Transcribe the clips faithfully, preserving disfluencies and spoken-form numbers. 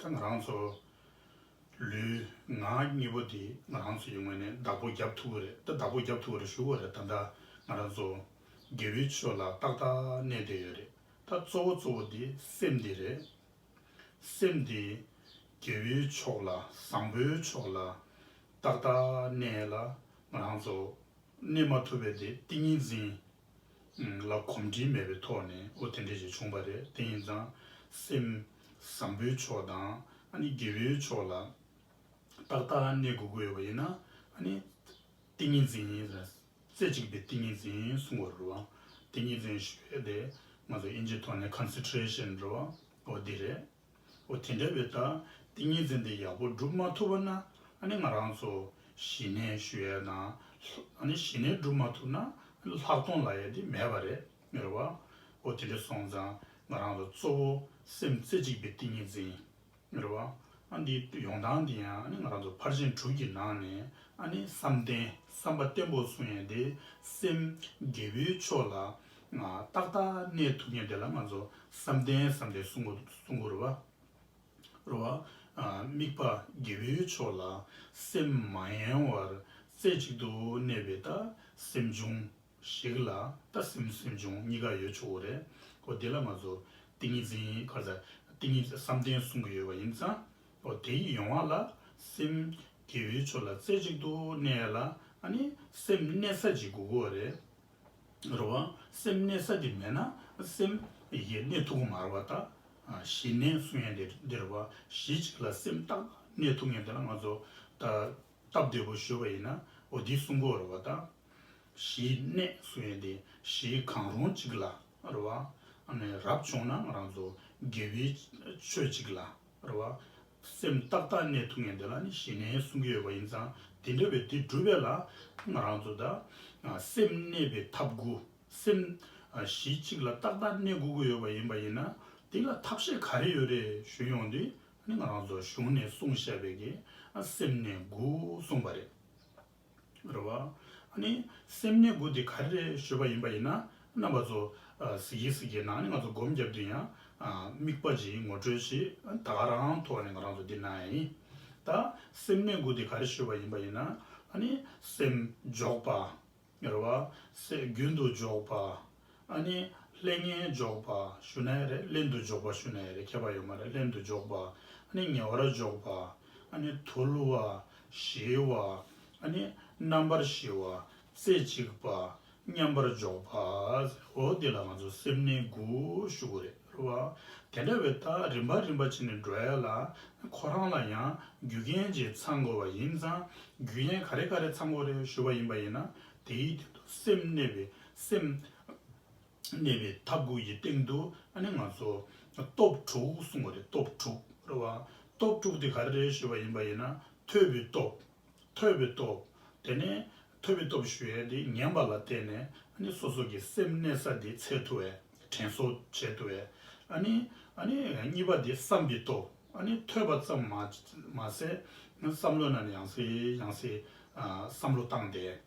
ད་ང་རང་ཚོ་ལུས་ངག་གཉིས་པོ་དེ་ང་རང་ཚོ་ཡི་ངོས་ནས་བདག་པོ་རྒྱབ་ཐུབ་ཀྱི་རེད། ད་བདག་པོ་རྒྱབ་ཐུབ་ཀྱི་རེད་ཞུ་དགོས་རེད། ད་ལྟ་ང་རང་ཚོ་དགེ་བའི་ཕྱོགས་ལ་ཏག་ཏག་གནས་བསྡད་ཡོད་རེད། ད་གཙོ་བོ་གཙོ་བོ་དེ་སེམས་དེ་རེད། སེམས་དེ་དགེ་བའི་ཕྱོགས་ལ་བཟང་པོའི་ཕྱོགས་ལ་ཏག་ཏག་གནས་ལ་ང་རང་ཚོ་གནས་མ་ཐུབ་པའི་དེ་ཏིང་ངེ་འཛིན་ལ་གོམས་འདྲིས་མེད་པའི་ཐོག་ནས་འོ་དེ་འདྲ་ཞིག་བྱུང་བ་རེད། དེ་ཡིན་ཙང་སེམས་བཟང་པོའི་ཕྱོགས་དང་ཨ་ནི་དགེ་བའི་ཕྱོགས་ལ་ཏག་ཏག་གནས་དགོས་ཀྱི་ཡོད་པ་ཡིན་ན་ཨ་ནི་ཏིང་ངེ་འཛིན་རྩེ་གཅིག་པའི་ཏིང་ངེ་འཛིན་གསུང་དགོས་རེད་བ། ཏིང་ངེ་འཛིན་ཞུ་ཡས་དེ་ང་ཚོ་དབྱིན་ཇིའི་ཐོག་ནས་concentration་རེད་བ། འོ་འདི་རེད། འོ་དེ་འདྲ་བའི་ད་ཏིང་ངེ་འཛིན་དེ་ཡག་པོ་སྒྲུབ་མ་ཐུབ་པ་ན་ཨ་ནི་ང་རང་ཚོ་ཞི་གནས་ཞུ་ཡས་དང་ཨ་ནི་ཞི་གནས་སྒྲུབ་མ་ཐུབ་ན་ལྷག་མཐོང་ལབ་ཡས་དེ་མེད་པ་རེད། རེད་བ། འོ་དེ་འདྲ་སོང་ཙང་ང་རང་ཚོ་གཙོ་བོ་སེམས་རྩེ་གཅིག་པའི་ཏིང་ངེ་འཛིན། རེད་བ། ཨ་འདི་ཡོང་སྟངས་འདི་ཡང་ཨ་ནི་ང་རང་ཚོ་ཕར་ཕྱིན་དྲུག་གི་ནང་ནས་ཨ་ནི་བསམ་གཏན་བསམ་པ་བརྟན་པོ་གསུང་ཡས་དེ་སེམས་དགེ་བའི་ཕྱོགས་ལ་ང་ཏག་ཏག་གནས་ཐུབ་མཁན་དེ་ལ་ང་ཚོ་བསམ་གཏན་བསམ་གཏན་གསུང་གོ་གསུང་གོ་རེད་བ། རེད་བ། ཨ་དམིགས་པ་དགེ་བའི་ཕྱོགས་ལ་སེམས་མ་ཡེངས་པར་རྩེ་གཅིག་ཏུ་གནས་པའི་ད་སེམས་བྱུང་། ཞིག་ལ་ད་སེམས་སེམས་བྱུང་གཉིས་ཀ་ཡོད་ཆོག་གི་རེད། འོ་དེ་ལ་ང་ཚོ་ཏིང་ངེ་འཛིན་ག་རེ་ཟེར། ཏིང་ངེ་འཛིན་བསམ་གཏན་གསུང་གི་ཡོད་པ་ཡིན་ཙང་། འོ་དེ་ཡི་ཡོང་བ་ལ་སེམས་དགེ་བའི་ཕྱོགས་ལ་རྩེ་གཅིག་ཏུ་གནས་ལ་ཨ་ནི་སེམས་གནས་ས་ཅིག་དགོས་ཀྱི་རེད། རེད་བ། སེམས་གནས་ས་དེ་མེད་ན་སེམས་ཡེ་གནས་ཐུབ་ཀྱི་མ་རེད་བ། ད་ཨ་ཞི་གནས་གསུང་ཡས་དེ་འདི་རེད་བ། ཞི་གཅིག་ལ་སེམས་ཏག་ཏག་གནས་ཐུབ་མཁན་དེ་ལ་ང་ཚོ་ད་སྟབས་བདེ་པོ་ཞུས་པ་ཡིན་ན་འོ་འདི་གསུང་གི་ཡོད་རེད་བ་ད། ཞི་གནས་གསུང་ཡས་དེ་ཞི་གང་རུང་གཅིག་ལ་རེད་བ། ཨ་ནི་རབ་བྱུང་ན་ང་རང་ཚོ་དགེ་བའི་ཆོས་གཅིག་ལ་རེད་བ། སེམས་ཏག་ཏག་གནས་ཐུབ་མཁན་དེ་ལ་ནི་ཞི་གནས་གསུང་གི་ཡོད་པ་ཡིན་ཙང་དེ་འདྲ་བའི་དེ་སྒྲུབ་པ་ལ་ང་རང་ཚོ་ད་སེམས་གནས་པའི་ཐབས་དགུ། སེམས་ཞི་གཅིག་ལ་ཏག་ཏག་གནས་དགོས་ཀྱི་ཡོད་པ་ཡིན་པ་ཡིན་ན་དེ་ལ་ཐབས་ཤེས་ག་རེ་ཡོད་རེད་ཞུ་ཡོང་དུས་ནི་ང་རང་ཚོ་གཞུང་ནས་གསུངས་བཞག་པའི་གི་སེམས་གནས་དགུ་གསུངས་པ་རེད། རེད་བ། ཨ་ནི་སེམས་གནས་དགུ་དེ་ག་རེ་རེད་ཞུས་པ་ཡིན་པ་ཡིན་ན་རྣམ་པ་ཚོ་ཨ་གཟིགས་ཀྱི་གཟིགས་ཀྱི་ནང་ནས་ང་ཚོ་སྒོམ་རྒྱབ་དུས་ཡང་ཨ་དམིགས་པ་ཅིག་ངོ་སྤྲོད་ཅིག་ད་ག་རང་ཐོག་ནས་ང་རང་ཚོ་འདི་གནང་ཡ་ཡིན། ད་སེམས་གནས་དགུ་དེ་ག་རེ་ཞུས་པ་ཡིན་པ་ཡིན་ན་ཨ་ནི་སེམས་འཇོག་པ། རེད་བ། སེམས་རྒྱུན་དུ་འཇོག་པ། ཨ་ནི་ལྷན་ངེས་འཇོག་པ་ཞུ་ན་ཡང་རེད། ལྷན་དུ་འཇོག་པ་ཞུ་ན་ཡང་རེད། ཁྱད་པར་ཡོད་མ་རེད། ལྷན་དུ་འཇོག་པ། ཨ་ནི་ཉེ་བར་འཇོག་པ། ཨ་ནི་ཐུལ་བ། ཞི་བ། ཨ་ནི་རྣམ་པར་ཞི་བ། རྩེ་གཅིག་པ། མཉམ་པར་འཇོག་པ། འོ་འདི་ལ་ང་ཚོ་སེམས་གནས་དགུ་ཞུ་གི་རེད། རེད་བ། དེ་འདྲ་བའི་ད་རིམ་པ་རིམ་པ་བྱས་ནས་འགྲོ་ཡ་ལ་ཁོ་རང་ལ་ཡང་རྒྱུ་རྐྱེན་ཅིག་ཚང་དགོས་པ་ཡིན་ཙང་རྒྱུ་རྐྱེན་ག་རེ་ག་རེ་ཚང་དགོས་རེད་ཞུ་བ་ཡིན་པ་ཡིན་ན་དེའི་སྟེང་དུ་སེམས་གནས་པའི་སེམས་གནས་པའི་ཐབས་དགུ་ཡི་སྟེང་དུ་ཨ་ནི་ང་ཚོ་སྟོབས་དྲུག་གསུངས་པ་རེད། སྟོབས་དྲུག་རེད་བ། སྟོབས་དྲུག་དེ་ག་རེ་རེད་ཞུ་བ་ཡིན་པ་ཡིན་ན་ཐོས་པའི་སྟོབས། ཐོས་པའི་སྟོབས། དེ་ནས་ཐོས་པའི་སྟོབས་ཞུ་ཡས་དེ་ཉན་པ་ལ་བརྟེན་ནས་ཨ་ནི་སོ་སོ་གི་སེམས་གནས་ས་དེ་འཚོལ་ཐུབ་པས་དྲན་གསོ་བྱེད་ཐུབ་པས། ཨ་ནི་ཨ་ནི་གཉིས་པ་དེ་བསམ་པའི་སྟོབས། ཨ་ནི་ཐོས་པ་ཙམ་མ་མ་ཟད་བསམ་བློ་ནང་ནས་ཡང་སེ་ཡང་སེ་ཨ་བསམ་བློ་བཏང་སྟེ།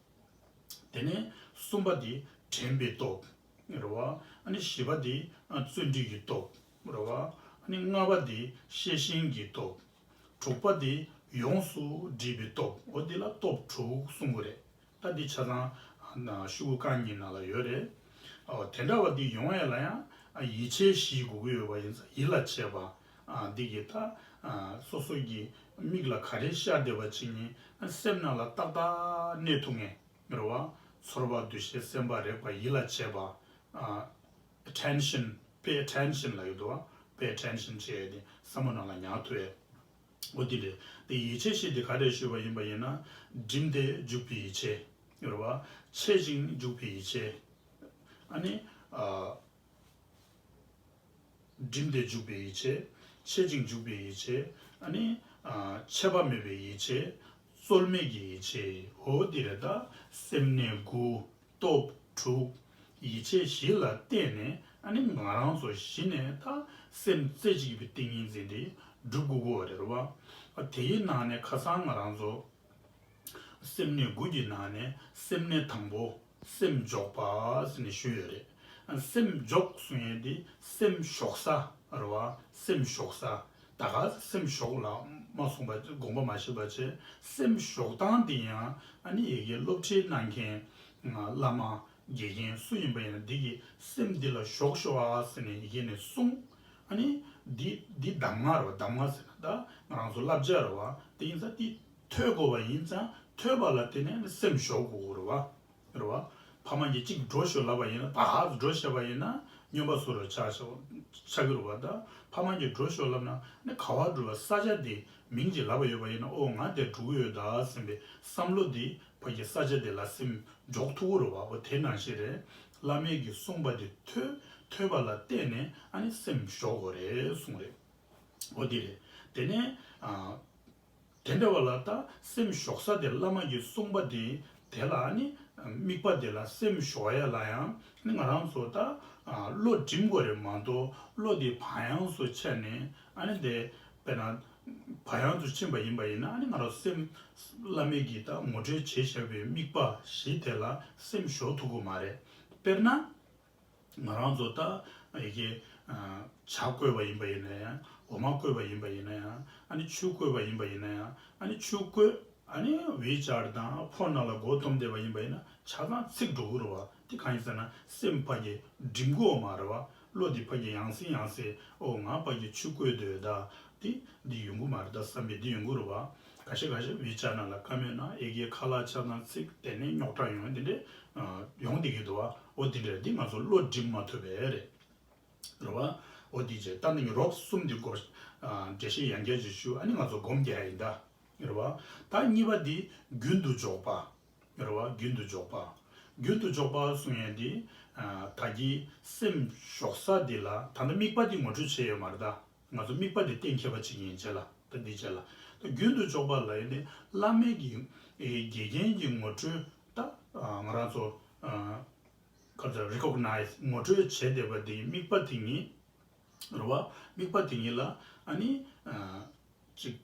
དེ་ནས་གསུམ་པ་དེ་དྲན་པའི་སྟོབས། རེད་བ། ཨ་ནི་བཞི་པ་དེ་ཨ་བརྩོན་འགྲུས་ཀྱི་སྟོབས། རེད་བ། ཨ་ནི་ལྔ་པ་དེ་ཤེས་བཞིན་གྱི་སྟོབས། དྲུག་པ་དེ་ཡོངས་སུ་འདྲིས་པའི་སྟོབས། འོ་འདི་ལ་སྟོབས་དྲུག་གསུང་གི་རེད། ད་འདི་ཆ་ཚང་ཤོག་གུ་རྐང་གཉིས་ནང་ལ་ཡོད་རེད། ཨོ་དེ་འདྲ་བ་འདི་ཡོང་ཡ་ལ་ཡང་ཡིད་ཆེས་བཞི་དགོས་ཀྱི་ཡོད་པ་ཡིན་ཙང་ཡིད་ལ་བྱེད་པ། འདི་གི་ད་སོ་སོ་གི་མིག་ལ་ག་རེ་ཤར་བསྡད་པ་ཅིག་ནི་སེམས་ནང་ལ་ཏག་ཏག་གནས་ཐུབ་མཁན་རེད་བ། ཚོར་བ་འདུ་ཤེས་སེམས་པ་རེག་པ་ཡིད་ལ་བྱེད་པ། attention pay attention ལབ་ཡོད་དོ། pay attention བྱས་ཏེ་བསམ་བློ་ནང་ལ་ཉར་ཐུབ་ཡས། འོ་དེ་རེད། དེ་ཡིད་ཆེས་བཞི་དེ་ག་རེ་ཞུས་པ་ཡིན་པ་ཡིན་ན། སྒྲིམ་སྟེ་འཇུག་པའི་ཡིད་ཆེས། རེད་བ། ཆད་ཅིང་འཇུག་པའི་ཡིད་ཆེས། ཨ་ནི། ཨ། སྒྲིམ་སྟེ་འཇུག་པའི་ཡིད་ཆེས། ཆད་ཅིང་འཇུག་པའི་ཡིད་ཆེས། ཨ་ནི། ཨ། ཆད་པ་མེད་པའི་ཡིད་ཆེས། རྩོལ་མེད་ཀྱི་ཡིད་ཆེས། འོ་འདི་རེད་ད། སེམས་གནས་དགུ། སྟོབས་དྲུག་ཡིད་ཆེས་བཞི་ལ་བརྟེན་ནས་ཨ་ནི་ང་རང་ཚོ་གཞི་ནས་ད་སེམས་རྩེ་གཅིག་པའི་ཏིང་ངེ་འཛིན་དེ་སྒྲུབ་དགོས་ཀྱི་ཡོད་རེད་བ། དེའི་ནང་ནས་ཁ་སང་ང་རང་ཚོ་སེམས་གནས་དགུ་གི་ནང་ནས་སེམས་གནས་དང་པོ་སེམས་འཇོག་པ་ཟེར་ནས་ཞུས་ཡོད་རེད། སེམས་འཇོག་གསུང་ཡས་དེ་སེམས་ཞོག་ས་རེད་བ། སེམས་ཞོག་ས། ད་ག་སེམས་ཞོག་ལ་མ་སོང་བ་དགོངས་པ་མ་བཞེས་པ་བྱས། སེམས་ཞོག་སྟངས་འདི་ཡང་ཨ་ནི་ཡི་གེ་སློབ་ཁྲིད་གནང་མཁན་བླ་མ་དགེ་རྒན་སུ་ཡིན་པ་ཡིན་ན་འདི་གི་སེམས་འདི་ལ་ཞོག་ཞོག་ཨ་ཟེར་ནས་ཡི་གེ་ནས་གསུངས། ཨ་ནི་འདི་འདི་གདམས་ངག་རེད་བ། གདམས་ངག་ཟེར་ན་ད་ང་རང་ཚོ་བསླབ་བྱ་རེད་བ། དེ་ཡིན་ཙང་འདི་ཐོས་དགོས་པ་ཡིན་ཙང་ཐོས་པ་ལ་བརྟེན་ནས་ཨ་ནི་སེམས་ཞོག་དགོས་རེད་བ། རེད་བ། ཕ་མ་གིས་གཅིག་འགྲོ་ཤོག་ལབ་པ་ཡིན་ན། ད་ཧ་འགྲོ་བཤད་པ་ཡིན་ན་སྨྱོན་པ་བཟོ་འདྲ་ཆགས་ཆགས་ཆགས་ཀྱི་རེད་བ། ད་ཕ་མ་གིས་འགྲོ་ཤོག་ལབ་ན་ནི་ག་བར་འགྲོ་བ། ས་ཆ་དེ་མིང་ཅིག་ལབ་པ་ཡོད་པ་ཡིན་ན། ཨོ་ང་དེར་འགྲོ་གི་ཡོད་ད་ཟེར་བའི་བསམ་བློ་དེ་ཕ་གི་ས་ཆ་དེ་ལ་སེམས་འཇོག་ཐུབ་ཀྱི་རེད་བ། ཨོ་དེ་ནང་བཞིན་རེད། བླ་མས་ཀྱིས་གསུངས་པ་དེ་ཐོས། ཐོས་པ་ལ་བརྟེན་ནས་ཨ་ནི་སེམས་ཞོག་དགོས་རེད་གསུངས་རེད། ཨོ་དེ་རེད། དེ་ནས་ཨ། དེ་འདྲ་བ་ལ་ད་སེམས་ཞོག་ས་དེ་བླ་མ་གིས་གསུངས་པ་དེ། དེ་ལ་ཨ་ནི་དམིགས་པ་དེ་ལ་སེམས་ཞོག་ཡ་ལ་ཡང་ནི་ང་རང་ཚོ་ད་བློ་སྒྲིམ་དགོས་རེད་མ་གཏོགས། བློ་དེ་བག་ཡངས་སུ་ཆགས་ནས་ཨ་ནི་དེ་དཔེར་ན་བག་ཡངས་སུ་ཕྱིན་པ་ཡིན་པ་ཡིན་ན། ཨ་ནི་ང་རང་སེམས་བླ་མས་ཀྱིས་ད་ངོ་སྤྲོད་བྱས་བཞག་པའི་དམིགས་པ་བཞི་དེ་ལ་སེམས་ཞོག་ཐུབ་ཀྱི་མ་རེད། དཔེར་ན། ང་རང་ཚོ་ད་ཡི་གེ་ཇ་བསྐོལ་བ་ཡིན་པ་ཡིན་ན་ཡང་། འོ་མ་བསྐོལ་བ་ཡིན་པ་ཡིན་ན་ཡང་། ཨ་ནི་ཆུ་བསྐོལ་བ་ཡིན་པ་ཡིན་ན་ཡང་། ཨ་ནི་ཆུ་བསྐོལ། ཨ་ནི་བིའི་ཅར་དང་ཕོན་ནང་ལ་མགོ་འཐོམས་བསྡད་པ་ཡིན་པ་ཡིན་ན་ཆ་ཚང་ཚིག་འགྲོ་གི་རེད་བ། དེ་གང་ཡིན་ཟེར་ན་སེམས་ཕ་གི་སྒྲིམ་གི་ཡོད་མ་རེད་བ། བློ་དེ་ཕ་གི་ཡང་སེ་ཡང་སེ། ཨོ་ང་ཕ་གི་ཆུ་བསྐོལ་འདོད་ད། དེ་འདི་ཡོང་གི་མ་རེད་ད་བསམ་པའི་འདི་ཡོང་གི་རེད་བ། ཁ་ཤས་ཁ་ཤས་བི་ཅ་ནང་ལ་བཀའ་མོལ་ན་ཨེ་གའི་ཁ་ལག་ཆ་ཚང་ཚིག་དེ་ནས་རྙོག་དྲ་ཡོང་འདི་འདྲས་ཡོང་བསྡད་ཀྱི་འདུག་བ། འོ་འདི་འདྲས་འདི་ང་ཚོ་བློ་སྒྲིམ་མ་ཐུབ་པས་རེད། རེད་བ། འོ་འདི་བྱས་ད་འདི་གི་རོབ་གསུམ་འདི་སྐོར་འགྲེལ་བཤད་ཡང་བསྐྱར་ཅིག་ཞུ། ཨ་ནི་ང་ཚོ་སྒོམ་རྒྱག་ཡིན་ད། རེད་བ། ད་གཉིས་པ་འདི་རྒྱུན་དུ་འཇོག་པ། རེད་བ། རྒྱུན་དུ་འཇོག་པ། རྒྱུན་དུ་འཇོག་པ་གསུང་ཡས་འདི། ད་གི་སེམས་ཞོག་ས་འདི་ལ་ད་ལྟ་དམིགས་པ་འདི་ངོ་སྤྲོད་བྱས་ཡོད་མ་རེད་ད། ང་ཚོ་དམིགས་པ་དེ་གཏན་འཁེལ་བ་བྱེད་ཀྱི་ཡིན་བྱས་ལ། ད་འདི་བྱས་ལ། ད་རྒྱུན་དུ་འཇོག་པ་ལ་ཡིན་ཏེ་བླ་མའི་གི་དགེ་རྒན་གྱི་ངོ་སྤྲོད་ད་ང་རང་ཚོ་ག་ཚོད་རི་ཀོག་ནའི་ཛི་ངོ་སྤྲོད་བྱས་བསྡད་པ་དེ་ཡི་དམིགས་པ་དེ་ཉིད་རེད་བ། དམིགས་པ་དེ་ཉིད་ལ་ཨ་ནི་ཅིག་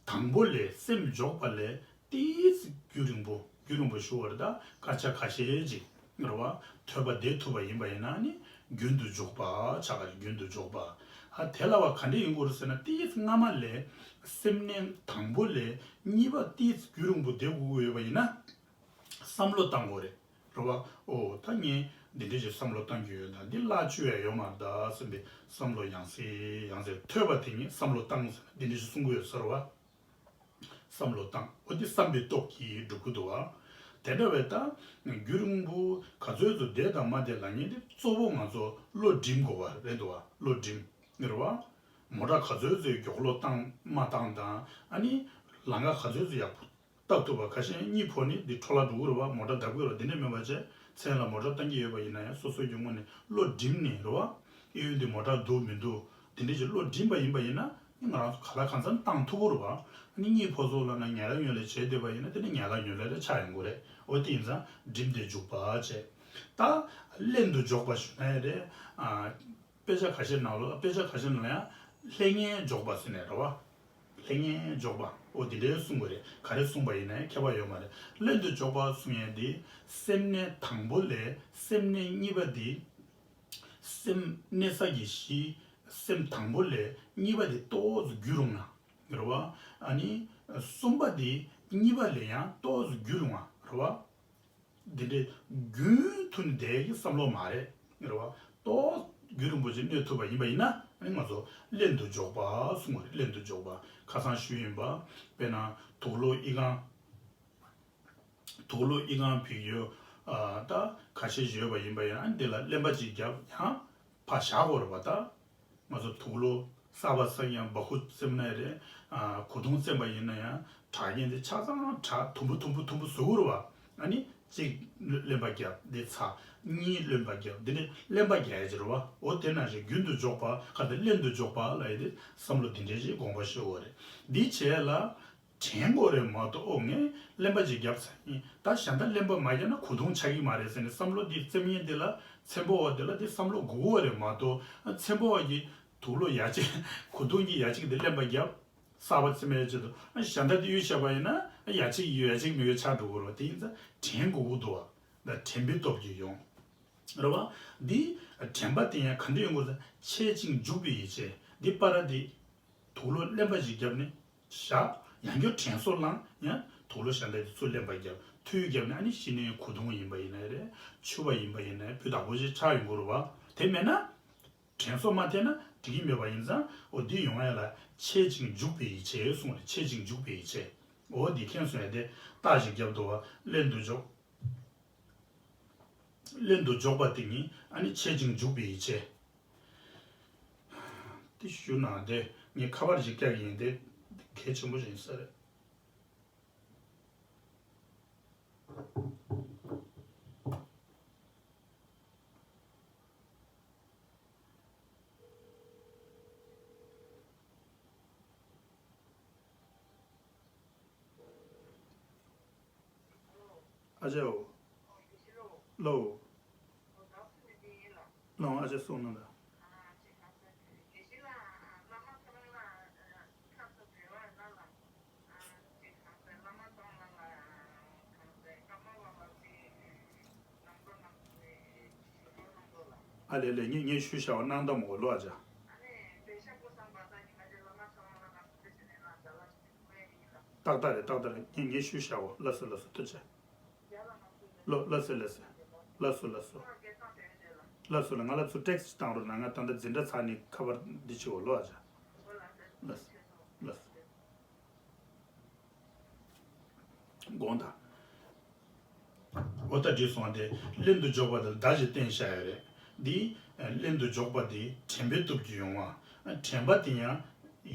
དང་པོ་ལས་སེམས་འཇོག་པ་ལས་ཏིས་རྒྱུན་རིང་པོ་རྒྱུན་རིང་པོ་ཞུ་བ་རེད་ད། སྐར་ཆ་ཁ་ཤས་ཅིག་རེད་བ། ཐོས་པ་བསྡད་ཐུབ་པ་ཡིན་པ་ཡིན་ན་ནི་རྒྱུན་དུ་འཇོག་པ་ཆགས་ཀ་རེད། རྒྱུན་དུ་འཇོག་པ། ཨ་དེ་ལ་བ་ག་འདྲ་ཡིན་དགོས་རེད་ཟེར་ན། ཏིས་སྔ་མ་ལས་སེམས་ནས་དང་པོ་ལས་གཉིས་པ་ཏིས་རྒྱུན་རིང་པོ་བསྡད་དགོས་ཀྱི་ཡོད་པ་ཡིན་ན། བསམ་བློ་བཏང་དགོས་རེད། རེད་བ། ཨོ་ད་ངས་འདི་འདྲ་ཞིག་བསམ་བློ་བཏང་རྒྱུ་ཡོད་ད། འདི་བརླག་བཅུག་ཡ་ཡོད་མ་རེད་ད་བསམ་པའི་བསམ་བློ་ཡང་སེ་ཡང་སེ། ཐོས་པ་དེ་ཉིད་བསམ་བློ་བཏང་ཟེར་ན་འདི་འདྲ་ཞིག་གསུང་གི་ཡོད་ས་རེད་བ། བསམ་བློ་བཏང་། འོ་འདི་བསམ་པའི་སྟོབས་ཀྱིས་འགྲུབ་ཀྱི་འདུག་བ། དེ་འདྲ་བས་ད་རྒྱུན་རིང་པོ་ག་ཚོད་ཚོད་བསྡད་དང་མ་བསྡད་ལབ་མཁན་དེ་གཙོ་བོ་ང་ཚོ་བློ་སྒྲིམ་དགོས་པ་རེད་འདུག་བ། བློ་སྒྲིམ། རེད་བ། མོ་ཊ་ག་ཚོད་ཚོད་མགྱོགས་ལོག་བཏང་མ་བཏང་དང་། ཨ་ནི་ལམ་ཁ་ག་ཚོད་ཚོད་ཡག་པོ་བལྟ་ཐུབ་པ། ཁ་ཤས་གཉིད་ཕོག་ནས་འདི་འཕྲོ་བརླག་འགྲོ་གི་རེད་བ། མོ་ཊ་བརྡབ་གི་རེད་བ། འདི་འདྲ་མེད་པ་བྱས། མཚན་ལ་མོ་ཊ་བཏང་གི་ཡོད་པ་ཡིན་ན་ཡང་སོ་སོ་གི་ངོས་ནས་བློ་སྒྲིམ་ནས་རེད་བ། ཨེ་ཡོད་འདི་མོ་ཊ་འདུག་མི་འདུག་འདི་འདྲ་ཞིག་བློ་སྒྲིམ་པ་ཡིན་པ་ཡིན་ན་ནི་ང་རང་ཚོ་ག་ལ་གང་འཚམ་བཏང་ཐུབ་ཀྱི་རེད་བ། ཨ་ནི་གཉིད་ཕོག་སོང་ལབ་ན་ངན་ལ་ཉོན་ལ་བྱས་བསྡད་པ་ཡིན་ན་དེ་ནི་ངན་ལ་ཉོན་ལ་རེ་ཆགས་ཡོང་གི་རེད། འོ་དེ་ཡིན་ཙང་སྒྲིམ་སྟེ་འཇུག་པ་བྱས། ད་ལྷན་དུ་འཇོག་པ་ཞུ་ན་ཡང་རེད། ཨ། དཔེ་ཆ་ཁ་ཤས་ནང་ལོགས། དཔེ་ཆ་ཁ་ཤས་ནང་ལ་ཡང་ལྷན་ངེས་འཇོག་པ་ཟེར་ནས་རེད་བ། ལྷན་ངེས་འཇོག་པ། འོ་འདི་འདྲའི་གསུང་གི་རེད། ག་རེ་གསུངས་པ་ཡིན་ན་ཡང་ཁྱད་པར་ཡོད་མ་རེད། ལྷན་དུ་འཇོག་པ་གསུང་ཡས་འདི་སེམས་གནས་དང་པོ་ལས་སེམས་གནས་གཉིས་པ་འདི། སེམས་གནས་ས་གི་གཞི་སེམས་དང་པོ་ལས་གཉིས་པ་འདི་ཏོག་ཙམ་རྒྱུད་རུང་ན་རེད་བ། ཨ་ནི་གསུམ་པ་འདི་གཉིས་པ་ལས་ཡང་ཏོག་ཙམ་རྒྱུད་རུང་བ་རེད་བ། འདི་འདྲའི་རྒྱུན་མཐུད་ནས་བསྡད་ཀྱི་བསམ་བློ་མ་རེད། རེད་བ། ཏོག་རྒྱུན་རིང་པོ་ཅིག་གནས་ཐུབ་པ་ཡིན་པ་ཡིན་ན་ཨ་ནི་ང་ཚོ་ལྷན་དུ་འཇོག་པ་གསུང་བ་རེད། ལྷན་དུ་འཇོག་པ། ཁ་སང་ཞུས་ཡིན་པ། དཔེར་ན་དུག་ལོག་ཨི་ཁང་། དུག་ལོག་ཨི་ཁང་བི་ཡོ། ཨ་ད་ཁ་ཤས་ཡོད་པ་ཡིན་པ་ཡིན་ན་ཨ་ནི་འདི་ལ་རློན་པ་ཅིག་བརྒྱབ་ཡང་ཕར་བཞག་དགོས་རེད་བ། ད། ང་ཚོ་དུག་ལོག་གསར་པ་བསགས་ཡང་སྦ་ཁུག་བཙེམ་ན་རེད། ཨ་གོས་ཐུང་བཙེམ་པ་ཡིན་ན་ཡང་དྲག་མཁན་དེ་ཆ་ཚང་དྲག་དུམ་བུ་དུམ་བུ་དུམ་བུ་བཟོ་དགོས་རེད་བ། ཨ་ནི་གཅིག་རློན་པ་བརྒྱབ་འདི་ཚར། གཉིས་རློན་པ་བརྒྱབ་འདི་ནི་རློན་པ་རྒྱག་ཡ་ཅིག་རེད་བ། འོ་དེ་ནང་བཞིན་རྒྱུན་དུ་འཇོག་པ་ག་དེ་ལྷན་དུ་འཇོག་པ་ལབ་ཡ་དེ་བསམ་བློ་འདི་འདྲས་ཅིག་དགོངས་པ་ཞུ་དགོས་རེད། འདི་བྱས་ལ། དྲན་དགོས་རེད་མ་གཏོགས། ཨོ་ངས་རློན་པ་ཅིག་བརྒྱབ་ཚར་ཡིན། ད་གཞན་དག་རློན་པ་མ་བརྒྱབ་ན་གོས་ཐུང་ཆགས་ཀྱི་མ་རེད་ཟེར་ནས་བསམ་བློ་འདི་བཙེམ་མཁན་དེ་ལ་ཚན་པོ་བ་དེ་ལ་དེ་བསམ་བློ་དགོས་ཀྱི་རེད་མ་གཏོགས། ཚན་པོ་བ་གིས་དུག་ལོག་ཡ་གཅིག་གོས་ཐུང་གི་ཡ་གཅིག་དེ་རློན་པ་བརྒྱབ་གསར་པ་བཙེམ་ཡ་ཆེད་དུ་གཞན་དག་དེ་གཡུག་བཞག་པ་ཡིན་ན་ཡ་གཅིག་ཡོད་ཡ་གཅིག་མེད་པའི་ཆགས་འགྲོ་གི་རེད་བ། དེ་ཡིན་ཙང་དྲན་དགོས་ཀྱི་འདུག་བ། ད་དྲན་པའི་སྟོབས་ཀྱིས་ཡོང་། རེད་བ། འདི་དྲན་པ་དེ་ཡང་ག་འདྲ་ཡོང་དགོས་ཟེར། འཆད་ཅིང་འཇུག་པའི་ཡིད་བྱེད་འདི་པ་ར་དེ། དུག་ལོག་རློན་པ་ཞིག་བརྒྱབ་ནས་བཞག་ཡང་བསྐྱར་དྲན་གསོ་བླངས་ཡང་དུག་ལོག་གཞན་དག་དེ་ཚུར་རློན་པ་བརྒྱབ་འཐུལ་བརྒྱབ་ནས་ཨ་ནི་གཞི་ནས་གོས་ཐུང་ཡིན་པ་ཡིན་ན་རེད། ཕྱུ་པ་ཡིན་པ་ཡིན་ན་རེད། སྤུས་དག་པོ་ཞིག་ཆགས་ཡོང་གི་རེད་བ། དེ་མེད་ན། དྲན་གསོ་མ་ཐེབས་ན་འགྲིག་གི་མེད་པ་ཡིན་ཙང་། འོ་འདི་ཡོང་ཡ་ལ་འཆད་ཅིང་འཇུག་པའི་ཡིད་བྱེད་གསུངས་རེད། འཆད་ཅིང་འཇུག་པའི་ཡིད་བྱེད། འོ་འདི་མཁྱེན་སོང་ཡ་དེ་རྟགས་ཤིག་བརྒྱབ་འདུག་བ། རློན་དུ་འཇོག་རློན་དུ་འཇོག་པ་དེ་ཉིད་ཨ་ནི་འཆད་ཅིང་འཇུག་པའི་ཡིད་བྱེད། དེ་ཞུ་ན་དེ་ངས་ཁ་པར་ཞིག་བཀྱག་གི་ཡིན། དེ་གལ་ཆེན་པོ་ཞིག་ཡིན་ས་རེད། ཨ་ཅོ། ལོ། ལོ་ཨ་ཅོ་གསུངས་གནང་དང་། ཨ་ལེ་ལེ། ངས་ངས་ཞུ་བཞག་པ་གནང་དང་མོ་ལོ་ཨ་ཅག་ཏག་ཏག་རེད། ཏག་ཏག་རེད། ངས་ངས་ཞུ་བཞག་པ། ལགས་སོ་ལགས་སོ། ཐུགས་རྗེ་ཆེ། ལོ་ལགས་སོ་ལགས་སོ། ལགས་སོ་ལགས་སོ། ལགས་སོ་ལགས། ང་ལ་ཚུར་ཊེག་སི་བཏང་རོགས་གནང་། ང་ད་ལྟ་འཛིན་གྲྭ་ཚར་ནས་ཁ་པར་འདི་བྱེད་འོ་ལོ་ཨ་ཅག་ལགས་སོ་ལགས་སོ། དགོངས་དག་འོ་ད་འགྲིག་སོང་བ། དེ་རློན་དུ་འཇོག་པ་དང་བརྡ་ཞིག་བསྟན་བཞག་ཡོད་རེད། འདི་རློན་དུ་འཇོག་པ་དེ་དྲན་པའི་སྟོབས་ཀྱིས་ཡོང་བ། དྲན་པ་དེ་ཡང་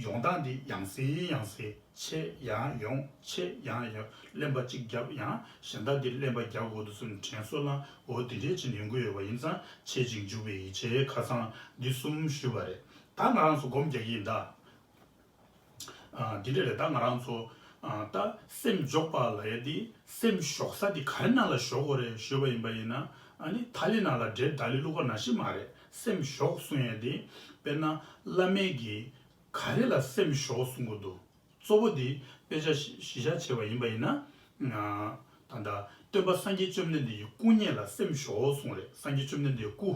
ཡོང་སྟངས་དེ་ཡང་སེ་ཡང་སེ། ཆད་ཡང་ཡོང་། ཆད་ཡང་ཡོང་། རློན་པ་གཅིག་བརྒྱབ་ཡང་གཞན་དག་དེ་རློན་པ་རྒྱག་དགོས་འདུག་གསུངས་དྲན་གསོ་བླངས། འོ་དེ་འདྲས་བྱས་ནས་ཡོང་གི་ཡོད་པ་ཡིན་ཙང་འཆད་ཅིང་འཇུག་པའི་ཡིད་བྱེད་ཁ་སང་འདི་གསུམ་ཞུས་པ་རེད། ད་ང་རང་ཚོ་སྒོམ་རྒྱག་གི་ཡིན་ད། ཨ། འདི་འདྲ་རེད། ད་ང་རང་ཚོ་ཨ། ད་སེམས་འཇོག་པ་ལབ་ཡ་དེ་སེམས་ཞོག་ས་དེ་ག་རེ་ནང་ལ་ཞོག་དགོས་རེད་ཞུས་པ་ཡིན་པ་ཡིན་ན། ཨ་ནི་ཐ་ལི་ནང་ལ་འདྲེ་ད་ལི་བླུག་པ་ནང་བཞིན་མ་རེད། སེམས་ཞོག་གསུང་ཡ་དེ་དཔེར་ན་བླ་མས་ཀྱིས་ག་རེ་ལ་སེམས་ཞོག་གསུང་གི་འདུག་གཙོ་བོ་དེ་དཔེ་ཆ་གཞི་བཞག་བྱས་པ་ཡིན་པ་ཡིན་ན། ད་ལྟ་སྟོན་པ་སངས་རྒྱས་བཅོམ་ལྡན་འདས་ཀྱི་སྐུ་བརྙན་ལ་སེམས་ཞོག་གསུང་རེད། སངས་རྒྱས་བཅོམ་ལྡན་འདས་ཀྱི་སྐུ།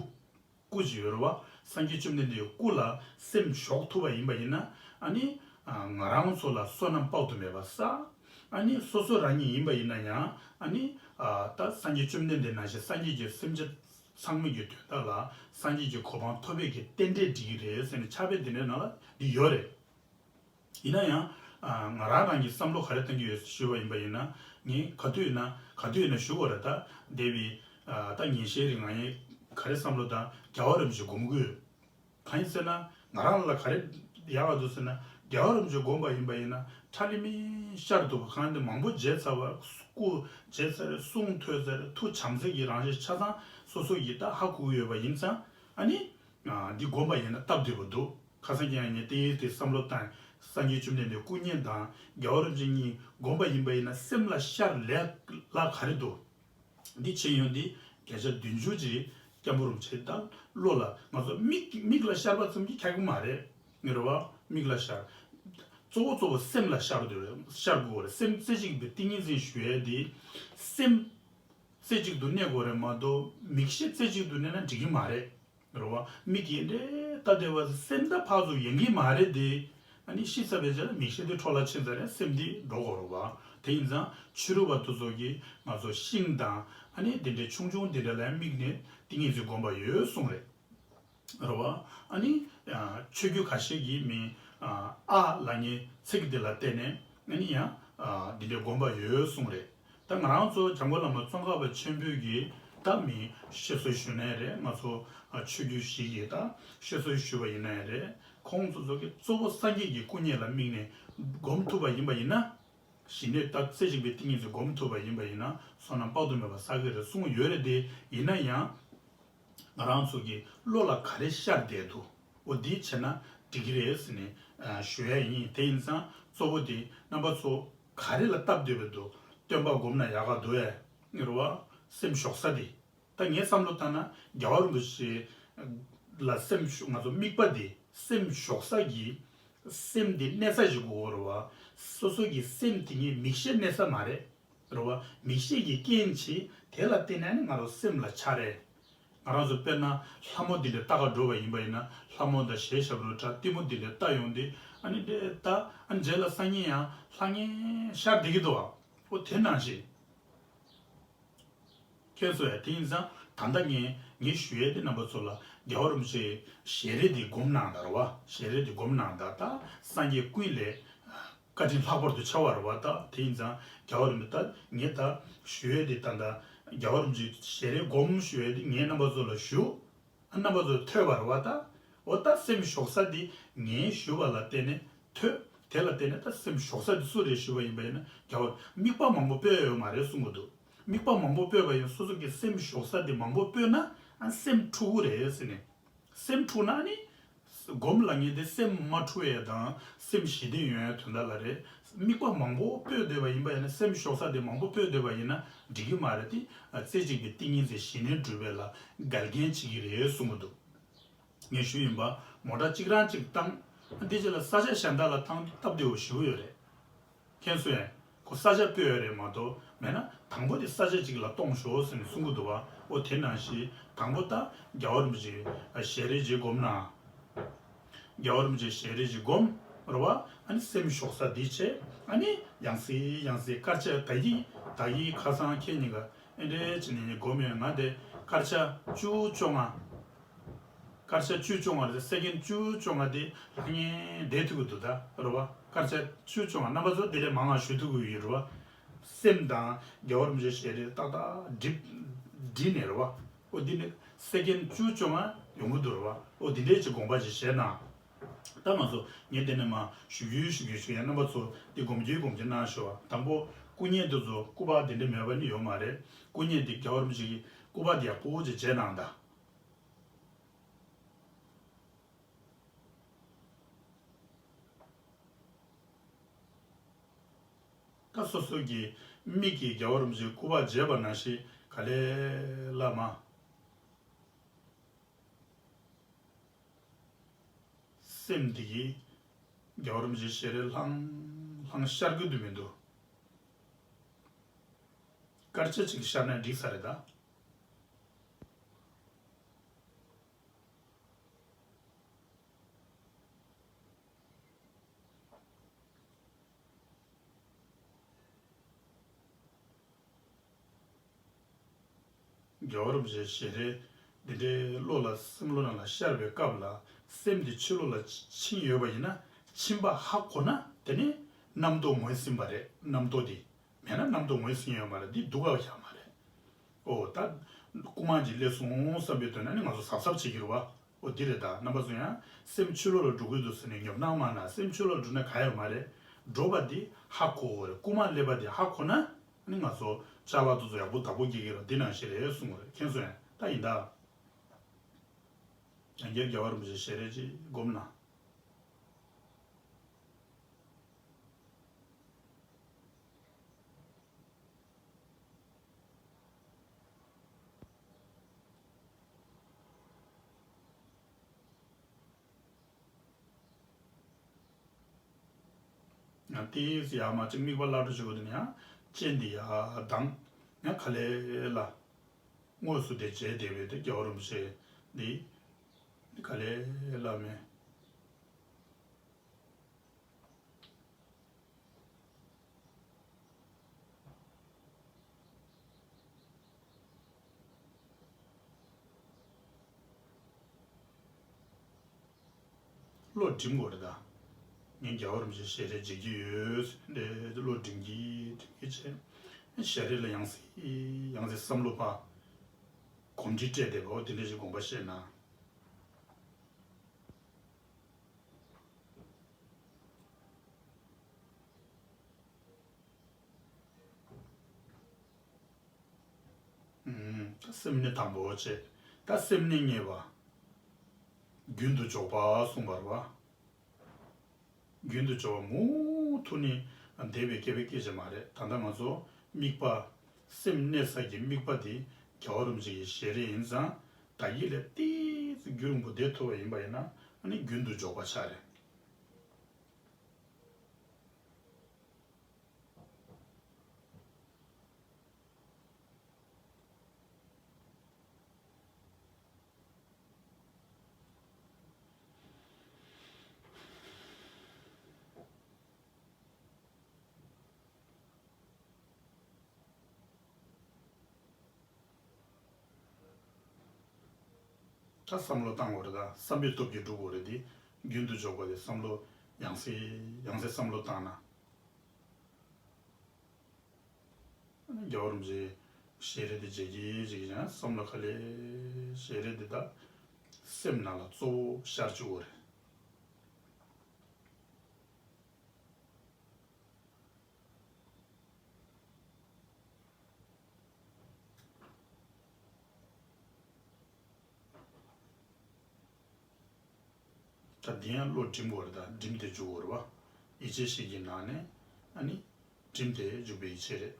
སྐུ་ཅིག་ཡོད་རེད་བ། སངས་རྒྱས་བཅོམ་ལྡན་འདས་ཀྱི་སྐུ་ལ་སེམས་ཞོག་ཐུབ་པ་ཡིན་པ་ཡིན་ན། ཨ་ནི་ང་རང་ཚོ་ལ་བསོད་ནམས་དཔག་ཏུ་མེད་པ་བསགས། ཨ་ནི་སོ་སོ་རང་ཉིད་ཡིན་པ་ཡིན་ན་ཡང་། ཨ་ནི་ད་སངས་རྒྱས་བཅོམ་ལྡན་འདས་ནང་བཞིན་སངས་རྒྱས་ཀྱི་སེམས་ཅན་ཚང་མ་གི་དོན་དག་ལ་སངས་རྒྱས་ཀྱི་གོ་འཕང་ཐོབ་པའི་གི་རྟེན་འབྲེལ་འགྲིག་གི་རེད་ཟེར་ནས་ཕྱག་དཔེ་འདི་འདྲའི་ནང་ལ་འདི་ཡོད་རེད། ཡིན་ན་ཡང་། ང་རང་རང་གི་བསམ་བློ་ག་རེ་བཏང་གི་ཡོད་ཞུས་པ་ཡིན་པ་ཡིན་ན། ངས་ག་དུས་ཡིན་ན་ག་དུས་ཡིན་ན་ཞུ་དགོས་རེད། ད་འདས་པའི་ད་ཉིན་ཤས་རིང་ང་ཡང་ག་རེ་བསམ་བློ་བཏང་། རྒྱལ་བ་རིན་པོ་ཆེ་སྒོམ་དགོས། གང་ཡིན་ཟེར་ན་ང་རང་ལ་ག་རེ་ཡག་པ་འདུག་ཟེར་ན། རྒྱལ་བ་རིན་པོ་ཆེ་སྒོམ་པ་ཡིན་པ་ཡིན་ན་ཁྲ་ལི་མི་ཤར་འདུག་པ། གང་ཡིན་དེ་མང་པོ་བརྗེད་ཚར་བ། སྐུ་བརྗེད་ཚར་རེད། གསུང་ཐོས་ཚར་རེད། ཐུགས་བྱམས་བརྩེ་གི་རང་བཞིན་ཆ་ཚང་སོ་སོ་ཡིས་ད་ཧ་གོ་གི་ཡོད་པ་ཡིན་ཙང་། ཨ་ནི། འདི་སྒོམ་པ་ཡིན་ན་སྟབས་བདེ་པོ་འདུག་ཁ་སང་ཀྱང་ངས་དེ་དེ་བསམ་བློ་བཏང་། སངས་རྒྱས་བཅོམ་ལྡན་འདས་སྐུ་བརྙན་དང་རྒྱལ་བ་རིན་པོ་ཆེ་གཉིས་སྒོམ་པ་ཡིན་པ་ཡིན་ན་སེམས་ལ་ཤར་ལས་སླ་ག་རེ་འདུག་འདི་བྱེད་ཡོང་དུས་བརྒྱ་ཆ་བདུན་ཅུ་ཅིག་སྐྱབས་མགོན་རིན་པོ་ཆེ་དང་བློ་ལ། ང་ཚོ་མིག་མིག་ལ་ཤར་བ་ཙམ་གྱིས་ཁྱབ་ཀྱི་མ་རེད། ངེས་རེད་བ། མིག་ལ་ཤར། གཙོ་བོ་གཙོ་བོ་སེམས་ལ་ཤར་དགོས་རེད། ཤར་དགོས་རེད། སེམས་རྩེ་གཅིག་པའི་ཏིང་ངེ་འཛིན་ཞུ་ཡས་དེ་སེམས་རྩེ་གཅིག་ཏུ་གནས་དགོས་རེད་མ་གཏོགས་མིག་ཤེས་རྩེ་གཅིག་ཏུ་གནས་ན་འགྲིག་གི་མ་རེད། རེད་བ། མིག་གིས་འདྲེ་ལྟ་བསྡད་པ་སེམས་ད་ཕར་ཚུར་ཡོང་གི་མ་རེད་དེ། ཨ་ནི་ཤི་ཚར་བའི་རྗེས་ལ་མིག་ཤེས་དེ་འཕྲོ་བརླག་ཕྱིན་ཚར་རེད། སེམས་དེ་འགྲོ་དགོས་རེད་བ། དེ་ཡིན་ཙང་ཕྱི་རོལ་པ་དེ་ཚོ་གིས་ང་ཚོ་ཤིང་དང་ཨ་ནི་དེ་འདྲའི་ཆུང་ཆུང་དེ་འདྲ་ལ་དམིགས་ནས་ཏིང་ངེ་འཛིན་སྒོམ་པ་ཡོད་གསུངས་རེད། རེད་བ། ཨ་ནི་ཆོས་བརྒྱུད་ཁ་ཤས་ཀྱིས་མི་ཨ་ལབ་མཁན་ཚིག་དེ་ལ་བརྟེན་ནས་ཨ་ནི་ཡང་འདི་འདྲའི་སྒོམ་པ་ཡོད་གསུངས་རེད། ད་ང་རང་ཚོ་འཇམ་མགོན་བླ་མ་ཙོང་ཁ་པ་ཆེན་པོས་ཀྱིས་ད་མི་བཤད་སྲོལ་ཞུ་ནའི་རེད། ང་ཚོ་ཆོས་བརྒྱུད་ཞིག་གིས་ད་བཤད་སྲོལ་ཞུ་བ་ཡིན་ནའི་རེད། ཁོང་ཚོ་ཚོ་གིས་གཙོ་བོ་སངས་རྒྱས་ཀྱི་སྐུ་བརྙན་ལ་དམིགས་ནས་སྒོམ་ཐུབ་པ་ཡིན་པ་ཡིན་ན། ཞི་གནས་ད་རྩེ་གཅིག་པའི་ཏིང་ངེ་འཛིན་སྒོམ་ཐུབ་པ་ཡིན་པ་ཡིན་ན་བསོད་ནམས་དཔག་ཏུ་མེད་པ་བསགས་ཀྱི་རེད་གསུངས་ཡོད་རེད་དེ། ཡིན་ན་ཡང་ང་རང་ཚོ་གི་བློ་ལ་ག་རེ་ཤར་བསྡད་འདུག་འོ་འདི་བྱས་ན་འགྲིག་གི་རེད་ཟེར་ནས་ཞུ་ཡ་ཡིན། དེ་ཡིན་ཙང་གཙོ་བོ་དེ་རྣམ་པ་ཚོ་ག་རེ་ལ་སྟབས་བདེ་བ་འདུག་སྟོན་པ་སྒོམ་ན་ཡག་ག་འདུག་ཨེ། རེད་བ། སེམས་ཞོག་ས་དེ། ད་ངས་བསམ་བློ་བཏང་ན་རྒྱལ་བ་རིན་པོ་ཆེ་ལ་སེམས་ཞོག་ང་ཚོ་དམིགས་པ་དེ་སེམས་ཞོག་ས་གི་སེམས་དེ་གནས་ས་ཞིག་དགོས་རེད་བ། སོ་སོ་གི་སེམས་དེ་ཉིད་མིག་ཤེས་གནས་ས་མ་རེད། རེད་བ། མིག་ཤེས་ཀྱི་རྐྱེན་གྱིས་དེ་ལ་བརྟེན་ནས་ནི་ང་རང་སེམས་ལ་འཆར་རེད། ང་རང་ཚོ་དཔེར་ན་ལྷ་མོ་འདི་འདྲ་ལྟ་ག་འགྲོ་བ་ཡིན་པ་ཡིན་ན་ལྷ་མོ་དང་གཞས་ཞབས་བྲོ་འཁྲབ་ལྟད་མོ་འདི་འདྲ་ལྟ་ཡོང་དུས་ ཨ་ནི་དེ་ད་ཨ་ནི་རྗེས་ལ་སང་ཉིན་ཡང་ལྷང་ངེ་ཤར་བསྡད་ཀྱི་འདུག་བ། འོ་དེ་ནང་བཞིན། ཁྱེད་ཚོ་ཡང་དེ་ཡིན་ཙང་ད་ལྟ་ངས་ངས་ཞུ་ཡས་དེ་རྣམ་པ་ཚོ་ལ་རྒྱལ་བ་རིན་པོ་ཆེའི་ཞལ་རས་དེ་སྒོམ་གནང་དང་རེད་བ། ཞལ་རས་དེ་སྒོམ་གནང་དང་། ད་སངས་རྒྱས་ཀུན་ལས་བཀའ་དྲིན་ལྷག་པར་དུ་ཆེ་བ་རེད་བ། ད་དེ་ཡིན་ཙང་རྒྱལ་བ་རིན་པོ་ད་ངས་ད་ཞུ་ཡས་དེ་ད་ད་རྒྱལ་བ་རིན་པོ་ཆེའི་ཞལ་རས་སྒོམ་ཞུ་ཡས་དེ་ངས་རྣམ་པ་ཚོ་ལ་ཞུ། རྣམ་པ་ཚོས་ཐོས་པ་རེད་བ་ད། འོ་ད་སེམས་ཞོག་ས་འདི་ངས་ཞུ་བ་ལ་བརྟེན་ནས་ཐོས། དེ་ལ་བརྟེན་ནས་ད་སེམས་ཞོག་ས་འདི་སུ་རེད་ཞུ་བ་ཡིན་པ་ཡིན་ན། རྒྱལ་བ་དམིགས་པ་མང་པོ་སྤོས་ཡོད་མ་རེད་གསུང་གི་འདུག་དམིགས་པ་མང་པོ་སྤོས་པ་ཡིན། སོ་སོ་གི་སེམས་ཞོག་ས་འདི་མང་པོ་སྤོས་ན་ཨ་སེམས་འཁྲུག་གི་རེད་ཟེར་ནས། སེམས་འཁྲུག་ན་ནི། སྒོམ་ལ་ངས་འདི་སེམས་མ་འཁྲུག་ཡས་དང་སེམས་ཞི་བདེ་ཡོང་ཡས་དོན་དག་ལ་རེད། དམིགས་པ་མང་པོ་སྤོས་བསྡད་པ་ཡིན་པ་ཡིན་ན། སེམས་ཞོག་ས་དེ་མང་པོ་སྤོས་བསྡད་པ་ཡིན་ན་འགྲིག་གི་མ་རེད་དེ། རྩེ་གཅིག་པའི་ཏིང་ངེ་འཛིན་ཞི་གནས་སྒྲུབ་པ་ལ་འགལ་རྐྱེན་བྱེད་ཀྱི་རེད་གསུང་གི་འདུག་ངས་ཞུས་ཡིན་པ། མོ་ཊ་གཅིག་རང་གཅིག་བཏང་། འདི་རྗེས་ལ་ས་ཆ་གཞན་དག་ལ་བཏང་སྟབས་བདེ་བོ་ཞེ་པོ་ཡོད་རེད། མཁྱེན་སོང་ངས། ཁོ་ས་ཆ་སྤོས་ཡོད་རེད་མ་གཏོགས་མེད་ན། དང་པོ་དེ་ས་ཆ་གཅིག་ལ་གཏོང་ཤོག་ཟེར་ནས་གསུང་གི་འདུག་བ། འོ་དེ་ནང་བཞིན་དང་པོ་ད་རྒྱལ་བ་རིན་པོ་ཆེའི་ཞལ་རས་ཅིག་སྒོམ་ན། རྒྱལ་བ་རིན་པོ་ཆེའི་ཞལ་རས་ཅིག་སྒོམ་རེད་བ། ཨ་ནི་སེམས་ཞོག་ས་འདི་བྱས། ཨ་ནི་ཡང་སེ་ཡང་སེ་དཀར་ཆག་ད་གི་ད་གི་ཁ་སང་ཁྱེད་གཉིས་ཀ་ཨེ་འདྲས་བྱས་ནས་སྒོམ་ཡོད། ང་དེ་དཀར་ཆག་བཅུ་བཅོ་ལྔ། དཀར་ཆག་བཅུ་བཅོ་ལྔ་རེད། སེ་ཀེན་བཅུ་བཅོ་ལྔ་དེ་ལྷང་ངེ་བསྡད་ཐུབ་ཀྱི་འདུག་ད་རེད་བ། དཀར་ཆག་བཅུ་བཅོ་ལྔ། རྣམ་པ་ཚོ་དེ་ལས་མང་བ་ཞུ་ཐུབ་ཀྱི་ཡོད་རེད་བ། སེམས་དང་རྒྱལ་བ་རིན་པོ་ཆེའི་ཞལ་རས་ཏག་ཏག་སྒྲིབ་སྒྲིལ་ནས་རེད་བ། འོ་འདི་ནི་སེ་ཀེན་བཅུ་བཅོ་ལྔ་ཡོང་གི་འདུག་རེད་བ། འོ་འདི་འདྲས་ཀྱི་དགོངས་པ་ཅིག་བཞེས་ན། ད་ང་ཚོ་ངས་དེ་ནས་མ་ཞུ་རྒྱུ་ཞུ་རྒྱུ་ཞུ་ཡ། རྣམ་པ་ཚོ་འདི་སྒོམ་རྒྱུ་སྒོམ་རྒྱུ་གནང་ཤོག་བ། དང་པོ་སྐུ་བརྙན་འདི་ཚོ་སྐུ་པར་འདི་འདྲས་མེད་པ་ནི་ཡོད་མ་རེད། སྐུ་བརྙན་འདི་རྒྱལ་བ་རིན་པོ་ཆེ་གི་སྐུ་པར་འདི་ཡག་པོ་ཅིག་བྱས་གནང་དང་། ད་སོ་སོ་གི་མིག་གིས་རྒྱལ་བ་རིན་པོ་ཆེའི་སྐུ་པར་མཇལ་བ་ནང་བཞིན་ག་ལེ་ལ་མ། སེམས་འདི་གིས་རྒྱལ་བ་རིན་པོ་ཆེའི་ཞལ་རས་ལྷང་ལྷང་ཤར་གི་འདུག་མི་འདུག་དཀར་ཆག་ཅིག་ཤར་ན་འགྲིག་ས་རེད་ད། རྒྱལ་བ་རིན་པོ་ཆེའི་ཞལ་རས་འདི་འདྲའི་བློ་ལ་སེམས་བློ་ནང་ལ་ཤར་བའི་སྐབས་ལ། སེམས་འདི་ཕྱི་ལོགས་ལ་ཕྱིན་ཡོད་པ་ཡིན་ན། ཕྱིན་པ་ཧ་གོ་ན་དེ་ནི་རྣམ་རྟོག་ངོས་ཟིན་པ་རེད། རྣམ་རྟོག་འདི། མེད་ན་རྣམ་རྟོག་ངོས་ཟིན་ཡོད་མ་རེད། འདི་སྡུག་ག་བཞག་མ་རེད། ཨོ་ད། རྐུ་མ་ཅིག་སླེབས་སོང་བསམ་པའི་དོན་ན་ནི་ང་ཚོ་གཟབ་གཟབ་བྱེད་ཀྱི་རེད་བ། ཨོ་འདི་རེད་ད། རྣམ་པ་ཚོ་ཡང་སེམས་ཕྱི་ལོགས་ལ་འགྲོ་གི་འདུག་ཟེར་ནས་ཉོབ་སྣང་མ་ན། སེམས་ཕྱི་ལོགས་འགྲོ་ན་ག་ཡོད་མ་རེད། འགྲོ་བ་འདི་ཧ་གོ་གི་རེད། རྐུ་མ་སླེབས་པ་འདི་ཧ་གོ་ན་ནི་ང་ཚོ་ཅ་ལག་དེ་ཚོ་ཡག་པོ་བདག་པོ་རྒྱག་གི་རེད། འདི་ནང་བཞིན་རེད་གསུང་གི་རེད། མཁྱེན་སོང་ངས། ད་ཡིན་ད། ཡང་བསྐྱར་རྒྱལ་བ་རིན་པོ་ཆེའི་ཞལ་རས་ཅིག་སྒོམ་ན། ཡང་ཏིས་ཡར་མར་ཅིག་དམིགས་པ་སླར་གྲོལ་བྱེད་དགོས། དེ་ནས་ཡང་སྤྱན་འདི་ཡར་ལྡང་། ཡང་ག་ལེ་ལ། དངོས་སུ་དེ་མཇལ་བསྡད་པའི་དེ་རྒྱལ་བ་རིན་པོ་ཆེ་འདི་ག་ལེ་ལ་མེད། བློ་སྒྲིམ་དགོས་རེད་ད། ངས་རྒྱལ་བ་རིན་པོ་ཆེའི་ཞལ་རས་མཇལ་གྱི་ཡོད་ཟེར་ནས་བློ་སྒྲིམ་གྱིན་སྒྲིམ་གྱིན་བྱས། ཞལ་རས་ལ་ཡང་སེ་ཡང་སེ་བསམ་བློ་ཕར་གོམས་འདྲིས་སྤྲད་བསྡད་པ། འོ་དེ་འདྲ་ཞིག་དགོངས་པ་བཞེས་ན། ཨུམ། ད་སེམས་གནས་དང་པོ་བྱས། ད་སེམས་གནས་གཉིས་པ། རྒྱུན་དུ་འཇོག་པ་གསུངས་པ་རེད་བ། རྒྱུན་དུ་འཇོག་པ་མུ་མཐུད་ནས་བསྡད་པའི་སྐད་པའི་སྐད་ཆ་མ་རེད། ད་ལྟ་ང་ཚོ་དམིགས་པ། སེམས་གནས་ས་ཀྱི་དམིགས་པ་དེ་རྒྱལ་བ་རིན་པོ་ཆེ་གི་ཞལ་རས་ཡིན་ཙང་། ད་གིན་ལས་ཏོག་ཙམ་རྒྱུན་རིང་པོ་བསྡད་ཐུབ་པ་ཡིན་པ་ཡིན་ན། ཨ་ནི་རྒྱུན་དུ་འཇོག་པ་ཆགས་རེད། ད་བསམ་བློ་བཏང་དགོས་རེད། ད་བསམ་པའི་སྟོབས་ཀྱིས་འགྲུབ་དགོས་རེད་དེ། རྒྱུན་དུ་འཇོག་པ་དེ་བསམ་བློ་ཡང་སེ་ཡང་སེ་བསམ་བློ་བཏང་ན། རྒྱལ་བ་རིན་པོ་ཆེའི་ཞལ་རས་དེ་མཇལ་གྱིན་མཇལ་གྱིན་ཡང་བསམ་བློ་ག་ལེ། ཞལ་རས་དེ་ད་སེམས་ནང་ལ་གཙོ་བོ་ཤར་བཅུག་དགོས་རེད། ད་འདི་ཡང་བློ་སྒྲིམ་དགོས་རེད། ད་སྒྲིམ་དེ་འཇུག་དགོས་རེད་བ། ཡིད་ཆེས་ཤིག་གི་ནང་ནས་ཨ་ནི་སྒྲིམ་དེ་འཇུག་པའི་ཡིད་ཆེས་རེད།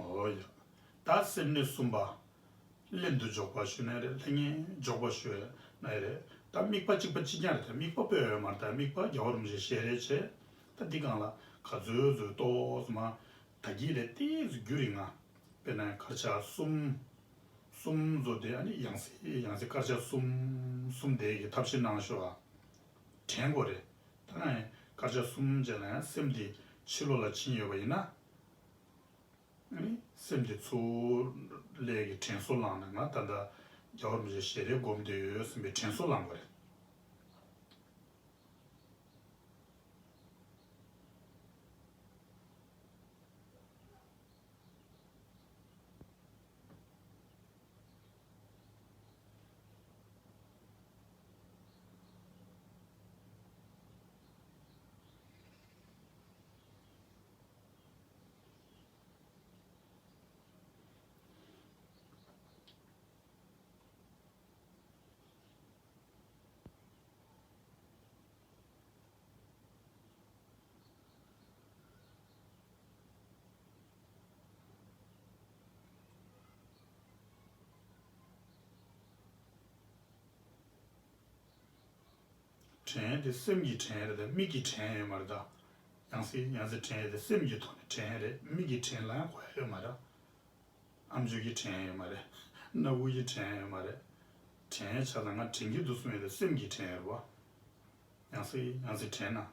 ཨོ་ཡ། ད་སེམས་གནས་གསུམ་པ། ལྷན་དུ་འཇོག་པ་ཞུས་ན་རེད། ལྷང་ངེར་འཇོག་པ་ཞུས་ན་རེད། ད་དམིགས་པ་གཅིག་པ་གཅིག་རྐྱང་རེད། ད་དམིགས་པ་སྤོས་ཡོད་མ་རེད། ད་དམིགས་པ་རྒྱལ་བ་རིན་པོ་ཆེ་ཞལ་རས་བྱས། ད་འདི་སྒང་ལ་ག་ཚོད་ཚོད་ཏོག་ཙམ་མ། ད་གིས་ལས་ཏོག་ཙམ་རྒྱུ་རིང་ང་། དཔེར་ན་དཀར་ཆག་གསུམ། གསུམ་བཟོ་དེ་ཨ་ནི་ཡང་སེ་ཡང་སེ་དཀར་ཆག་གསུམ་གསུམ་དེ་གི་ཐབས་ཤེས་གནང་ཤོག་ཨ། དྲན་དགོས་རེད། ད་ང་ཡང་དཀར་ཆག་གསུམ་བྱས་ན་ཡང་སེམས་དེ་ཕྱི་ལོགས་ལ་ཕྱིན་ཡོད་པ་ཡིན་ན། ཨ་ནི་སེམས་དེ་ཚུར་ལས་ཀྱི་དྲན་གསོ་བླངས་ནས། ང་ད་ལྟ་རྒྱལ་བ་རིན་པོ་ཆེ་ཞལ་རས་སྒོམ་བསྡད་ཡོད་ཟེར་བའི་དྲན་གསོ་བླང་དགོས་རེད། དྲན་དེ་སེམས་ཀྱི་དྲན་རེད་དེ། མིག་གི་དྲན་ཡོད་མ་རེད་ད། ཡང་སེ་ཡང་སེ་དྲན་དེ་སེམས་ཀྱི་ཐོག་ནས་དྲན་རེད། མིག་གི་དྲན་ལ་ཡང་གོ་ཡ་ཡོད་མ་རེད། ཨམ་ཅོག་གི་དྲན་ཡོད་མ་རེད། སྣ་བུག་གི་དྲན་ཡོད་མ་རེད། དྲན་ཆ་ཚང་ང་དྲན་གྱི་འདུག་གསུང་ཡ་དེ་སེམས་ཀྱི་དྲན་རེད་བ། ཡང་སེ་ཡང་སེ་དྲན་ན།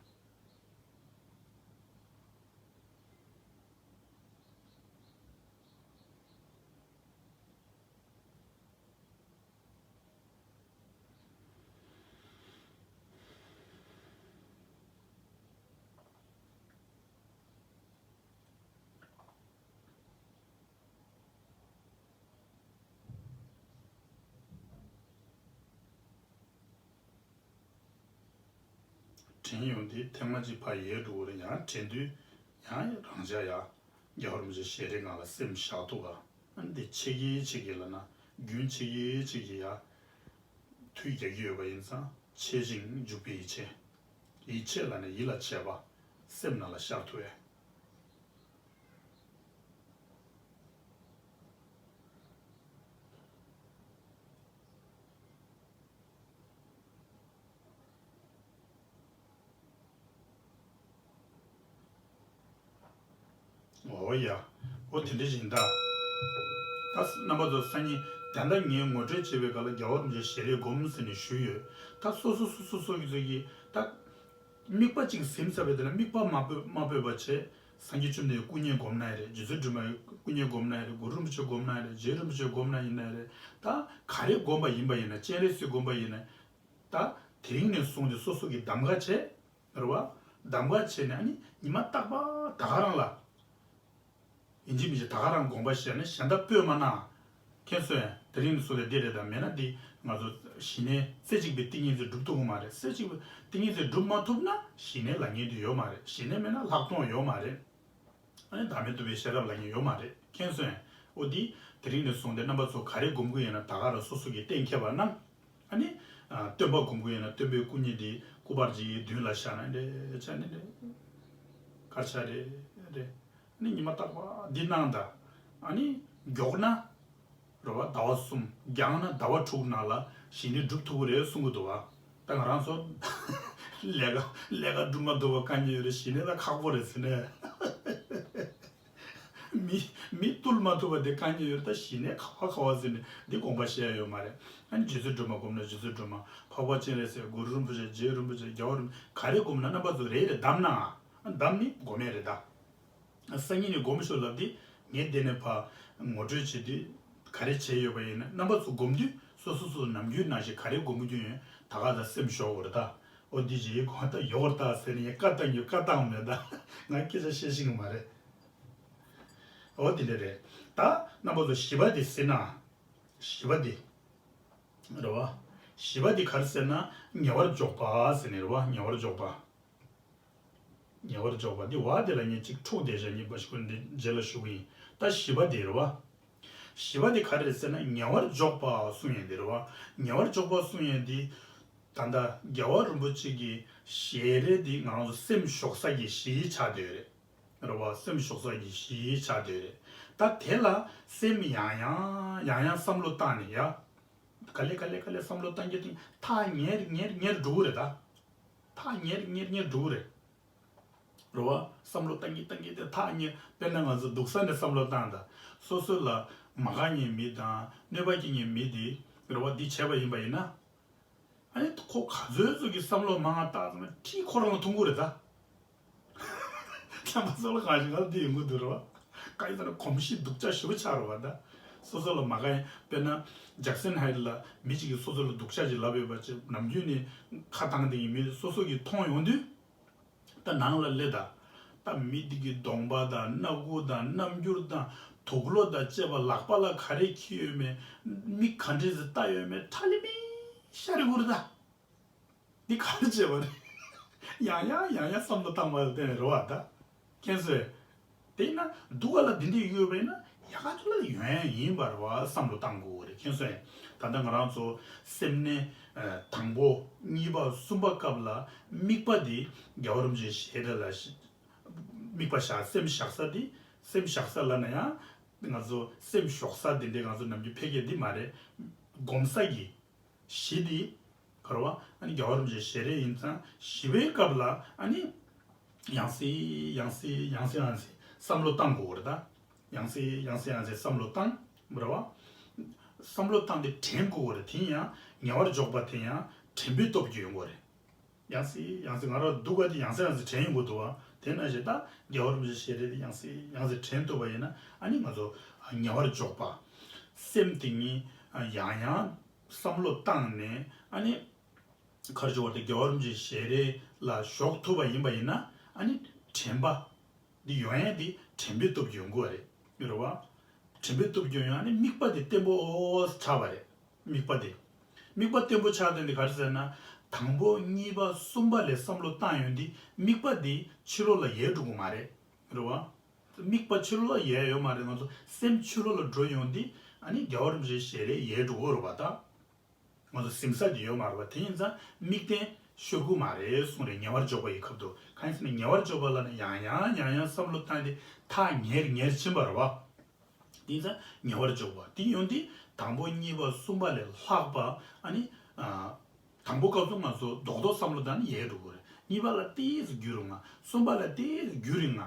དྲན་ཡོང་དུས་ཐེངས་མ་གཅིག་ཕར་ཡལ་འགྲོ་གི་རེད། ཡང་དྲན་དུས་ཡང་རང་འཇགས་ཡ། རྒྱལ་བ་རིན་པོ་ཆེ་ཞལ་རས་སྒང་ལ་སེམས་བཞག་ཐུབ་པ། ཨ་ནི་འདི་ཆེ་གེ་ཆེ་གེ་ལབ་ན་རྒྱུན་ཆེ་གེ་ཆེ་གེ་ཡ། དུས་རྒྱག་གི་ཡོད་པ་ཡིན་ཙང་བྱེད་ཅིང་འཇུག་པའི་ཡིད་ཆེས། ཡིད་ཆེས་ལབ་ན་ཡིད་ལ་བྱེད་པ། སེམས་ནང་ལ་ཤར་ཐུབ་ཡ། འོ་ཡ། འོ་དེ་འདྲ་ཡིན་ད། ད་རྣམ་པ་ཚོ་སང་ཉིན་ད་ལྟ་ངས་ངོ་སྤྲོད་བྱེད་པའི་སྐབས་ལ་རྒྱལ་བ་རིན་པོ་ཆེ་ཞལ་རས་སྒོམ་ཟེར་ནས་ཞུས་ཡོད། ད་སོ་སོ་སོ་སོ་སོ་གི་ཚོ་གི་ད། དམིགས་པ་གཅིག་ཟིན་ཚར་བའི་དེ་ལ་དམིགས་པ་མ་སྤོ་མ་སྤོས་པ་བྱས། སངས་རྒྱས་བཅོམ་ལྡན་སྐུ་བརྙན་སྒོམ་ན་ཡང་རེད། རྗེ་བཙུན་སྒྲོལ་མའི་སྐུ་བརྙན་སྒོམ་ན་ཡང་རེད། གུ་རུ་རིན་པོ་ཆེ་སྒོམ་ན་ཡང་རེད། རྗེ་རིན་པོ་ཆེ་སྒོམ་ན་ཡིན་ན་ཡང་རེད། ད་ག་རེ་སྒོམ་པ་ཡིན་པ་ཡིན་ན། སྤྱན་རས་གཟིགས་སྒོམ་པ་ཡིན་ན། ད་དེ་རིང་ནས་བཟུང་སྟེ་སོ་སོ་གིས་གདམ་ག་བྱས། རེད་བ། གདམ་ག་བྱས་ནས་ཨ་ནི་ཉི་མ་རྟག་པར་ད་ག་རང་ལ། ཡིན་གཅིག་མིན་གཅིག་ད་ག་རང་དགོངས་པ་བཞེས་ནས་གཞན་དག་སྤོས་མ་གནང་། མཁྱེན་སོང་ངས། དེ་རིང་ནས་བཟུང་སྟེ་འདི་རེད། ད་མེད་ན་འདི་ང་ཚོ་ཞི་གནས་རྩེ་གཅིག་པའི་ཏིང་ངེ་འཛིན་སྒྲུབ་ཐུབ་ཀྱི་མ་རེད། རྩེ་གཅིག་པའི་ཏིང་ངེ་འཛིན་སྒྲུབ་མ་ཐུབ་ན་ཞི་གནས་ལབ་མཁན་དེ་ཡོད་མ་རེད། ཞི་གནས་མེད་ན་ལྷག་མཐོང་ཡོད་མ་རེད། ཨ་ནི་བདག་མེད་རྟོགས་པའི་ཤེས་རབ་ལབ་མཁན་ཡོད་མ་རེད། མཁྱེན་སོང་ངས། འོ་འདི་དེ་རིང་ནས་བཟུང་སྟེ་རྣམ་པ་ཚོ་ག་རེ་སྒོམ་གྱི་ཡོད་ན་ད་ག་རང་སོ་སོ་གིས་གཏན་འཁེལ་བ་གནང་། ཨ་ནི། ཨ། སྟོན་པ་སྒོམ་གྱི་ཡོད་ན་སྟོན་པའི་སྐུ་བརྙན་འདི་སྐུ་པར་གྱི་མདུན་ལ་བཞག་ན་འདྲ་ཆགས་ནི་འདྲ། དཀར་ཆག་རེད་རེད། ཨ་ནི་ཉི་མ་རྟག་པར་འདི་གནང་དང་། ཨ་ནི་མགྱོགས་ན། རེད་བ། ཟླ་བ་གསུམ་རྒྱང་ན་ཟླ་བ་དྲུག་ནང་ལ་ཞི་གནས་སྒྲུབ་ཐུབ་ཀྱི་རེད་གསུང་གི་འདུག་བ། ད་ང་རང་ཚོ་ལས་ཀ་ལས་ཀ་སྒྲུབ་མ་ཐུབ་པ་དཀའ་ངལ་ཡོད་རེད། ཞི་གནས་ད་ཁག་པོ་རེད་ཟེར་ནས། མི་མི་བཏུལ་མ་ཐུབ་པ་དེ་དཀའ་ངལ་ཡོད་རེད། ད་ཞི་གནས་ཁག་པ་ཁག་པ་ཟེར་ནས་འདི་དགོངས་པ་བཞེས་ཡ་ཡོད་མ་རེད། ཨ་ནི་རྗེ་བཙུན་སྒྲོལ་མ་སྒོམ་ན་རྗེ་བཙུན་སྒྲོལ་མ། འཕགས་པ་སྤྱན་རས་གཟིགས། གུ་རུ་རིན་པོ་ཆེ། རྗེ་རིན་པོ་ཆེ། རྒྱལ་བ་རིན་པོ་ཆེ། ག་རེ་སྒོམ་ན་རྣམ་པ་ཚོ་རེ་རེ་བསྡམས་ན། ཨ་བསྡམས་ནི་སྒོམ་ཡ་རེད་ད། སང་ཉིན་ནས་སྒོམ་ཤོག་ལབ་དུས། ངས་དེ་ནས་ཕར་ངོ་སྤྲོད་བྱེད་དུས། ག་རེ་བྱས་ཡོད་པ་ཡིན་ན། རྣམ་པ་ཚོ་སྒོམ་དུས་སོ་སོ་སོ་ནམ་རྒྱུན་ནང་བཞིན་ག་རེ་སྒོམ་གྱི་ཡོད། ད་ག་ད་སེམས་ཞོག་གོ་རེད་ད། ཨོ་འདི་ཞིག་གོ་ད་ཡོག་རེད་ད་ཟེར་ནས་ངས་བཀའ་བཏང་རྒྱུ་བཀའ་བཏང་མེད་ད། ང་སྐད་ཆ་བཤད་ཤེས་ཀྱི་མ་རེད། ཨོ་དེ་འདྲ་རེད། ད་རྣམ་པ་ཚོ་བཞི་པ་དེ་ཟེར་ན། བཞི་པ་དེ་རེད་བ། བཞི་པ་དེ་ག་རེ་ཟེར་ན་ཉེ་བར་འཇོག་པ་ཟེར་ནས་རེད་བ། ཉེ་བར་འཇོག་པ། ཉེ་བར་འཇོག་པ་འདི་བ་དེ་ལ་ངས་ཅིག་འཁྲུག་བསྡད་བཞག་ཉིན་པ་ཞིག་འདི་རྗེས་ལ་ཞུ་གི་ཡིན། ད་བཞི་པ་དེ་རེད་བ། བཞི་པ་དེ་ག་རེ་རེད་ཟེར་ན་ཉེ་བར་འཇོག་པ་གསུང་ཡས་དེ་རེད་བ། ཉེ་བར་འཇོག་པ་གསུང་ཡས་འདི། ད་ལྟ་རྒྱལ་བ་རིན་པོ་ཆེ་གི་ཞལ་རས་འདི་ང་རང་ཚོ་སེམས་ཞོག་ས་གི་གཞི་ཆགས་བསྡད་ཡོད་རེད། རེད་བ། སེམས་ཞོག་ས་གི་གཞི་ཆགས་བསྡད་ཡོད་རེད། ད་དེ་ལ་སེམས་ཡང་ཡང་ཡང་ཡང་བསམ་བློ་བཏང་ནས་ཡ། ག་ལེ་ག་ལེ་ག་ལེ་བསམ་བློ་བཏང་རྒྱུ་དེ་ཐག་ཉེ་རུ་ཉེ་རུ་ཉེ་རུ་འགྲོ་གི་རེད་ད། ཐག་ཉེ་རུ་ཉེ་རུ་ཉེ་རུ་འགྲོ་གི་རེད། རེད་བ། བསམ་བློ་བཏང་གི་བཏང་གི་དེ་ཐག་ཉེ། དཔེར་ན་ང་ཚོ་སྡུག་ས་ནས་བསམ་བློ་བཏང་ད། སོ་སོ་ལ་མ་དགའ་མཁན་མི་དང་གནོད་པ་སྐྱེལ་མཁན་མི་དེ་རེད་བ། འདི་བྱས་པ་ཡིན་པ་ཡིན་ན། ཨ་ནི་ཁོ་ག་ཚོད་ཚོད་ཀྱི་བསམ་བློ་མང་བ་བཏང་ཙང་ཁྲིས་ཁོ་རང་ལ་ཐུག་གི་རེད་ད། རྣམ་པ་ཚོ་ལ་གང་ཞིག་ང་ལ་འདི་ཡོང་གི་འདུག་རེད་བ། གང་ཡིན་ཟེར་ན་གོམས་གཤིས་སྡུག་ཅག་ཞེ་པོ་ཆགས་རེད་བ་ད། སོ་སོ་ལ་མ་དགའ་ཡིན། དཔེར་ན་ཇེག་སན་ཧའེཊ་ལ་མི་གཅིག་གིས་སོ་སོ་ལ་སྡུག་ཅག་ཅིག་ལབ་ཡོད་པ་ཅིག་ནམ་རྒྱུན་ནས་ཁ་བཏང་བསྡད་མཁན་མི་སོ་སོ་གིས་མཐོང་ཡོང་དུས། ད་ནང་ལ་སླེབས་ད། ད་མི་དེ་གི་གདོང་པ་དང་སྣ་ཁུག་དང་རྣམ་འགྱུར་དང་དུག་ལོག་དང་བཅས་པ། ལག་པ་ལ་ག་རེ་འཁྱེར་ཡོད་མེད། མིག་ག་འདྲས་སེ་ལྟ་ཡོད་མེད་ཁྲ་ལི་མི་ཤར་གི་རེད་ད། འདི་ག་རེ་བྱས་པ་རེད། ཡང་ཡང་ཡང་ཡང་བསམ་བློ་བཏང་བ་ལ་བརྟེན་ནས་རེད་བ་ད། མཁྱེན་སོང་། དེས་ན་སྡུག་ག་ལ་འདི་འདྲ་ཡོད་པ་ཡིན་ན་ཡག་ག་ཚོད་ལ་ཡོང་ཡ་ཡིན་པ་རེད་བ་བསམ་བློ་བཏང་དགོས་རེད། མཁྱེན་སོང་། ད་ལྟ་ང་རང་ཚོ་སེམས་ནད་ཨ་དང་པོ་གཉིས་པ་གསུམ་པ་སྐབས་ལ་དམིགས་པ་འདི་རྒྱལ་བ་རིན་པོ་ཆེའི་ཞལ་རས་ལ་ཞི་དམིགས་པ་བཞག་སེམས་བཞག་ས་འདི། སེམས་བཞག་ས་ལབ་ན་ཡང་ང་ཚོ་སེམས་ཞོག་ས་འདི་འདྲའི་ང་ཚོ་ནམ་རྒྱུན་ཕལ་སྐད་འདི་མ་རེད། སྒོམ་ས་གི་གཞི་འདི་ག་རེ་བ། ཨ་ནི་རྒྱལ་བ་རིན་པོ་ཆེའི་ཞལ་རས་ཡིན་ཙང་བཞི་པའི་སྐབས་ལ་ཨ་ནི་ཡང་སེ་ཡང་སེ་ཡང་སེ་ཡང་སེ་བསམ་བློ་བཏང་དགོས་རེད་ད། ཡང་སེ་ཡང་སེ་ཡང་སེ་བསམ་བློ་བཏང་། རེད་བ། བསམ་བློ་བཏང་སྟེ་དྲན་དགོས་རེད། དེ་ཡང་ཉེ་བར་འཇོག་པ་དེ་ཡང་དྲན་པའི་སྟོབས་ཀྱིས་ཡོང་དགོས་རེད། ཡང་སེ་ཡང་སེ་ང་རང་སྡུག་ག་དེ་ཡང་སེ་ཡང་སེ་དྲན་ཡོང་གི་འདུག་བ། དེ་ནང་བཞིན་ད་རྒྱལ་བ་རིན་པོ་ཆེའི་ཞལ་རས་དེ་ཡང་སེ་ཡང་སེ་དྲན་ཐུབ་པ་ཡིན་ན་ཨ་ནི་ང་ཚོ་ཉེ་བར་འཇོག་པ། སེམས་དེ་ཉིད་ཡང་ཡང་བསམ་བློ་བཏང་ནས་ཨ་ནི་ག་རེ་ཞུ་བ་དེ་རྒྱལ་བ་རིན་པོ་ཆེའི་ཞལ་རས་ལ་ཞོག་ཐུབ་པ་ཡིན་པ་ཡིན་ན་ཨ་ནི་དྲན་པ་འདི་ཡོང་ཡ་དེ་དྲན་པའི་སྟོབས་ཀྱིས་ཡོང་གི་རེད། རེད་བ། དྲན་པའི་སྟོབས་ཀྱིས་ཡོང་ཡ་ནི་དམིགས་པ་དེ་བརྟན་པོ་ཆགས་པ་རེད། དམིགས་པ་དེ། དམིགས་པ་བརྟན་པོ་ཆགས་དོན་དེ་ག་རེ་ཟེར་ན། དང་པོ་གཉིས་པ་གསུམ་པ་ལ་བསམ་བློ་བཏང་ཡོང་དུས་དམིགས་པ་དེ་ཕྱི་ལོགས་ལ་ཡལ་འགྲོ་གི་མ་རེད། རེད་བ། དམིགས་པ་ཕྱི་ལོགས་ལ་ཡལ་ཡོད་མ་རེད། ང་ཚོ་སེམས་ཕྱི་ལོགས་ལ་འགྲོ་ཡོང་དུས་ཨ་ནི་རྒྱལ་བ་རིན་པོ་ཆེའི་ཞལ་རས་ཡལ་འགྲོ་གི་རེད་བ་ད། ང་ཚོ་ཟིན་ས་དེ་ཡོད་མ་རེད་བ། དེ་ཡིན་ཙང་དམིགས་རྟེན་ཤོར་གི་མ་རེད་གསུངས་རེད། ཉེ་བར་འཇོག་པ་ཡི་སྐབས་དུ། གང་ཡིན་ཟེར་ན་ཉེ་བར་འཇོག་པ་ལ་ནི་ཡང་ཡང་ཡང་ཡང་བསམ་བློ་བཏང་སྟེ་ཐག་ཉེ་རུ་ཉེ་རུ་ཕྱིན་པ་རེད་བ། དེ་ཡིན་ཙང་ཉེ་བར་འཇོག་པ་དེ་ཡོང་དུས་དང་པོ་གཉིས་པ་གསུམ་པ་ལས་ལྷག་པ་ཨ་ནི། ཨ། དང་པོ་སྐབས་སུ་ང་ཚོ་རྡོག་རྡོག་བསམ་བློ་བཏང་ནས་ཡལ་འགྲོ་གི་རེད། གཉིས་པ་ལ་ཏོག་ཙམ་རྒྱུས་རིང་ང་། གསུམ་པ་ལ་ཏོག་ཙམ་རྒྱུས་རིང་ང་།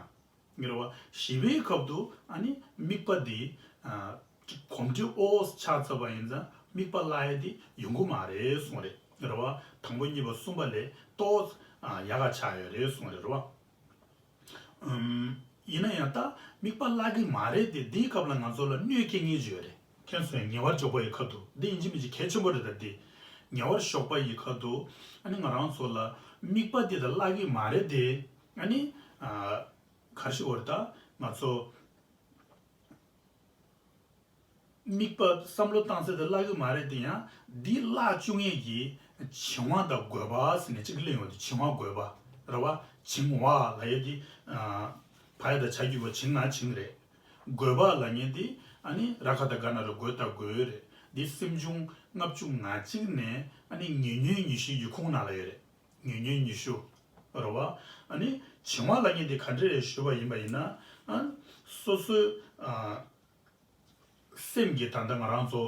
ངེས་རེད་བ། བཞི་པའི་སྐབས་དུ་ཨ་ནི་དམིགས་པ་འདི། ཨ། གོམས་འདྲིས་འོ་ཆགས་ཚར་བ་ཡིན་ཙང་དམིགས་པ་བརླག་ཡས་འདི་ཡོང་གི་མ་རེད་གསུངས་རེད། ངེས་རེད་བ། དང་པོ་གཉིས་པ་གསུམ་པ་ལས་ཏོག་ཙམ་ཡག་ག་ཆགས་ཡོད་རེད་གསུངས་རེད། རེད་བ། ཨུམ། ཡིན་ན་ཡང་ད་དམིགས་པ་བརླག་གི་མ་རེད་དེ། འདིའི་སྐབས་ལ་ང་ཚོ་ལ་གནོད་སྐྱེལ་མཁན་ཅིག་ཡོད་རེད། མཁྱེན་སོང་། ངེས་པར་འཇོག་པ་ཡི་ཁ་ཐུག་འདི་ཡིན་གཅིག་མིན་གཅིག་གལ་ཆེན་པོ་རེད། ད་འདི་ངེས་པར་འཇོག་པ་ཡི་ཁ་ཐུག་ཨ་ནི་ང་རང་ཚོ་ལ་དམིགས་པ་འདི་ད་བརླག་གི་མ་རེད་དེ། ཨ་ནི། ཨ། ག་རེ་ཞུ་དགོས་རེད། ད་ང་ཚོ་དམིགས་པ་བསམ་བློ་བཏང་ཚད་དེ་བརླག་གི་མ་རེད་དེ། ཡང་འདི་བརླག་བཅུག་མཁན་གྱི་བྱིང་བ་དང་རྒོད་པ་ཟེར་ནས་གཅིག་སླེབས་ཡོང་དུས། བྱིང་བ་རྒོད་པ་རེད་བ། བྱིང་བ་ལབ་ཡས་དེ། ཨ། བ་ཡ་བཏགས་བྱ་གི་བ། བྱིང་ང་བྱིང་རེད། རྒོད་པ་ལབ་མཁན་དེ་ཨ་ནི་ར་ག་བཏགས་རྒ་ན་རོ་རྒོ་ད་རྒོད་རེད། འདི་སེམས་བྱུང་ལྔ་བཅུ་ང་གཅིག་ནས་ཨ་ནི་ཉེ་ཉོན་ཉི་ཤུ་ཡི་ཁོངས་ནང་ལ་ཡོད་རེད། ཉེ་ཉོན་ཉི་ཤུ་རེད་བ། ཨ་ནི་བྱིང་བ་ལབ་མཁན་དེ་ག་འདྲ་རེད་ཞུས་པ་ཡིན་པ་ཡིན་ན། ཨ། སོ་སོའི། ཨ། སེམས་ཀྱི་ད་ལྟ་ང་རང་ཚོ་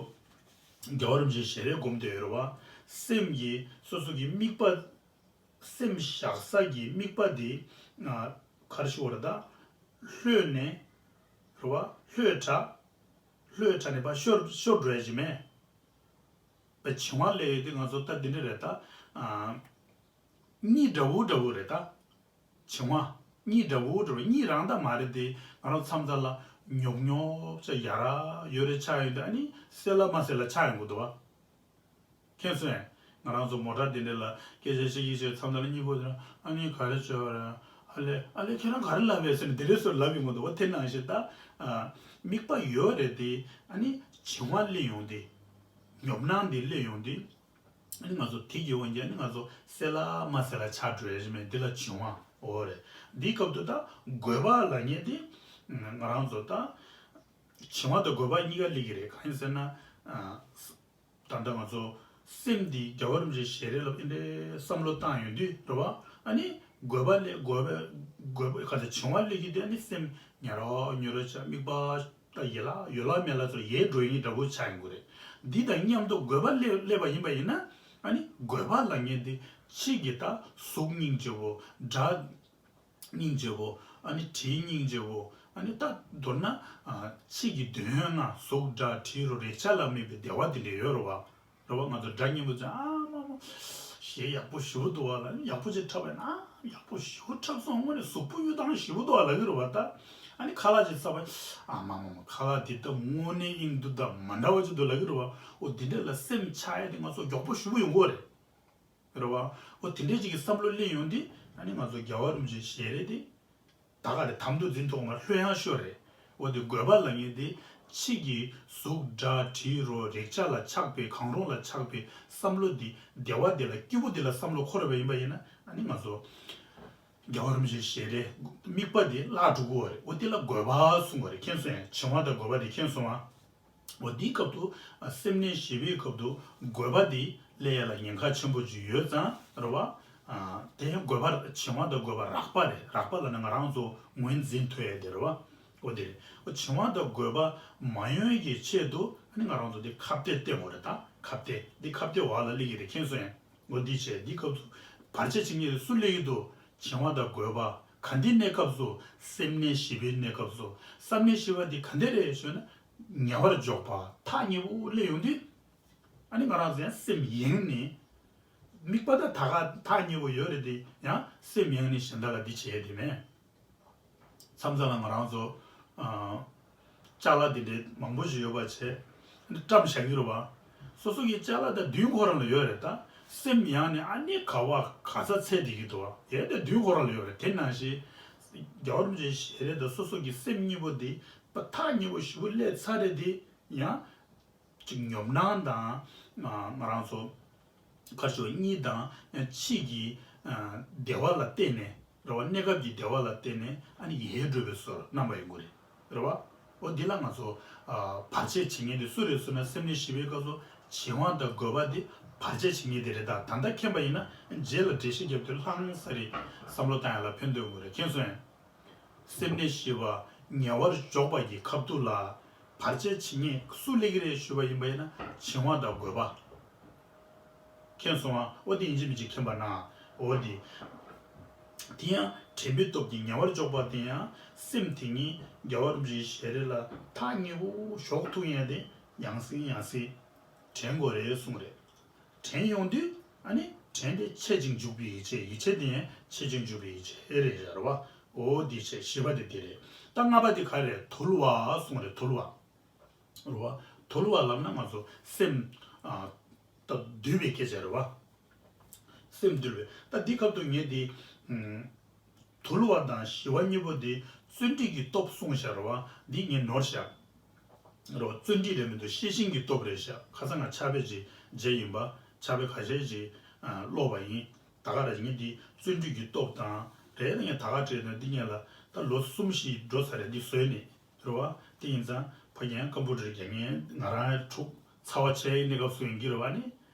རྒྱལ་བ་རིན་པོ་ཆེ་ཞལ་རས་བསྒོམ་བསྡད་ཡོད་རེད་བ། སེམས་ཀྱི་སོ་སོ་གི་དམིགས་པ། སེམས་བཞག་ས་གི་དམིགས་པ་དེ། ཨ། ག་རེ་ཞུ་བ་རེད་ད། ལྷོད་ནས། རེད་བ། ལྷོད་དྲགས། ལྷོད་དྲགས་ནས་ཕར་ཤོར་ཤོར་འགྲོ་ཡ་ཅིག་མེད། པ་བྱིང་བ་སླེབས་ཡོད་དུས་ང་ཚོ་ད་འདི་འདྲ་རེད་ད། ཨ། གཉིད་འདྲ་བོ་འདྲ་བོ་རེད་ད། བྱིང་བ། གཉིད་འདྲ་བོ་འདྲ་བོ། གཉིད་རང་ད་མ་རེད་དེ། ང་རང་མཚམས་མཚམས་ལ་ཉོབ་ཉོབ་ཅིག་ཡ་ར་ཡོད་རེད་ཆགས་ཡོང་དུས། ཨ་ནི་སེ་ལ་མ་སེ་ལ་ཆགས་ཡོང་གི་འདུག་བ། མཁྱེན་སོང་ངས། ང་རང་ཚོ་མོ་ཊ་འདི་འདྲ་ལ་སྐད་ཆ་བཤད་ཀྱི་བཤད། མཚམས་མཚམས་ལ་གཉིད་ཁུག་དུས། ཨ་ནི་ག་རེ་བྱས་པ་རེད། ཨ་ལེ། ཨ་ལེ། ཁྱེད་རང་ག་རེ་ལབ་པས་ཟེར་ནས་དེ་འདྲ་སོགས་ལབ་ཡོང་གི་འདུག་བ། དེ་ནང་བཞིན་ད། ཨ། དམིགས་པ་ཡོད་རེད་དེ། ཨ་ནི་བྱིང་བ་སླེབས་ཡོང་དུས། ཉོབ་སྣང་འདི་སླེབས་ཡོང་དུས། ཨ་ནི་ང་ཚོ་དེ་གི་དབང་གིས་ཨ་ནི་ང་ཚོ་སེ་ལ་མ་སེ་ལ་ཆགས་འགྲོ་ཡ་ཞིག་མེད། འདི་ལ་བྱིང་བ། འོ་རེད། འདིའི་སྐབས་དུ་ད་རྒོད་པ་ལབ་མཁན་དེ། ང་རང་ཚོ་ད་བྱིང་བ་དང་རྒོད་པ་གཉིས་ཀ་སླེབས་ཀྱི་རེད། གང་ཡིན་ཟེར་ན། ཨ། ད་ལྟ་ང་ཚོ་སེམས་འདི་རྒྱལ་བ་རིན་པོ་ཆེ་ཞལ་རས་ལ་ཨེ་འདྲའི་བསམ་བློ་བཏང་ཡོང་དུས་རེད་བ། ཨ་ནི་རྒོད་པ་ལས་རྒོད་པ། རྒོད་པ་ག་ཚོད་བྱིང་བ་སླེབས་ཀྱི་དུས། ཨ་ནི་སེམས་ཉ་རོ་ཉུ་རོ་ཆགས། དམིགས་པ་ད་ཡིད་ལ་ཡོད་ལ་མེད་ལ་ཚོ་ཡལ་འགྲོ་ཡིན་འདྲ་བོ་ཆགས་ཡོང་གི་རེད། འདི་དང་མཉམ་དུ་རྒོད་པ་སླེབས་སླེབས་པ་ཡིན་པ་ཡིན་ན། ཨ་ནི་རྒོད་པ་ལབ་མཁན་དེ་ཕྱི་གི་ད་གཟུགས་སྙིང་རྗེ་བོ། སྒྲ་སྙིང་རྗེ་བོ། ཨ་ནི་དྲི་སྙིང་རྗེ་བོ། ཨ་ནི་ད་མདོར་ན། ཨ། ཕྱི་གི་དོན་ལྔ། གཟུགས་སྒྲ་དྲི་རོ་རེག་བྱ་ལ་དམིགས་པའི་བདེ་བ་དེ་འདྲ་ཡོད་རེད་བ། རེད་བ། ང་ཚོ་སྒྲ་སྙན་པོ་ཅིག་ཨ་མ་མ། གཞས་ཡག་པོ་ཞེ་པོ་འདུག་བ་ལབ། ཡག་པོ་ཅིག་འཁྲབ་པ་ཡིན་ན། ཨ། ཡག་པོ་ཞེ་པོ་འཁྲབ་སོང་། དངོས་གནས་གཟུགས་པོ་གཡུ་ཐང་ཞེ་པོ་འདུག་བ་ལབ་ཀྱི་རེད་བ། ད་ཨ་ནི་ཁ་ལག་ཅིག་ཟ་བ་ཡིན་ན། ཨ་མ་མ་མ། ཁ་ལག་འདི་ད་དངོས་གནས་ཨིན་འདུག་ད་མ་འདྲ་བ་ཅིག་འདུག་ལབ་ཀྱི་རེད་བ། འོ་འདི་འདྲ་ལ་སེམས་ཆགས་ཡ་དེ་ང་ཚོ་མགྱོགས་པོ་ཞེ་པོ་ཡོང་གི་རེད། རེད་བ། འོ་དེ་འདྲའི་ཅིག་གི་བསམ་བློ་སླེབས་ཡོང་དུས། ཨ་ནི་ང་ཚོ་རྒྱལ་བ་རིན་པོ་ཆེའི་ཞལ་རས་དེ་ད་ག་རེ་དམ་དུ་འཛིན་ཐུབ་མ། ལྷོད་ཡངས་ཤོས་རེད། འོ་དེ་རྒོད་པ་ལབ་མཁན་དེ་ཕྱི་གི་གཟུགས་སྒྲ་དྲི་རོ་རེག་བྱ་ལ་ཆགས་པའི། གང་རུང་ལ་ཆགས་པའི་བསམ་བློ་འདི། བདེ་བ་འདི་ལ། སྐྱིད་པོ་འདི་ལ་བསམ་བློ་འཁོར་བ་ཡིན་པ་ཡིན་ན། ཨ་ནི་ང་ཚོ་རྒྱལ་བ་རིན་པོ་ཆེའི་ཞལ་རས་དམིགས་པ་འདི་བརླག་འགྲོ་གི་ཡོད་རེད། འོ་དེ་ལ་རྒོད་པ་གསུང་གི་རེད། མཁྱེན་སོང་ངས། བྱིང་བ་དང་རྒོད་པ་འདི་མཁྱེན་སོང་ང་། འོ་འདིའི་སྐབས་དུ། ཨ། སེམས་གནས་བཞི་པའི་སྐབས་དུ་རྒོད་པ་འདི་སླེབས་ཡ་ལ་ཉེན་ཁ་ཆེན་པོ་ཅིག་ཡོད་ཙང་རེད་བ། ཨ། དེ་རྒོད་པ། བྱིང་བ་དང་རྒོད་པ་རགས་པ་རེད། རགས་པ་ལབ་ན་ང་རང་ཚོ་ངོས་འཛིན་ཐུབ་ཡ་དེ་རེད་བ། འོ་དེ་རེད། འོ་བྱིང་བ་དང་རྒོད་པ་མ་ཡོང་གི་ཆེད་དུ། ཨ་ནི་ང་རང་ཚོ་འདི་ཁ་གཏད་བསྟེན་དགོས་རེད། ད་ཁ་གཏད་འདི་ཁ་གཏད་འོག་ལ་སླེབས་ཀྱི་རེད། མཁྱེན་སོང་ངས། འོ་འདི་བྱས། འདི་སྐབས་སུ་བར་ཆད་བྱེད་མཁན་དེ་སུ་སླེབས་ཀྱི་འདུག་བྱིང་བ་དང་རྒོད་པ། ག་འདི་གནས་སྐབས་སུ། སེམས་གནས་བཞི་པའི་གནས་སྐབས་སུ། བསམ་གནས་བཞི་པ་འདི་ག་འདི་རེད་ཞུས་ན། ཉེ་བར་འཇོག་པ། ཐག་ཉེ་པོ་སླེབས་ཡོང་དུས། ཨ་ནི་ང་རང་ཚོ་ཡང་སེམས་ཡེངས་ནས། དམིགས་པ་ད་ད་ག་ཐག་ཉེ་པོ་ཡོད་རེད་དེ། ཡང་སེམས་ཡེངས་ནས་གཞན་དག་ལ་འདི་བྱས་དེ་མེད། མཚམས་མཚམས་ལ་ང་རང་ཚོ། ཨ། ཅ་ལག་འདི་འདྲའི་མང་པོ་ཞིག་ཡོད་པ་བྱས། འདི་བཀྲམ་བཞག་གི་རེད་བ། སོ་སོ་གི་ཅ་ལག་ད་མདུན་ཁོ་རང་ལ་ཡོད་རེད། ད་སེམས་ཡེངས་ནས་ཨ་ནི་ག་བ་ག་ས་འཚོལ་བསྡད་ཀྱི་འདུག་བ། ཡ་ད་མདུན་ཁོ་རང་ལ་ཡོད་རེད། དེ་ནང་བཞིན་རྒྱལ་བ་རིན་པོ་ཆེའི་ཞལ་རས་དང་སོ་སོ་གི་སེམས་གཉིས་པོ་འདི་ད་ཐག་ཉེ་པོ་ཞེ་པོ་སླེབས་ཚར་རེད་དེ། ཡང་ཅིག་ཉོབ་སྣང་དང་། ང་རང་ཚོ་ཁ་ཕྱོགས་གཉིས་དང་། ཕྱི་གི་བདེ་བ་ལ་བརྟེན་ནས་རེད་བ། གནས་སྐབས་ཀྱི་བདེ་བ་ལ་བརྟེན་ནས་ཨ་ནི་ཡལ་འགྲོ་བའི་བཟོ་རྣམ་པ་ཡོང་གི་རེད། རེད་བ། འོ་འདི་ལ་ང་ཚོ་བར་ཆད་བྱེད་མཁན་དེ་སུ་རེད་ཟེར་ན། སེམས་གནས་བཞི་པའི་སྐབས་སུ་བྱིང་བ་དང་རྒོད་པ་དེ་བར་ཆད་བྱེད་མཁན་དེ་རེད། ད་ད་ལྟ་མཁྱེན་པ་ཡིན་ན། རྗེས་ལ་འགྲེལ་བཤད་རྒྱབ་དུས་ལྷང་ས་རེད། བསམ་བློ་བཏང་ཡ་ལ་ཕན་ཐོགས་ཡོང་གི་རེད། མཁྱེན་སོང་ངས། སེམས་གནས་བཞི་པ་ཉེ་བར་འཇོག་པ་གི་ཁ་ཐུག་ལ་བར་ཆད་བྱེད་མཁན་སུ་སླེབས་ཀྱི་རེད་ཞུས་པ་ཡིན་པ་ཡིན་ན། བྱིང་བ་དང་རྒོད་པ། མཁྱེན་སོང་ང་། འོ་དེ་ཡིན་གཅིག་མིན་གཅིག་མཁྱེན་པ་ན། འོ་དེ། དེ་ཡང་དྲན་པའི་སྟོབས་ཀྱིས་ཉེ་བར་འཇོག་པ་དེ་ཡང་སེམས་དེ་ཉིད་རྒྱལ་བ་རིན་པོ་ཆེའི་ཞལ་རས་ལ་ཐག་ཉེ་པོ་ཞོག་ཐུབ་ཡ་དེ་ཡང་སེ་ཡང་སེ་དྲན་དགོས་རེད་གསུངས་རེད། དྲན་ཡོང་དུས་ཨ་ནི་དྲན་དེ་འཆད་ཅིང་འཇུག་པའི་ཡིད་ཆེས། ཡིད་ཆེས་དེ་ཡང་འཆད་ཅིང་འཇུག་པའི་ཡིད་ཆེས་རེད་ཟེར་བ། འོ་དེ་བྱས། བཞི་པ་དེ་དེ་རེད། ད་ལྔ་པ་དེ་ག་རེ་རེད། དུལ་བ་གསུངས་རེད། དུལ་བ། རེད་བ། དུལ་བ་ལབ་ན་ང་ཚོ་སེམས། ཨ། ད་འདུལ་བའི་སྐད་ཆ་རེད་བ། སེམས་འདུལ་བའི། ད་འདི་སྐབས་དུ་ངས་དེ། ཨུམ། དུལ་བ་དང་ཞི་བ་གཉིས་པོ་དེ་བརྩོན་འགྲུས་ཀྱི་སྟོབས་གསུངས་བཞག་རེད་བ། འདི་ངས་ནོར་བཞག་རོ། བརྩོན་འགྲུས་རེད་མི་འདུག་ཤེས་བཞིན་གྱི་སྟོབས་རེད་བཞག་ཁ་སང་ང་ཕྱག་དཔེ་ཅིག་མཇལ་ཡིན་པ། ཕྱག་དཔེ་ཁ་ཤས་ཅིག་ཨ། ཀློག་པ་ཡིན། ད་ག་རང་ངས་འདི་བརྩོན་འགྲུས་ཀྱི་སྟོབས་དང་རེད། ངས་ད་ག་བྲིས་ན་འདི་ངས་ལ་ད་ལོ་གསུམ་བཞི་འགྲོ་ས་རེད། འདི་བཟོས་ནས་རེད་བ། དེ་ཡིན་ཙང་ཕ་གིར་ཀམ་པུ་ཊར་རྒྱག་མཁན། ང་རང་འཁྲུག་ཚ་བ་ཆེ་གནས་སྐབས་སུ་ཡིན་གྱི་རེད་བ། ནི་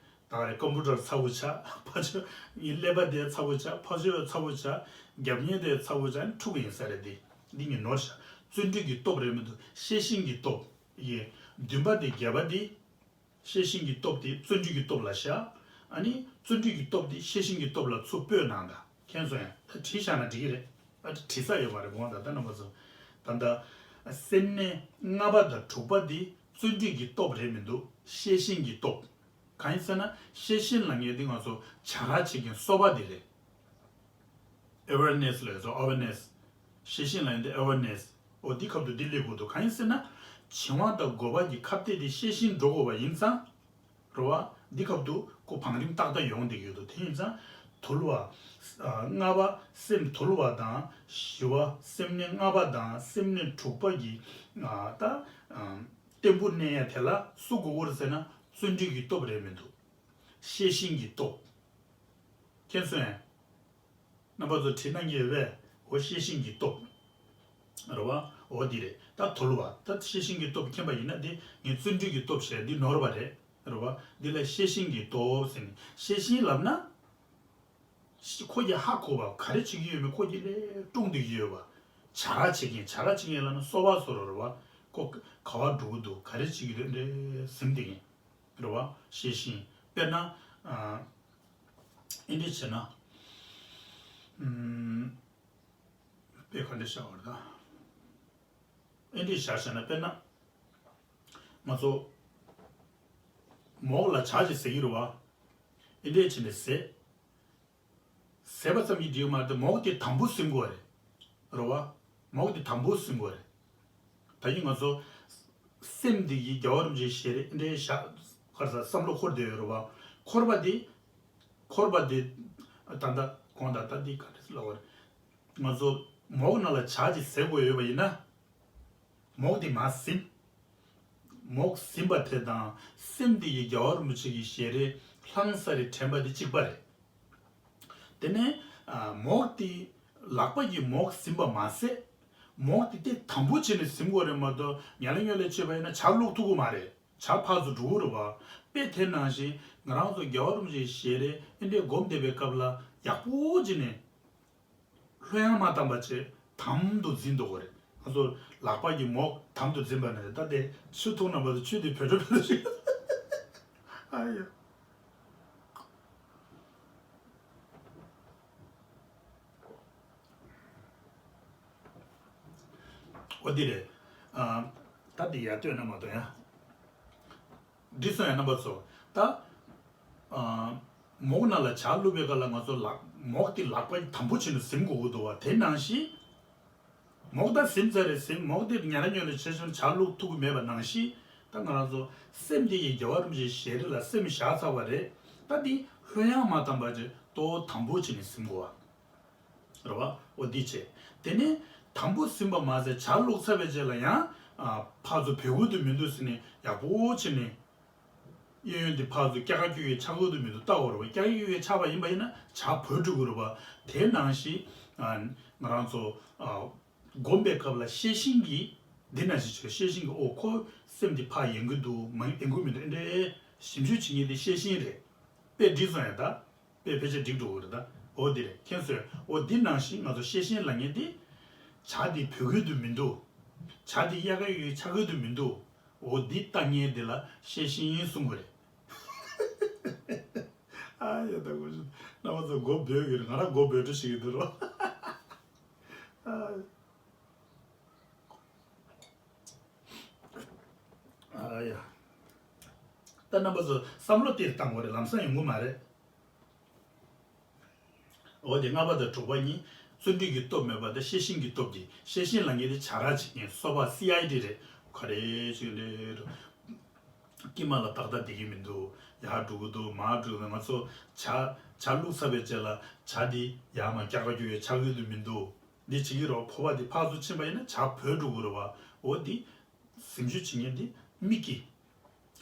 ད་ག་རེ་ཀམ་པུ་ཊར་ཚ་བོ་ཆགས། ཕར་ཕྱོགས་ངའི་ཀླད་པ་དེ་ཚ་བོ་ཆགས། ཕར་ཕྱོགས་ཚ་བོ་ཆགས། རྒྱབ་གཉེར་དེ་ཚ་བོ་ཆགས། ནི་འཁྲུག་གི་ཡིན་ས་རེད། དེ་འདི་ངས་ནོར་བཞག་བརྩོན་འགྲུས་ཀྱི་སྟོབས་རེད་མི་འདུག་ཤེས་བཞིན་གྱི་སྟོབས། ཡེ། བདུན་པ་དེ་བརྒྱད་པ་དེ། ཤེས་བཞིན་གྱི་སྟོབས་དེ་བརྩོན་འགྲུས་ཀྱི་སྟོབས་ལ་བཞག་ཨ་ནི་བརྩོན་འགྲུས་ཀྱི་སྟོབས་དེ་ཤེས་བཞིན་གྱི་སྟོབས་ལ་ཚུར་སྤོས་གནང་དང་། མཁྱེན་སོང་ཡ། ད་བྲིས་བཞག་ན་འགྲིག་གི་རེད། ཨ་ད་བྲིས་ས་ཡོད་མ་རེད་དགོངས་དག་ད་རྣམ་པ་ཚོ། ད་ལྟ་སེམས་གནས་ལྔ་པ་དང་དྲུག་པ་འདི་བརྩོན་འགྲུས་ཀྱི་སྟོབས་རེད་མི་འདུག་ཤེས་བཞིན་གྱི་སྟོབས། གང་ཡིན་ཟེར་ན་ཤེས་བཞིན་ལབ་མཁན་འདི་ང་ཚོ་བྱ་ར་བྱེད་མཁན་གསོ་བ་འདི་རེད། awareness ལབ་ཡོད་ཚོ་awareness། ཤེས་བཞིན་ལབ་ཡོད་འདི་awareness། འོ་འདི་སྐབས་དུ་འདི་སླེབས་དགོས་འདུག་གང་ཡིན་ཟེར་ན། བྱིང་བ་དང་རྒོད་པ་གི་ཁ་གཏད་དེ་ཤེས་བཞིན་འགྲོ་དགོས་པ་ཡིན་ཙང་། རེད་བ། འདི་སྐབས་དུ་ཁོ་བང་རིམ་ཏག་ཏག་ཡོང་བསྡད་ཡོད་དོ། དེ་ཡིན་ཙང་། དུལ་བ། ཨ། ལྔ་པ། སེམས་དུལ་བ་དང་། བཞི་པ། སེམས་གནས་ལྔ་པ་དང་སེམས་གནས་དྲུག་པ་གི། ཨ། ད། ཨ། བརྟན་པོ་གནས་ཡ་དེ་ལ་སུ་དགོས་ཀྱི་རེད་ཟེར་ན་བརྩོན་འགྲུས་ཀྱི་སྟོབས་རེད་མི་འདུག་ཤེས་བཞིན་གྱི་སྟོབས། མཁྱེན་སོང་ངས། རྣམ་པ་ཚོ་བྲིས་གནང་གི་ཡོད་པས། འོ་ཤེས་བཞིན་གྱི་སྟོབས། རེད་བ། འོ་འདི་རེད། ད་དུལ་བ། ད་ཤེས་བཞིན་གྱི་སྟོབས་མཁྱེན་པ་ཡིན་ན་དེ་ངས་བརྩོན་འགྲུས་ཀྱི་སྟོབས་བྱས་འདི་ནོར་བ་རེད། རེད་བ། འདི་ལ་ཤེས་བཞིན་གྱི་སྟོབས་ཟེར་ནས། ཤེས་བཞིན་ལབ་ན། ཤི- ཁོ་གིས་ཧ་གོ་བ་ག་རེ་བྱེད་ཀྱི་ཡོད་མེད་ཁོ་གིས་ལས་དཀྲུང་བསྡད་ཀྱི་ཡོད་པ། བྱ་ར་བྱེད་མཁན། བྱ་ར་བྱེད་མཁན་ལབ་ན་གསོ་བ་བཟོ་འདྲ་རེད་བ། ཁོ་ག་པར་འགྲོ་གི་འདུག་ག་རེ་བྱེད་ཀྱི་རེད་འདྲ་ཟིན་བསྡད་མཁན། རེད་བ། ཤེས་བཞིན། དཔེར་ན། ཨ། ཨེ་འདྲས་བྱས་ན། ཨུམ། དཔེ་ག་འདྲས་བཞག་པ་རེད་ད། ཨེ་འདྲས་བཞག་བྱས་ན་དཔེར་ན། ང་ཚོ་མོག་ལ་བྱ་ཞིག་ཟེར་གྱི་རེད་བ། ཨེ་འདྲས་བྱས་ནས་ཟས། ཟས་པ་ཙམ་གྱིས་འགྲིག་མ་རེད་དེ་མོག་དེ་དམ་པོ་ཟིན་དགོས་རེད། རེད་བ། མོག་དེ་དམ་པོ་ཟིན་དགོས་རེད། ད་གིན་ང་ཚོ་སེམས་འདི་ཡི་རྒྱལ་བ་རིན་པོ་ཆེའི་ཞལ་རས་འདྲའི་ཞག་གར་ས་བསམ་བློ་འཁོར་བསྡད་ཡོད་རེད་བ། འཁོར་བ་དེ། འཁོར་བ་དེ། ད་ལྟ་གོང་ད་ལྟ་འདི་ག་རེ་ལབ་པ་རེད། ང་ཚོ་མོག་ནང་ལ་བྱ་ཅིག་ཟེར་དགོས་ཡོད་པ་ཡིན་ན། མོག་དེ་མར་ཟིན། མོག་ཟིན་པ་དེ་དང་སེམས་དེ་ཡི་རྒྱལ་བ་རིན་པོ་ཆེ་གི་ཞལ་རས་ལྷང་ས་རེ་དྲན་པ་དེ་གཅིག་པ་རེད། དེ་ནས། ཨ། མོག་དེ། ལག་པ་ཡིས་མོག་ཟིན་པ་མ་ཟད། མོག་དེ་དེ་དམ་པོ་བྱས་ནས་ཟིན་དགོས་རེད་མ་གཏོགས་ཉལ་ཉོལ་ལས་བྱས་པ་ཡིན་ན་བྱ་བླུག་ཐུབ་ཀྱི་མ་རེད། བྱ་ཕར་ཚུར་འགྲོ་གི་རེད་བ། དཔེ་དེ་ནང་བཞིན་ང་རང་ཚོ་རྒྱལ་བ་རིན་པོ་ཆེའི་ཞལ་རས་ཨེ་འདྲས་སྒོམ་བསྡད་པའི་སྐབས་ལ་ཡག་པོ་བྱས་ནས། ལྷོད་ཡངས་མ་བཏང་པ་བྱས་དམ་དུ་འཛིན་འདུག་གོ་རེད། ང་ཚོ་ལག་པ་གིས་མོག་དམ་དུ་འཛིན་པ་ནི་རེད། ད་དེ་ཆུ་འཐུང་ན་མ་གཏོགས་ཆུ་དེ་བོད་འགྲོ་བོད་འགྲོ་ཞིག་ཨ་ཡ། འོ་འདི་རེད། ཨ། ད་འདི་ཡར་ལྟོས་ན་མ་གཏོགས་ཡ། འདི་སོང་ཡ་རྣམ་པ་ཚོ། ད། ཨ། མོག་ནང་ལ་བྱ་བླུགས་པའི་སྐབས་ལ་ང་ཚོ་ལག་མོག་དེ་ལག་པ་དམ་པོ་བྱས་ནས་ཟིན་དགོས་ཀྱི་འདུག་བ། དེ་ནང་བཞིན། མོག་ད་ཟིན་ཚར་རེད་ཟིན། མོག་དེ་ཉལ་ཉོལ་ནས་བྱས་སོང་བྱ་བླུགས་ཐུབ་ཀྱི་མེད་པ་ནང་བཞིན། ད་ང་རང་ཚོ་སེམས་དེ་ཡི་རྒྱལ་བ་རིན་པོ་ཆེའི་ཞལ་རས་ལ་སེམས་བཞག་ཚར་བ་རེད། ད་འདི་ལྷོད་ཡངས་མ་བཏང་པ་བྱས་ཏོག་དམ་པོ་བྱས་ནས་ཟིན་དགོས་བ། རེད་བ། འོ་འདི་བྱས། དེ་ནས་དམ་པོ་ཟིན་པ་མ་ཟད་བྱ་བླུགས་ཚར་བའི་རྗེས་ལ་ཡང་། ཨ། ཕར་ཚུར་བུད་ཀྱི་འདུག་མི་འདུག་ཟེར་ནས་ཡག་པོ་བྱས་ནས། གཡས་གཡོན་དེ་ཕར་ཚུར་སྐྱ་ཀ་སྐྱུག་གི་ཆག་གི་འདུག་མི་འདུག་ལྟ་དགོས་རེད་བ། སྐྱ་ཀ་སྐྱུག་གི་ཆགས་པ་ཡིན་པ་ཡིན་ན་བྱ་བུད་འགྲོ་གི་རེད་བ། དེ་ནང་བཞིན། ཨ། ང་རང་ཚོ། ཨ། སྒོམ་པའི་སྐབས་ལ་ཤེས་བཞིན་གྱིས། འདི་ནང་བཞིན་བྱས་ཤེས་བཞིན་གྱིས་ཨོ་ཁོ་སེམས་འདི་ཕར་ཡེངས་གི་འདུག་མ་ཡེངས་གི་མི་འདུག་ཨེ་འདྲས་ཞིབ་འཇུག་བྱེད་མཁན་དེ་ཤེས་བཞིན་རེད། དཔེ་འགྲིག་སོང་ཡ་ད། དཔེ་ཕལ་ཆེར་འགྲིག་འགྲོ་གི་རེད་ད། འོ་འདི་རེད་མཁྱེན་སོང་། འོ་འདི་ནང་བཞིན་ང་ཚོ་ཤེས་བཞིན་ལབ་མཁན་དེ། བྱ་འདི་བུད་ཀྱི་འདུག་མི་འདུག་བྱ་འདི་གཡས་ཀ་གཡོན་གཡོན་ཆགས་ཀྱི་འདུག་མི་འདུག་འོ་འདི་ལྟ་མཁན་དེ་ལ་ཤེས་བཞིན་གསུང་གི་རེད། ཨ་ཡ་ད་གོ་ཤི། རྣམ་པ་ཚོ་མགོ་འབོད་ཀྱི་རེད། ང་རང་མགོ་འབོད་འགྲོ་ཞིག་གི་འདུག་རོ། ཨ། ཨ་ཡ། ད་རྣམ་པ་ཚོ་བསམ་བློ་དེར་བཏང་དགོས་རེད། ལམ་སང་ཡོང་གི་མ་རེད། འོ་དེ་ལྔ་པ་དང་དྲུག་པ་གཉིས་བརྩོན་འགྲུས་ཀྱི་སྟོབས་མེད་པ་དང་ཤེས་བཞིན་གྱི་སྟོབས་ཀྱིས། ཤེས་བཞིན་ལབ་མཁན་དེ་བྱ་ར་བྱེད་མཁན་གསོ་བ་སི་ཨའི་ཌི་རེད། ག་རེ་བྱེད་ཀྱི་རེད། དཀྱིལ་མ་ལ་ཏག་ཏག་བསྡད་ཀྱི་མི་འདུག་ཡར་འགྲོ་གི་འདུག་མར་འགྲོ་གི་འདུག་ང་ཚོ་བྱ་བྱ་བླུགས་ཚར་བའི་རྗེས་ལ་བྱ་འདི་ཡར་མར་སྐྱ་ཀ་སྐྱུག་ཡོད་ཆགས་ཀྱི་འདུག་མི་འདུག་འདི་བྱེད་ཀྱི་རེད་བ། ཕོར་པ་འདི་ཕར་ཚུར་ཕྱིན་པ་ཡིན་ན་བྱ་བུད་འགྲོ་གི་རེད་བ། འོ་འདི་ཟིན་བཅོས་བྱེད་མཁན་འདི་མིག་གིས།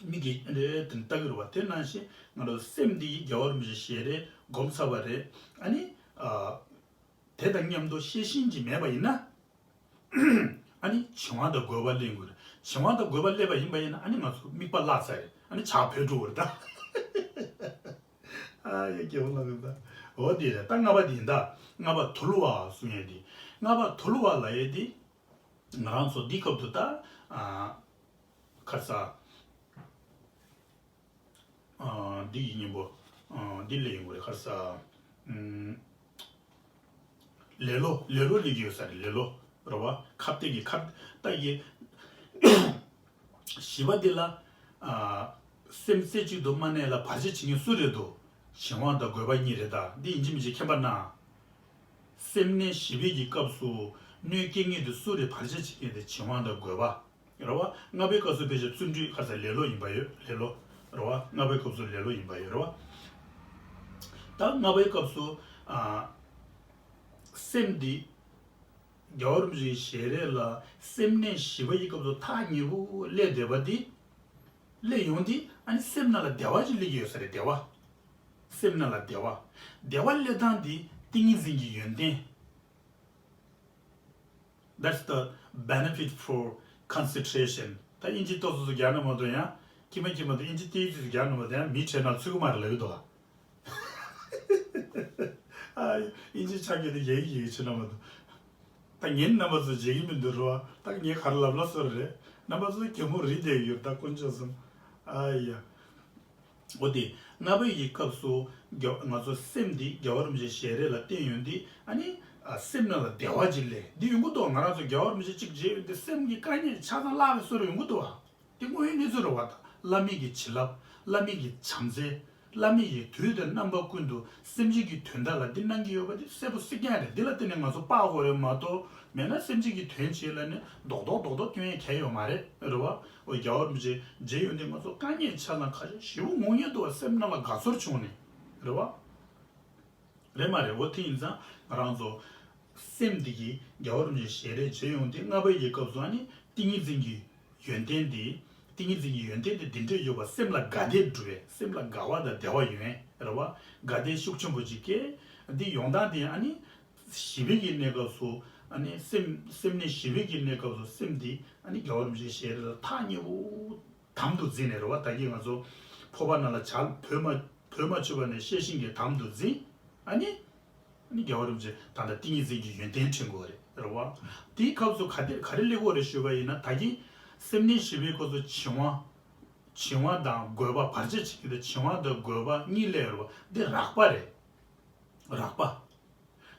མིག་གིས་རེ་དེ་ལྟ་གི་རེད་བ། དེ་ནང་བཞིན་ང་རང་སེམས་འདི་ཡི་རྒྱལ་བ་རིན་པོ་ཆེའི་ཞལ་རས་སྒོམ་ཚར་བ་རེད། ཨ་ནི། ཨ། དེ་དང་མཉམ་དུ་ཤེས་བཞིན་གྱི་མེད་པ་ཡིན་ན། ཨ་ནི་བྱིང་བ་དང་རྒོད་པ་སླེབས་དགོས་རེད། བྱིང་བ་དང་རྒོད་པ་སླེབས་པ་ཡིན་པ་ཡིན་ན་ཨ་ནི་ང་ཚོ་དམིགས་པ་བརླག་ཚར་རེད། ཨ་ནི་བྱ་བུད་འགྲོ་གི་རེད་ད། ཨ་ཡ་སྐྱེ་བོ་ལ་གི་ད། འོ་དེ་རེད། ད་ལྔ་པ་དེ་ཡིན་ད། ལྔ་པ་དུལ་བ་གསུང་ཡས་དེ། ལྔ་པ་དུལ་བ་ལབ་ཡས་དེ། ང་རང་ཚོ་འདི་སྐབས་དུ་ད། ཨ། ཁར་ས། ཨ། འདི་ཡི་སྙིང་པོ། ཨ། འདི་ལས་ཡོང་གི་རེད། ཁར་ས། ཨམ། ལེ་ལོ། ལེ་ལོ་ལས་ཀྱི་ཡོད་ས་རེད། ལེ་ལོ། རེད་བ། ཁ་གཏད་ཀྱི་ཁ། ད་ཡི། བཞི་པ་འདི་ལ། ཨ། སེམས་རྩེ་གཅིག་ཏུ་མ་གནས་ལ་བར་ཆད་བྱེད་མཁན་སུ་རེད་འདུག་བྱིང་བ་དང་རྒོད་པ་གཉིས་རེད། ད་འདི་ཡིན་གཅིག་མིན་གཅིག་མཁྱེན་པ་གནང་། སེམས་གནས་བཞི་པའི་གི་སྐབས་སུ་གནོད་སྐྱེལ་མཁན་དེ་སུ་རེད། བར་ཆད་བྱེད་མཁན་དེ་བྱིང་བ་དང་རྒོད་པ། རེད་བ། ལྔ་པའི་སྐབས་སུ་ཕལ་ཆེར་བརྩོན་འགྲུས། ཁ་ས། ལེ་ལོ་ཡིན་པ་ཡོད། ལེ་ལོ། རེད་བ། ལྔ་པའི་སྐབས་སུ་ལེ་ལོ་ཡིན་པ་ཡོད། རེད་བ། ད་ལྔ་པའི་སྐབས་སུ། ཨ། སེམས་འདི་རྒྱལ་བ་རིན་པོ་ཆེའི་ཞལ་རས་ལ་སེམས་གནས་བཞི་པ་ཡི་སྐབས་སུ་ཐག་ཉེ་པོ་སླེབས་བསྡད་པ་འདི། སླེབས་ཡོང་འདི་ཨ་ནི་སེམས་ནང་ལ་བདེ་བ་ཅིག་སླེབས་ཀྱི་ཡོད་ས་རེད། བདེ་བ། སེམས་ནང་ལ་བདེ་བ། བདེ་བ་སླེབས་སྟངས་འདི་ཏིང་ངེ་འཛིན་གྱི་ཡོན་ཏན། That's the benefit for concentration. ད་དབྱིན་ཇི་ཏོག་ཙམ་ཙམ་རྒྱག་ན་མ་གཏོགས་ཡང་། ཁྱིམ་པ་ཁྱིམ་པ་དང་དབྱིན་ཇི་ཏོག་ཙམ་ཙམ་རྒྱག་ན་མ་གཏོགས་ཡང་མི་ཁྲོད་ནང་ཚུད་ཀྱི་མ་རེད་ལབ་ཀྱི་འདུག་ཨ། ཨ། དབྱིན་ཇི་ཆ་རྒྱུ་དེ་ཡག་གི་ཡག་གི་བྱེད་ན་མ་གཏོགས། ད་ངས་རྣམ་པ་ཚོ་བརྗེད་ཀྱི་མི་འདུག་རོ། ད་ངས་ག་རེ་ལབ་ལབ་སོ་རེད། རྣམ་པ་ཚོ་གད་མོ་རིལ་བསྡད་ཡོད། ད་དཀོན་མཆོག་གསུམ། ཨ་ཡ། འོ་དེ། ལྔ་པའི་ཡི་སྐབས་སུ་རྒྱ། ང་ཚོ་སེམས་འདི་རྒྱལ་བ་རིན་པོ་ཆེའི་ཞལ་རས་ལ་བརྟེན་ཡོང་དུས་ཨ་ནི། ཨ། སེམས་ནང་ལ་བདེ་བ་ཅིག་སླེབས། འདི་ཡོང་གི་འདུག་ང་རང་ཚོ་རྒྱལ་བ་རིན་པོ་ཆེ་གཅིག་མཇལ་ཡོང་དུས་སེམས་ཀྱི་དཀའ་ངལ་ཆ་ཚང་བརླག་པའི་བཟོ་འདྲ་ཡོང་གི་འདུག་བ། འདི་དངོས་ཡོད་གནས་ཚུལ་རེད་བ། ད་བླ་མེད་ཀྱི་བྱིན་རླབས། བླ་མེད་ཀྱི་བྱམས་བརྩེ། བླ་མེད་ཀྱི་དུས་དང་རྣམ་པ་ཀུན་ཏུ་སེམས་ཅན་གྱི་དོན་དག་ལ་འདི་གནང་གི་ཡོད་པ་འདི་གསལ་པོ་གསལ་རྐྱང་རེད། འདི་ལ་བརྟེན་ནས་ང་ཚོ་སྤགས་དགོས་རེད་མ་གཏོགས། མེད་ན་སེམས་ཅན་གྱི་དོན་བྱེད་ལབ་ནས་རྡོག་རྡོག་རྡོག་རྡོག་སྐྱོན་ཡས་གལ་ཡོད་མ་རེད། རེད་བ། འོ། རྒྱལ་བ་རིན་པོ་ཆེ་མཇལ་ཡོང་དུས་ང་ཚོ་དཀའ་ངལ་ཆ་ཚང་ཁ་ཤས་ཞེ་པོ་མྱོང་མྱོང་འདུག་བ། སེམས་ནང་ལ་དགའ་ཚོར་བྱུང་ནས། རེད་བ། རེད་མ་རེད། འོ་དེ་ཡིན་ཙང་ང་རང་ཚོ་སེམས་འདི་གིས་རྒྱལ་བ་རིན་པོ་ཆེའི་ཞལ་རས་མཇལ་ཡོང་དུས་ལྔ་པའི་གི་སྐབས་སུ་ཨ་ནི་ཏིང་ངེ་འཛིན་གྱི་ཡོན་ཏན་འདི། ཏིང་ངེ་འཛིན་གྱི་ཡོན་ཏན་འདི་འདི་འདྲས་ཡོད་པ། སེམས་ལ་དགའ་བདེ་འགྲུབ་པའི། སེམས་ལ་དགའ་བ་དང་བདེ་བ་ཡོང་། རེད་བ། དགའ་བདེ་ཤུགས་ཆེན་པོ་ཅིག་སྐྱེ། འདི་ཡོང་སྟངས་དེ་ཨ་ནི་བཞི་པའི་གི་གནས་སྐབས་སུ། ཨ་ནི་སེམས། སེམས་གནས་བཞི་པའི་གི་གནས་སྐབས་སུ་སེམས་འདི་ཨ་ནི་རྒྱལ་བ་རིན་པོ་ཆེའི་ཞལ་རས་ལ་ཐག་ཉེ་པོ་དམ་དུ་འཛིན་ནས། རེད་བ། ད་གིན་ང་ཚོ་ཕོར་པ་ནང་ལ་ཇ་བོས་མ། བོས་མ་ཆོད་པ་ནས་ཤེས་བཞིན་གྱིས་དམ་དུ་འཛིན། ཨ་ནི། ཨ་ནི་རྒྱལ་བ་རིན་པོ་ཆེ་ད་ལྟ་ཏིང་ངེ་འཛིན་གྱི་ཡོན་ཏན་ཐོན་དགོས་རེད། རེད་བ། དེའི་སྐབས་སུ་ག་དེ་ག་རེ་སླེབས་དགོས་རེད་ཞུས་པ་ཡིན་ན། ད་གིན་སེམས་གནས་བཞི་པའི་སྐབས་སུ་བྱིང་བ། བྱིང་བ་དང་རྒོད་པ། བར་ཆད་བྱེད་ཀྱི་དེ་བྱིང་བ་དང་རྒོད་པ་གཉིས་སླེབས་ཡོད་རེད་བ། འདི་རགས་པ་རེད། རགས་པ།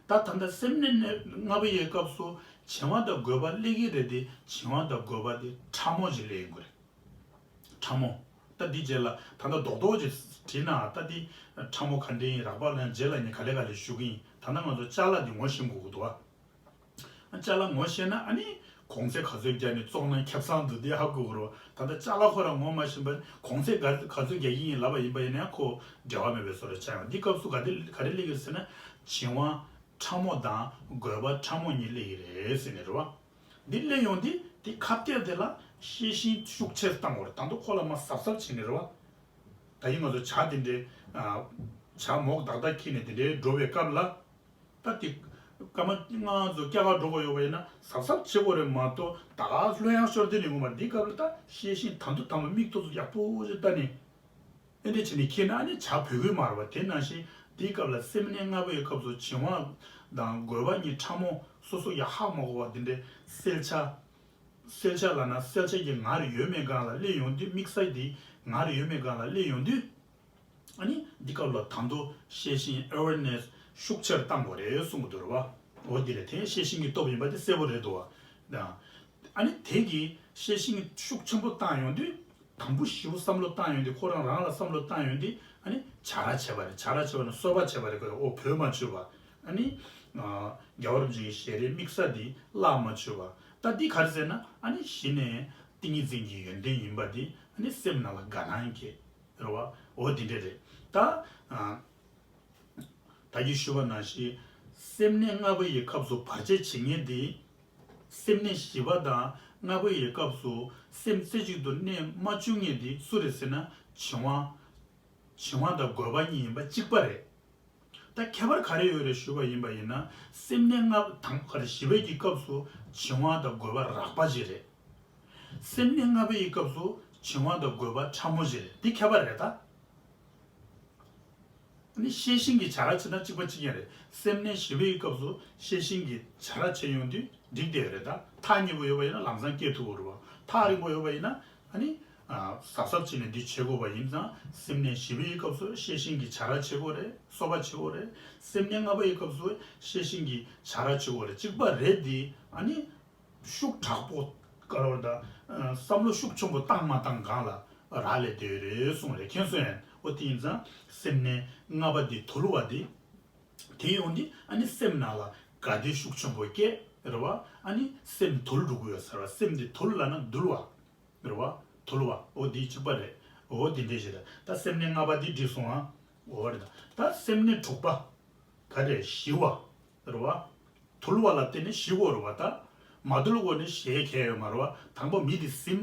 ད་ད་ལྟ་སེམས་གནས་ལྔ་པ་ཡི་སྐབས་སུ་བྱིང་བ་དང་རྒོད་པ་སླེབས་ཀྱི་རེད་དེ། བྱིང་བ་དང་རྒོད་པ་དེ་ཕྲ་མོ་ཅིག་སླེབས་ཡོང་གི་རེད། ཕྲ་མོ། ད་འདི་རྗེས་ལ་ད་ལྟ་རྡོག་རྡོག་ཅིག་བྲིས་ན། ད་འདི་ཕྲ་མོ་ག་འདྲ་ཡིན། རགས་པ་ལ་རྗེས་ལ་ངས་ག་ལེ་ག་ལེ་ཞུ་གི་ཡིན། ད་ལྟ་ང་ཚོ་ཅ་ལག་འདི་ངོ་ཤེས་དགོས་ཀྱི་འདུག་བ། ཅ་ལག་ངོ་ཤེས་ན་ཨ་ནི་གོང་ཚད་ག་ཚོད་བརྒྱབ་ནས་བཙོང་ན་ཁེ་བཟང་འདུག་འདི་ཧ་གོ་གི་རེད་བ། ད་ལྟ་ཅ་ལག་ཁོ་རང་ངོ་མ་ཤེས་པ། གོང་ཚད་ག་ག་ཚོད་རྒྱག་གི་ཡིན་ལབ་པ་ཡིན་པ་ཡིན་ན་ཡང་ཁོ་འབྲེལ་བ་མེད་པའི་བཟོ་འདྲ་ཆགས་ཡོང་། འདི་སྐབས་སུ་ག་དེ་ག་རེ་སླེབས་ཀྱི་ཟེར་ན། བྱིང་བ་ཕྲ་མོ་དང་རྒོད་པ་ཕྲ་མོ་གཉིས་སླེབས་ཀྱི་རེད་ཟེར་ནས། རེད་བ། འདི་སླེབས་ཡོང་དུས་དེ་ཁ་གཏད་དེ་ལ་ཤེས་བཞིན་ཤུགས་ཆེར་བཏང་དགོས་རེད། ད་དུང་ཁོ་ལ་མར་གཟབ་གཟབ་བྱས་ནས། རེད་བ། ད་ཡིན་ང་ཚོ་ཇ་དེ་འདྲའི། ཨ། ཇ་མོག་དག་དག་འཁྱེར་ནས་དེ་འདྲའི་འགྲོ་བའི་སྐབས་ལ། ད་དེ་སྐར་མ་ལྔ་ཙམ་སྐྱ་ཀར་འགྲོ་དགོས་ཡོད་པ་ཡིན་ན་གཟབ་གཟབ་བྱེད་དགོས་རེད་མ་གཏོགས། ད་ག་ལྷོད་ཡངས་ཤོར་དེ་ནས་ངོ་མ་འདི་སྐབས་ལ་ད་ཤེས་བཞིན་དམ་དུ་དམ་པ་མིག་ཏོ་ཚོ་ཡག་པོ་ཞིག་ལྟ་ནས། ཨེ་འདྲ་བྱས་ནས་འཁྱེར་ན་ཨ་ནི་ཇ་བོད་ཁུལ་མ་རེད་བ། དེ་ནང་བཞིན་འདིའི་སྐབས་ལ་སེམས་གནས་ལྔ་པའི་སྐབས་སུ་བྱིང་བ་དང་རྒོད་པ་གཉིས་ཕྲ་མོ་སོ་སོ་ཡ་ཧ་མ་གོ་བ་འདི་འདྲའི་གསལ་ཆ། གསལ་ཆ་ལབ་ན་གསལ་ཆ་གྱི་ངར་ཡོད་མེད་སྒང་ལ་སླེབས་ཡོང་དུས། དམིགས་བསལ་འདི་ངར་ཡོད་མེད་སྒང་ལ་སླེབས་ཡོང་དུས། ཨ་ནི་འདི་སྐབས་ལ་ད་དུང་ཤེས་བཞིན་awareness་ཤུགས་ཆེར་བཏང་དགོས་རེད་གསུང་གི་འདུག་རེད་བ། འོ་འདི་རེད། དེ་ཤེས་བཞིན་གྱི་སྟོབས་ཡིན་པ་དེ་གསལ་པོ་རེད་འདུག་བ། ཨ་ནི་དེ་གི་ཤེས་བཞིན་ཤུགས་ཆེན་པོ་བཏང་ཡོང་དུས། དང་པོ་ཞེ་པོ་བསམ་བློ་བཏང་ཡོང་དུས། ཁོ་རང་རང་ལ་བསམ་བློ་བཏང་ཡོང་དུས། ཨ་ནི་བྱ་ར་བྱས་པ་རེད། བྱ་ར་བྱས་པ་ནི་གསོལ་བ་བྱས་པ་རེད། ཁོ་འོ་བོས་མ་ཆོད་པ། ཨ་ནི། ཨ། རྒྱལ་བ་རིན་པོ་ཆེ་གི་ཞལ་རས་དམིགས་བསལ་འདི་བརླག་མ་ཆོད་པ། ད་འདི་ག་རེ་ཟེར་ན། ཨ་ནི་གཞི་ནས་ཏིང་ངེ་འཛིན་གྱི་ཡོན་ཏན་ཡིན་པ་འདི་ཨ་ནི་སེམས་ནང་ལ་དགའ་སྣང་སྐྱེ། རེད་བ། འོ་འདི་འདྲ་རེད། ད། ཨ། ད་གིན་ཞུས་པ་ནང་བཞིན་སེམས་གནས་ལྔ་པ་ཡི་སྐབས་སུ་བར་ཆད་བྱེད་མཁན་འདི། སེམས་གནས་བཞི་པ་དང་ལྔ་པ་ཡི་སྐབས་སུ་སེམས་རྩེ་གཅིག་ཏུ་གནས་མ་བཅུག་མཁན་འདི་སུ་རེད་ཟེར་ན། བྱིང་བ། བྱིང་བ་དང་རྒོད་པ་གཉིས་ཡིན་པ་གཅིག་པ་རེད། ད་ཁྱད་པར་ག་རེ་ཡོད་རེད་ཞུས་པ་ཡིན་པ་ཡིན་ན། སེམས་གནས་ལྔ་དང་ག་རེ་བཞི་པའི་གི་སྐབས་སུ་བྱིང་བ་དང་རྒོད་པ་རགས་པ་ཅིག་རེད། སེམས་གནས་ལྔ་པའི་གི་སྐབས་སུ་བྱིང་བ་དང་རྒོད་པ་ཕྲ་མོ་ཅིག་རེད། འདི་ཁྱད་པར་རེད་ད། ནི་ཤེས་བཞིན་གྱི་བྱ་ར་བྱེད་ན་གཅིག་པ་གཅིག་རྐྱང་རེད། སེམས་གནས་བཞི་པའི་སྐབས་སུ་ཤེས་བཞིན་གྱི་བྱ་ར་བྱེད་ཡོང་དུས་འགྲིག་བསྡད་ཡོད་རེད་ད། ཐག་ཉེ་པོ་ཡོད་པ་ཡིན་ན་ལམ་སང་སྐྱེ་ཐུབ་ཀྱི་རེད་བ། ཐག་རིང་པོ་ཡོད་པ་ཡིན་ན་ ཨ་ནི། གཟབ་གཟབ་བྱས་ནས་འདི་བྱེད་དགོས་པ་ཡིན་ཙང་སེམས་གནས་བཞི་པའི་སྐབས་སུ་ཤེས་བཞིན་གྱི་བྱ་ར་བྱེད་དགོས་རེད། གསོ་བ་བྱེད་དགོས་རེད། སེམས་གནས་ལྔ་པའི་སྐབས་སུ་ཤེས་བཞིན་གྱི་བྱ་ར་བྱེད་དགོས་རེད། གཅིག་པ་རེད་འདི། ཨ་ནི། ཤུགས་དྲག་པོ་དཀར་བར་དང་། བསམ་བློ་ཤུགས་ཆེན་པོ་བཏང་མ་བཏང་གང་ལ་རག་ལས་བསྡད་ཡོད་རེད་གསུངས་རེད། མཁྱེན་སོང་ཡང་། འོ་དེ་ཡིན་ཙང་སེམས་གནས་ལྔ་པ་འདི་དུལ་བ་འདི། དེ་ཡོང་དུས་ཨ་ནི་སེམས་ནང་ལ་དགའ་བདེ་ཤུགས་ཆེན་པོ་སྐྱེ་རེད་བ། ཨ་ནི་སེམས་དུལ་འགྲོ་གི་ཡོད་ཟེར་བ། སེམས་འདི་དུལ་ལབ་ན་འདུལ་བ་རེད་བ། དུལ་བ། འོ་འདི་གཅིག་པ་རེད། འོ་འདི་འདྲས་ཞིག་རེད། ད་སེམས་གནས་ལྔ་པ་འདི་འགྲིག་སོང་ཨ། འོ་རེད། ད་སེམས་གནས་དྲུག་པ་ག་རེ་ཞི་བ་རེད་བ། དུལ་བ་ལ་བརྟེན་ནས་ཞི་དགོས་རེད་བ། ད་མ་དུལ་གོང་ནས་ཞི་ཡས་གང་ཡང་ཡོད་མ་རེད་བ། དང་པོ་མི་དེ་ཟིན།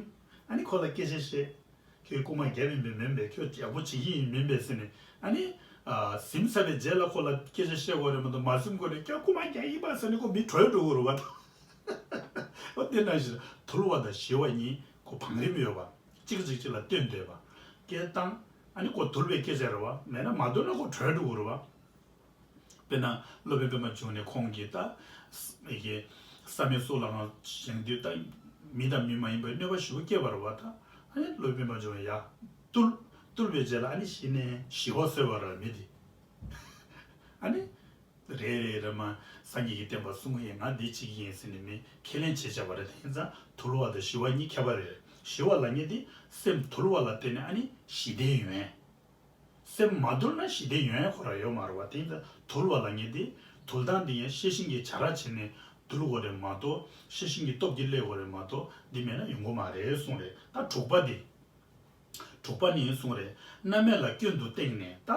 ཨ་ནི་ཁོ་ལ་སྐད་ཆ་བཤད། ཁྱོད་རྐུ་མ་རྒྱབ་ཡིན་པས་མིན་པས། ཁྱོད་ཡག་པོ་བྱེད་ཀྱི་ཡིན་མིན་པས་ཟེར་ནས། ཨ་ནི། ཨ། ཟིན་ཚར་བའི་རྗེས་ལ་ཁོ་ལ་སྐད་ཆ་བཤད་དགོས་རེད་མ་གཏོགས། མ་ཟིན་གོང་ནས་ཁྱོད་རྐུ་མ་རྒྱག་ཡིན་པ་ཟེར་ནས་ཁོ་མི་བྲོས་འགྲོ་གི་རེད་བ། འོ་དེ་ནང་བཞིན་དུལ་བ་དང་ཞི་བ་གཉིས་ཁོ་བང་རིམ་ཡོད་པ། གཅིག་གིས་གཅིག་ལ་བསྟུན་བསྡད་པ། སྐད་བཏང་། ཨ་ནི་ཁོ་དུལ་བའི་སྐད་ཆ་རེད་བ། མེད་ན་མ་དུལ་ན་ཁོ་བྲོས་འགྲོ་གི་རེད་བ། དཔེར་ན་སློབ་དཔོན་པད་མ་འབྱུང་གནས་ཁོང་གིས་ད། ཨེ་གེ། བསམ་ཡས་སོགས་ལའང་བཞེངས་དུས་ད། མི་དང་མི་མ་ཡིན་པའི་གནོད་པ་ཞེ་པོ་སྐྱེས་པ་རེད་བ། ད་ཨ་ནི་སློབ་དཔོན་པད་མ་འབྱུང་གནས་ཡ། དུལ། དུལ་བའི་རྗེས་ལ་ཨ་ནི་ཞི་ནས་ཞི་བ་གསོལ་བ་རེད་མི་དེ། ཨ་ནི། རེད་རེད་རེད་མ། སངས་རྒྱས་ཀྱི་བསྟན་པ་སྲུང་གི་ཡིན། ང་འདི་བྱེད་ཀྱི་ཡིན་ཟེར་ནས་མི་ཁས་ལེན་བྱེད་བྱ་བ་རེད། དེ་ཡིན་ཙང་དུལ་བ་དང་ཞི་བ་གཉིས་ཁྱད་པར་རེད། ཞི་བ་ལབ་མཁན་དེ་སེམས་དུལ་བ་ལ་བརྟེན་ནས་ཨ་ནི་ཞི་བདེ་ཡོང་ཡས། སེམས་མ་དུལ་ན་ཞི་བདེ་ཡོང་ཡ་ཁོ་རང་ཡོད་མ་རེད་བ། དེ་ཡིན་ཙང་དུལ་བ་ལབ་མཁན་དེ། དུལ་སྟངས་དེ་ཡང་ཤེས་བཞིན་གྱི་བྱ་ར་བྱས་ནས་དུལ་དགོས་རེད་མ་གཏོགས། ཤེས་བཞིན་གྱི་སྟོབས་ཀྱིས་སླེབས་དགོས་རེད་མ་གཏོགས། འདི་མེད་ན་ཡོང་གི་མ་རེད་གསུངས་རེད། ད་དྲུག་པ་དེ། དྲུག་པ་ནི་གསུངས་རེད། རྣམ་སྨིན་ལ་སྐྱོན་དུ་བསྟེན་ནས། ད་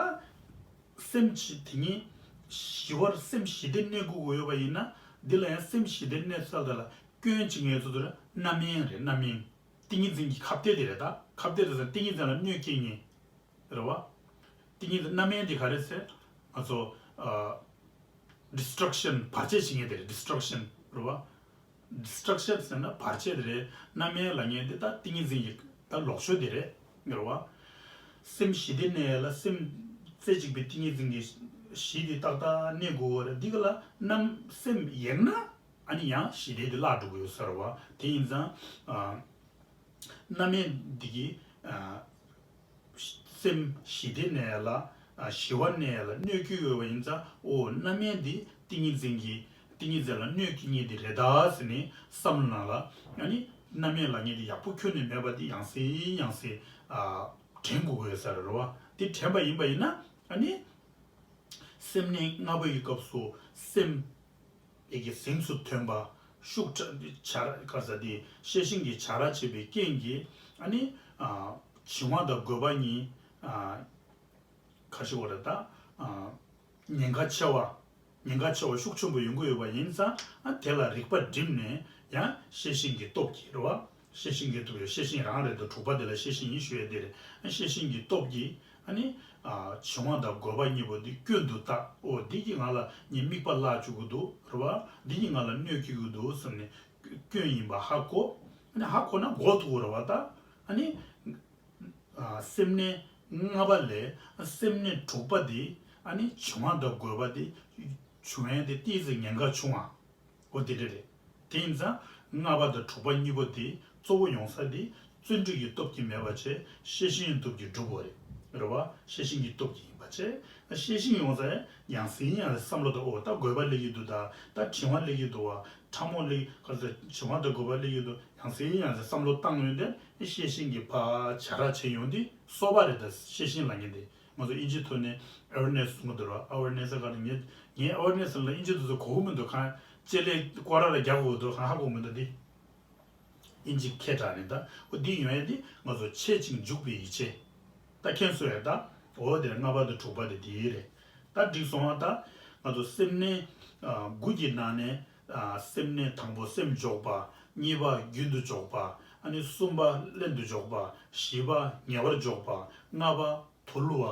སེམས་ཞི། དེ་ཉིད་ཞི་བར་སེམས་ཞི་བདེར་གནས་དགོས་ཀྱི་ཡོད་པ་ཡིན་ན། འདི་ལ་ཡང་སེམས་ཞི་བདེར་གནས་ཚར་དེ་ལ་སྐྱོན་བྱེད་མཁན་ཚོ་དེ་རྣམ་སྨིན་རེད། རྣམ་སྨིན། ཏིང་ངེ་འཛིན་གྱི་ཁ་གཏད་དེ་རེད། ད་ཁ་གཏད་དེ་ཟེར་ན་ཏིང་ངེ་འཛིན་ལ་གནོད་སྐྱེལ་མཁན་རེད་བ། ཏིང་ངེ་འཛིན། རྣམ་སྨིན་དེ་ག་རེ་ཟེར། ང་ཚོ། ཨ། destruction། བར་ཆད་བྱེད་མཁན་དེ་རེད། destruction རེད་བ། destruction ཟེར་ན་བར་ཆད་དེ་རེད། རྣམ་སྨིན་ལབ་མཁན་དེ་ད་ཏིང་ངེ་འཛིན་གྱི་ད་ལོག་ཕྱོགས་དེ་རེད། རེད་བ། སེམས་ཞི་བདེ་གནས་ལ་སེམས་རྩེ་གཅིག་པའི་ཏིང་ངེ་འཛིན་གྱི་གཞི་དེ་ཏག་ཏག་གནས་དགོས་པ་རེད། འདི་ག་ལ་རྣམ་སེམས་ཡེངས་ན། ཨ་ནི་ཡང་ཞི་བདེ་དེ་བརླག་འགྲོ་གི་ཡོད་ས་རེད་བ། དེ་ཡིན་ཙང་། ཨ། རྣམ་སྨིན་འདི་གིས། ཨ། སེམས་ཞི་བདེ་གནས་ལ། ཨ། ཞི་བ་གནས་ལ་གནོད་སྐྱེལ་ཡོད་པ་ཡིན་ཙང་། འོ། རྣམ་སྨིན་འདི་ཏིང་ངེ་འཛིན་གྱི། ཏིང་ངེ་འཛིན་ལ་གནོད་སྐྱེལ་མཁན་འདི་རེད་ད་ཟེར་ནས་བསམ་བློ་ནང་ལ། ཨ་ནི་རྣམ་སྨིན་ལབ་མཁན་འདི་ཡག་པོ་ཁྱོན་ནས་མེད་པ་འདི་ཡང་སེ་ཡང་སེ། ཨ། དྲན་དགོས་ཀྱི་ཡོད་ས་རེད་བ། འདི་དྲན་པ་ཡིན་པ་ཡིན་ན། ཨ་ནི། སེམས་གནས་ལྔ་པ་ཡི་སྐབས་སུ་སེམས། ཨེ་གེ། གཟེངས་སུ་ཐོན་པ། ཤུགས་དྲག་བྱ་ར། ག་རེ་ཟེར། དེ་ཤེས་བཞིན་གྱི་བྱ་ར་བྱེད་པའི་རྐྱེན་གྱིས། ཨ་ནི། ཨ། བྱིང་བ་དང་རྒོད་པ་གཉིས། ཨ། ག་རེ་ཞུ་དགོས་རེད་ད། ཨ། ཉེན་ཁ་ཆེ་བ། ཉེན་ཁ་ཆེ་བ་ཤུགས་ཆེན་པོ་ཡོང་གི་ཡོད་པ་ཡིན་ཙང་། ཨ། དེ་ལ་རིག་པ་བསྒྲིམས་ནས་ཡང་ཤེས་བཞིན་གྱི་སྟོབས་ཀྱིས་རེད་བ། ཤེས་བཞིན་གྱི་སྟོབས་ཀྱིས། ཤེས་བཞིན་རང་རེད་དོ། དྲུག་པ་དེ་ལ་ཤེས་བཞིན་ཡིན་ཞུ་ཡས་དེ་རེད། ཤེས་བཞིན་གྱི་སྟོབས་ཀྱིས། ཨ་ནི། ཨ། བྱིང་བ་དང་རྒོད་པ་གཉིས་པོ་འདི་སྐྱོན་དུ་བལྟ། འོ། འདི་གིས་ང་ལ་ངའི་དམིགས་པ་བརླག་བཅུག་གི་འདུག་རེད་བ། འདི་གིས་ང་ལ་གནོད་སྐྱེལ་གྱི་འདུག་བསམ་ནས་སྐྱོན་ཡིན་པ་ཧ་གོ། ཨ་ནི་ཧ་གོ་ན་འགོག་ཐུབ་ཀྱི་རེད་བ། ད། ཨ་ནི། ཨ། སེམས་གནས་ལྔ་པ་ལས་སེམས་གནས་དྲུག་པ་འདི། ཨ་ནི་བྱིང་བ་དང་རྒོད་པ་འདི་བྱུང་ཡས་དེ་ཏོག་ཙམ་ཉེན་ཁ་ཆུང་བ། འོ། དེ་འདྲ་རེད། དེ་ཡིན་ཙང་ལྔ་པ་དང་དྲུག་པ་གཉིས་པོ་དེ་གཙོ་བོ་ཡོང་ས་དེ་བརྩོན་འགྲུས་ཀྱི་སྟོབས་ཀྱིས་མེད་པ་བྱས། ཤེས་བཞིན་གྱི་སྟོབས་ཀྱིས་འགྲུབ་པ་རེད། རེད་བ། ཤེས་བཞིན་གྱི་སྟོབས་ཀྱིས་ཡིན་པ་བྱས། ཤེས་བཞིན་ཡོང་ས་ཡང་སེ་ཡང་སེ་བསམ་བློ་དང་། འོ། ད་རྒོད་པ་སླེབས་ཀྱི་འདུག་ད་ད་བྱིང་བ་སླེབས་ཀྱི་འདུག་བ། ཕྲ་མོ་སླེབས། ག་རེ་ཟེར། བྱིང་བ་དང་རྒོད་པ་སླེབས་ཀྱི་འདུག་ཡང་སེ་ཡང་སེ་བསམ་བློ་བཏང་ཡོང་དུས། ཤེས་བཞིན་གྱིས་ཕར་བྱ་ར་བྱེད་ཡོང་དུས་གསོ་བ་རེད། ད་ཤེས་བཞིན་ལབ་མཁན་དེ། ང་ཚོ་ཨིན་ཇིའི་ཐོག་ནས་awareness གསུང་གི་འདུག་ར། awareness ག་རེ། ངས་ངས་awareness ལ་ཨིན་ཇི་དེ་ཚོ་གོ་གི་མི་འདུག་གང་ལྕེ་ལེ་སྐོར་ར་ར་རྒྱག་དགོས་འདུག་གང་ཧ་གོ་མི་འདུག་འདི་ཨིན་ཇི་སྐད་གྲགས་ནས། ད་འོ་འདི་ཡོང་ཡས་འདི་ང་ཚོ་འཆད་ཅིང་འཇུག་པའི་ཡིད་ཆེས། ད་མཁྱེན་སོང་ཡས། ད་འོ་དེ་ལྔ་པ་དང་དྲུག་པ་དེ་འདི་རེད། ད་འགྲིག་སོང་ང་། ད་ང་ཚོ་སེམས་གནས། ཨ། དགུ་གི་ནང་ནས། ཨ། སེམས་གནས་དང་པོ་སེམས་འཇོག་པ། གཉིས་པ་རྒྱུན་དུ་འཇོག་པ། ཨ་ནི་གསུམ་པ་ལྷན་དུ་འཇོག་པ། བཞི་པ་ཉེ་བར་འཇོག་པ། ལྔ་པ་དུལ་བ།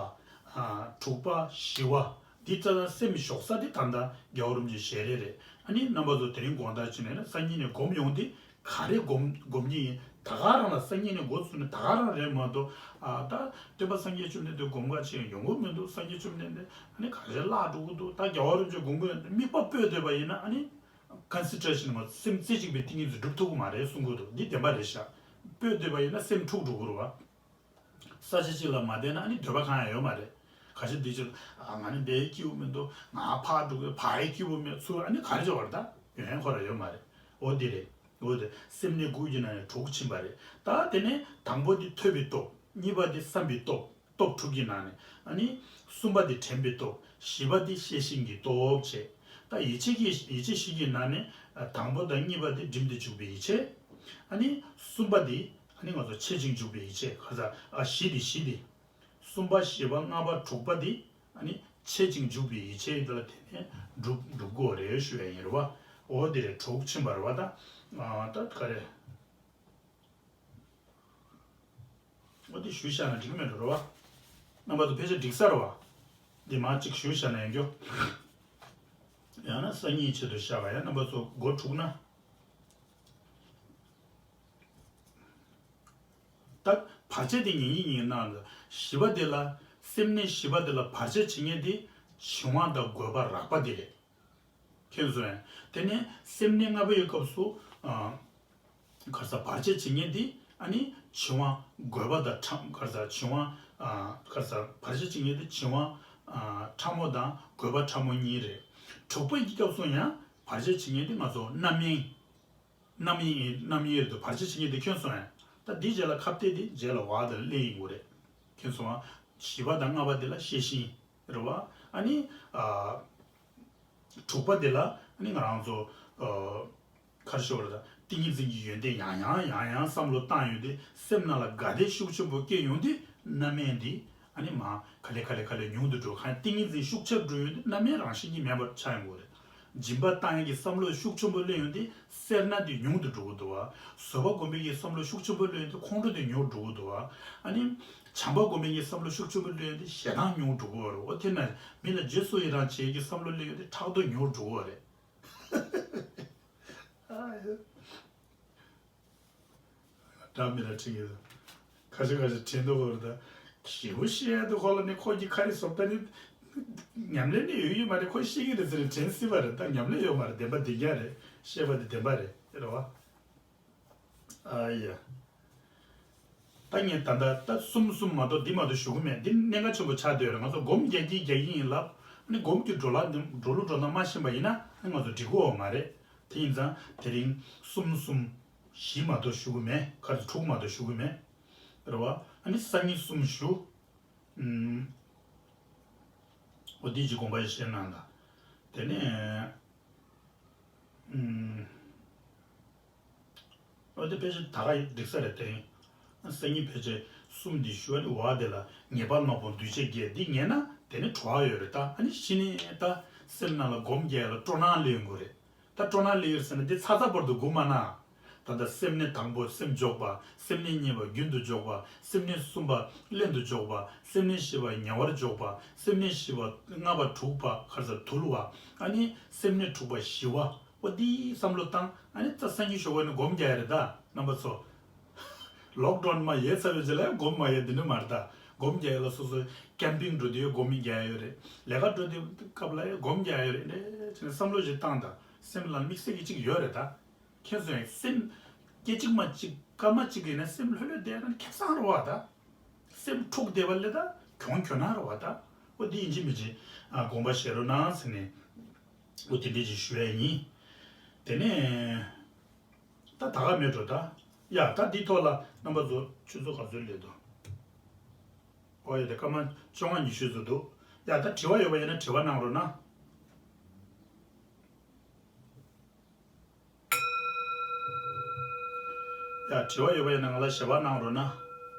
ཨ། དྲུག་པ་ཞི་བ། འདི་ལྟར་སེམས་ཞོག་ས་འདི་ད་ལྟ་རྒྱལ་བ་རིན་པོ་ཆེའི་ཞལ་རས་རེད། ཨ་ནི་རྣམ་པ་ཚོ་དེ་རིང་དགོང་དག་ཅིག་ནས་སང་ཉིན་ནས་སྒོམ་ཡོང་དུས་ག་རེ་སྒོམ་སྒོམ་གྱི་ཡིན། ད་ག་རང་ལ་སང་ཉིན་ནས་འགོ་བཙུགས་ནས་ད་ག་རང་རེད་མ་གཏོགས། ཨ། ད་སྟོན་པ་སངས་རྒྱས་བཅོམ་ལྡན་འདས་སྒོམ་ག་ཅིག་ཡོང་གི་མི་འདུག་སངས་རྒྱས་བཅོམ་ལྡན་འདས་ཨ་ནི་ག་རེ་བརླག་འགྲོ་གི་འདུག་ད་རྒྱལ་བ་རིན་པོ་ཆེ་སྒོམ་གི་ཡོད། དམིགས་པ་སྤོས་བསྡད་པ་ཡིན་ན། ཨ་ནི་concentration མ། སེམས་རྩེ་གཅིག་པའི་ཏིང་ངེ་འཛིན་སྒྲུབ་ཐུབ་ཀྱི་མ་རེད་གསུང་གི་འདུག་འདི་བདེན་པ་རེད་ཤག་སྤོས་སྡོད་པ་ཡིན་ན་སེམས་འཁྲུག་འགྲོ་གི་རེད་བ། ས་ཆ་གཅིག་ལ་མ་བསྡད་ན་ཨ་ནི་འདོད་པ་གང་ཡང་ཡོད་མ་རེད། ཁ་ཤས་འདི་ཕྱིར་ཨ་ང་ནི་འདིའི་སྐྱིད་པོ་མི་འདུག་ང་ཕར་འགྲོ་གི་ཕར་ཡའི་སྐྱིད་པོ་མེད་ཚུར་ཨ་ནི་ག་རེ་བྱེད་པ་རེད་ད། ཡོན་ཡན་ཁོ་ར་ཡོད་མ་རེད། འོ་འདི་རེད། འོ་དེ་སེམས་ནི་དགུ་གི་ནང་ནས་དྲུག་ཕྱིན་པ་རེད། ད་དེ་ནས་དང་པོ་འདི་ཐོས་པའི་སྟོབས། གཉིས་པ་འདི་བསམ་པའི་སྟོབས། སྟོབས་དྲུག་གི་ནང་ནས་ཨ་ནི་གསུམ་པ་འདི་དྲན་པའི་སྟོབས། བཞི་པ་འདི་ཤེས་བཞིན་གྱི་སྟོབས་བྱས། ད་ཡིད་ཆེས་ཀྱི་ཡིད་ཆེས་བཞི་གི་ནང་ནས་ཨ་དང་པོ་དང་གཉིས་པ་འདི་སྒྲིམ་དུ་འཇུག་པའི་ཡིད་ཆེས། ཨ་ནི་གསུམ་པ་འདི་ཨ་ནི་ང་ཚོ་འཆད་ཅིང་འཇུག་པའི་ཡིད་ཆེས། ག་ས་ཨ་བཞི་འདི་བཞི་འདི། གསུམ་པ་བཞི་པ་ལྔ་པ་དྲུག་པ་འདི་ཨ་ནི་འཆད་ཅིང་འཇུག་པའི་ཡིད་ཆེས་འདི་ལ་བརྟེན་ནས་འགྲུབ་འགྲུབ་དགོས་རེད་ཞུ་ཡ་ཡིན་རེད་བ། འོ་འདི་རེད། དྲུག་ཕྱིན་པ་རེད་བ་ད། ཨ་ད་ག་རེ། འོ་འདི་ཞུ་བཞག་ན་འགྲིག་མེད་འགྲོ་རེད་བ། རྣམ་པ་ཚོ་ཕལ་ཆེར་འགྲིག་ས་རེད་བ། འདི་མར་གཅིག་ཞུ་བཞག་ན་ཡོང་རྒྱུ། ཡང་ན་སང་ཉིན་ཆེད་དུ་བཞག་པ་ཡང་རྣམ་པ་ཚོ་མགོ་འཁྲུག་ན། ད་བར་ཆད་དེ་ཉན་གྱི་ཉན་གནང་ལ། བཞི་པ་དེ་ལ་སེམས་གནས་བཞི་པ་དེ་ལ་བར་ཆད་བྱེད་མཁན་དེ་བྱིང་བ་དང་རྒོད་པ་རགས་པ་དེ་རེད། མཁྱེན་སོང་ངས། དེ་ནས་སེམས་གནས་ལྔ་པ་ཡི་སྐབས་སུ་ཨ་ག་རེ་ཟ་བར་ཆད་བྱེད་མཁན་དེ་ཨ་ནི་བྱིང་བ་རྒོད་པ་དང་ཕྲ་ག་རེ་ཟ་བྱིང་བ་ཨ་ག་རེ་ཟ་བར་ཆད་བྱེད་མཁན་དེ་བྱིང་བ་ཨ་ཕྲ་མོ་དང་རྒོད་པ་ཕྲ་མོ་གཉིས་རེད། དྲུག་པ་ཡི་སྐབས་སུ་ཡང་བར་ཆད་བྱེད་མཁན་དེ་ང་ཚོ་རྣམ་གཡེང་། རྣམ་གཡེང་རྣམ་གཡེང་རེད་འདུག་བར་ཆད་བྱེད་མཁན་དེ་མཁྱེན་སོང་ངས། ད་འདིའི་རྗེས་ལ་ཁ་གཏད་དེ་རྗེས་ལ་བ་དེ་ལ་སླེབས་ཡིན་དགོས་རེད། མཁྱེན་སོང་ང་། བཞི་པ་དང་ལྔ་པ་དེ་ལ་ཤེས་བཞིན་རེད་བ། ཨ་ནི་ཨ་དྲུག་པ་དེ་ལ་ཨ་ནི་ང་རང་ཚོ་ཨ་ག་རེ་ཞུ་བ་རེད་ད། ཏིང་ངེ་འཛིན་གྱི་ཡོན་ཏན་ཡང་ཡང་ཡང་ཡང་བསམ་བློ་བཏང་ཡོང་དུས་སེམས་ནང་ལ་དགའ་བདེ་ཤུགས་ཆེན་པོ་སྐྱེ་ཡོང་དུས་རྣམ་གཡེང་འདི་ཨ་ནི་མར་ག་ལེ་ག་ལེ་ག་ལེ་ཉུང་དུ་འགྲོ། གང་ཡིན་ཏིང་ངེ་འཛིན་ཤུགས་ཆེར་འགྲོ་ཡོང་དུས་རྣམ་གཡེང་རང་བཞིན་གྱིས་མེད་པར་ཆགས་ཡོང་གི་རེད། སྦྱིན་པ་བཏང་ཡག་གི་བསམ་བློ་ཤུགས་ཆེན་པོ་སླེབས་ཡོང་དུས་སེར་སྣ་འདི་ཉུང་དུ་འགྲོ་གི་འདུག་བ། བཟོད་པ་སྒོམ་པའི་གི་བསམ་བློ་ཤུགས་ཆེན་པོ་སླེབས་ཡོང་དུས་ཁོང་ཁྲོ་དེ་ཉུང་རུ་འགྲོ་གི་འདུག་བ། ཨ་ནི་བྱམས་པ་སྒོམ་པའི་གི་བསམ་བློ་ཤུགས་ཆེན་པོ་སླེབས་ཡོང་དུས་ཞེ་སྡང་ཉུང་རུ་འགྲོ་གི་རེད། འོ་དེ་ན་མི་ལ་རྗེས་སུ་ཡི་རང་བྱེད་ཀྱི་བསམ་བློ་སླེབས་ཡོང་དུས་ཕྲག་དོག་ཉུང་རུ་འགྲོ་གི་རེད། ཨ་ཡ། འདྲ་མི་འདྲ་དྲན་གྱི་འདུག་ཁ་ཤས་ཁ་ཤས་དྲན་འདུག་གོ་རེད་ད། ཞེ་པོ་བཤད་ཡ་འདུག་ཁོ་ལ་ནི་ཁོ་གི་ཁ་རི་སོབ་ད་ནི་ཉམས་ལེན་ནི་ཡོད་ཡོད་མ་རེད། ཁོ་ཤེས་ཀྱི་རེད་ཟེར་ནས་དྲན་སྲིད་པ་རེད། ད་ཉམས་ལེན་ཡོད་མ་རེད། བདེན་པ་བདེན་རྐྱང་རེད། བཤད་པ་དེ་བདེན་པ་རེད། རེད་བ། ཨ་ཡ། ད་ངས་ད་ལྟ་ད་གསུམ་གསུམ་མ་གཏོགས་འདི་མ་གཏོགས་ཞུ་གི་མེད། འདི་གནད་འགག་ཆེན་པོ་ཆགས་བསྡད་ཡོད་རེད། ང་ཚོ་སྒོམ་རྒྱག་གིན་རྒྱག་གིན་ཡིན་ལབ། ཨ་ནི་སྒོམ་གྱི་འགྲོ་ལ་འགྲོ་ལུགས་འགྲོ་སྟངས་མ་ཤེས་པ་ཡིན་ན་ཨ་ནི་ང་ཚོ་འགྲིག་གི་ཡོད་མ་རེད། དེ་ཡིན་ཙང་དེ་རིང་གསུམ་གསུམ་བཞི་མ་གཏོགས་ཞུ་གི་མེད། ག་ཚོད་དྲུག་མ་གཏོགས་ཞུ་གི་མེད། རེད་བ། ཨ་ནི་སང་ཉིན་གསུམ་ཞུ། ཨུམ། འོ་དེ་གཅིག་དགོངས་པ་བཞེས་གནང་དང་། དེ་ནས་ཨུམ། འོ་དེ་ཕལ་ཆེར་ད་ག་འགྲིག་ས་རེད། དེ་རིང་སང་ཉིན་ཕལ་ཆེར་གསུམ་འདི་ཞུ་བ་ནི་བ་དེ་ལ་ངེས་པ་ནག་པོ་འདུས་བྱས་བརྒྱད་འདི་ངེས་ན་དེ་ནི་གྲོགས་ཡོད་རེད། ད་ཨ་ནི་གཞི་ནས་ད་སེམས་ནང་ལ་སྒོམ་རྒྱག་ཡ་ལ་སྤྲོ་སྣང་སླེབས་ཡོང་གི་རེད། ད་སྤྲོ་སྣང་སླེབས་ཡོད་ཟེར་ན་འདི་ཚ་ཚ་བར་དུ་སྒུག་མ་གནང་། ད་ལྟ་སེམས་གནས་དང་པོ་སེམས་འཇོག་པ། སེམས་གནས་གཉིས་པ་རྒྱུན་དུ་འཇོག་པ། སེམས་གནས་གསུམ་པ་ལྷན་དུ་འཇོག་པ། སེམས་གནས་བཞི་པ་ཉེ་བར་འཇོག་པ། སེམས་གནས་བཞི་པ་ལྔ་པ་དྲུག་པ་ག་རེ་ཟ་དུལ་བ། ཨ་ནི་སེམས་གནས་དྲུག་པ་ཞི་བ། འོ་འདིའི་བསམ་བློ་བཏང་། ཨ་ནི་ད་སང་ཉིན་ཞོགས་པ་ནས་སྒོམ་རྒྱག་ཡ་རེད་ད་རྣམ་པ་ཚོ། ལོག་ཌའོན་མ་ཡལ་ཚར་བའི་རྗེས་ལ་ཡང་སྒོམ་མ་ཡལ་དེ་འདྲ་མ་རེད་ད། སྒོམ་རྒྱག་ཡ་ལ་སོ་སོ་ཀེམ་པིང་འགྲོ་དུས་སྒོམ་རྒྱག་ཡ་ཡོད་རེད། ལས་ཀ་འགྲོ་དུས་སྐབས་ལ་ཡང་སྒོམ་རྒྱག་ཡ་ཡོད་རེད། འདྲ་བྱས་ནས་བསམ་བློ་ཞིག་བཏང་དང་། སེམས་ལ་དམིགས་བསལ་གྱི་གཅིག་ཡོད་རེད་ད། ཁྱེད་ཚོས་སེམས་སྐད་ཅིག་མ་གཅིག་སྐར་མ་གཅིག་ཡིན་ན་སེམས་ལྷོད་ལྷོད་བསྡད་ན་ཁེ་བཟང་རེད་བ་ད། སེམས་འཁྲུག་བསྡད་པ་ལས་ད་གྱོང་གྱོང་ན་རེད་བ་ད། འོ་འདི་ཡིན་གཅིག་མིན་གཅིག་ཨ་དགོངས་པ་བཞེས་རོགས་གནང་ཟེར་ནས། འོ་དེ་འདྲས་ཅིག་ཞུ་ཡ་ཡིན། དེ་ནས་ད་ད་ག་མེད་འགྲོ་ད། ཡ་ད་འདིའི་ཐོག་ལ་རྣམ་པ་ཚོ་ཆུ་ཚོད་ག་ཚོད་སླེབས་འདུག་འོ་ཡ་དེ་སྐར་མ་བཅོ་ལྔ་ཉི་ཤུ་ཙམ་འདུག་ཡ་ད་དྲི་བ་ཡོད་པ་ཡིན་ན་དྲི་བ་གནང་རོགས་གནང་། ཡ་དྲི་བ་ཡོད་པ་ཡིན་ན་ང་ལ་ཞལ་པར་གནང་རོགས་གནང་།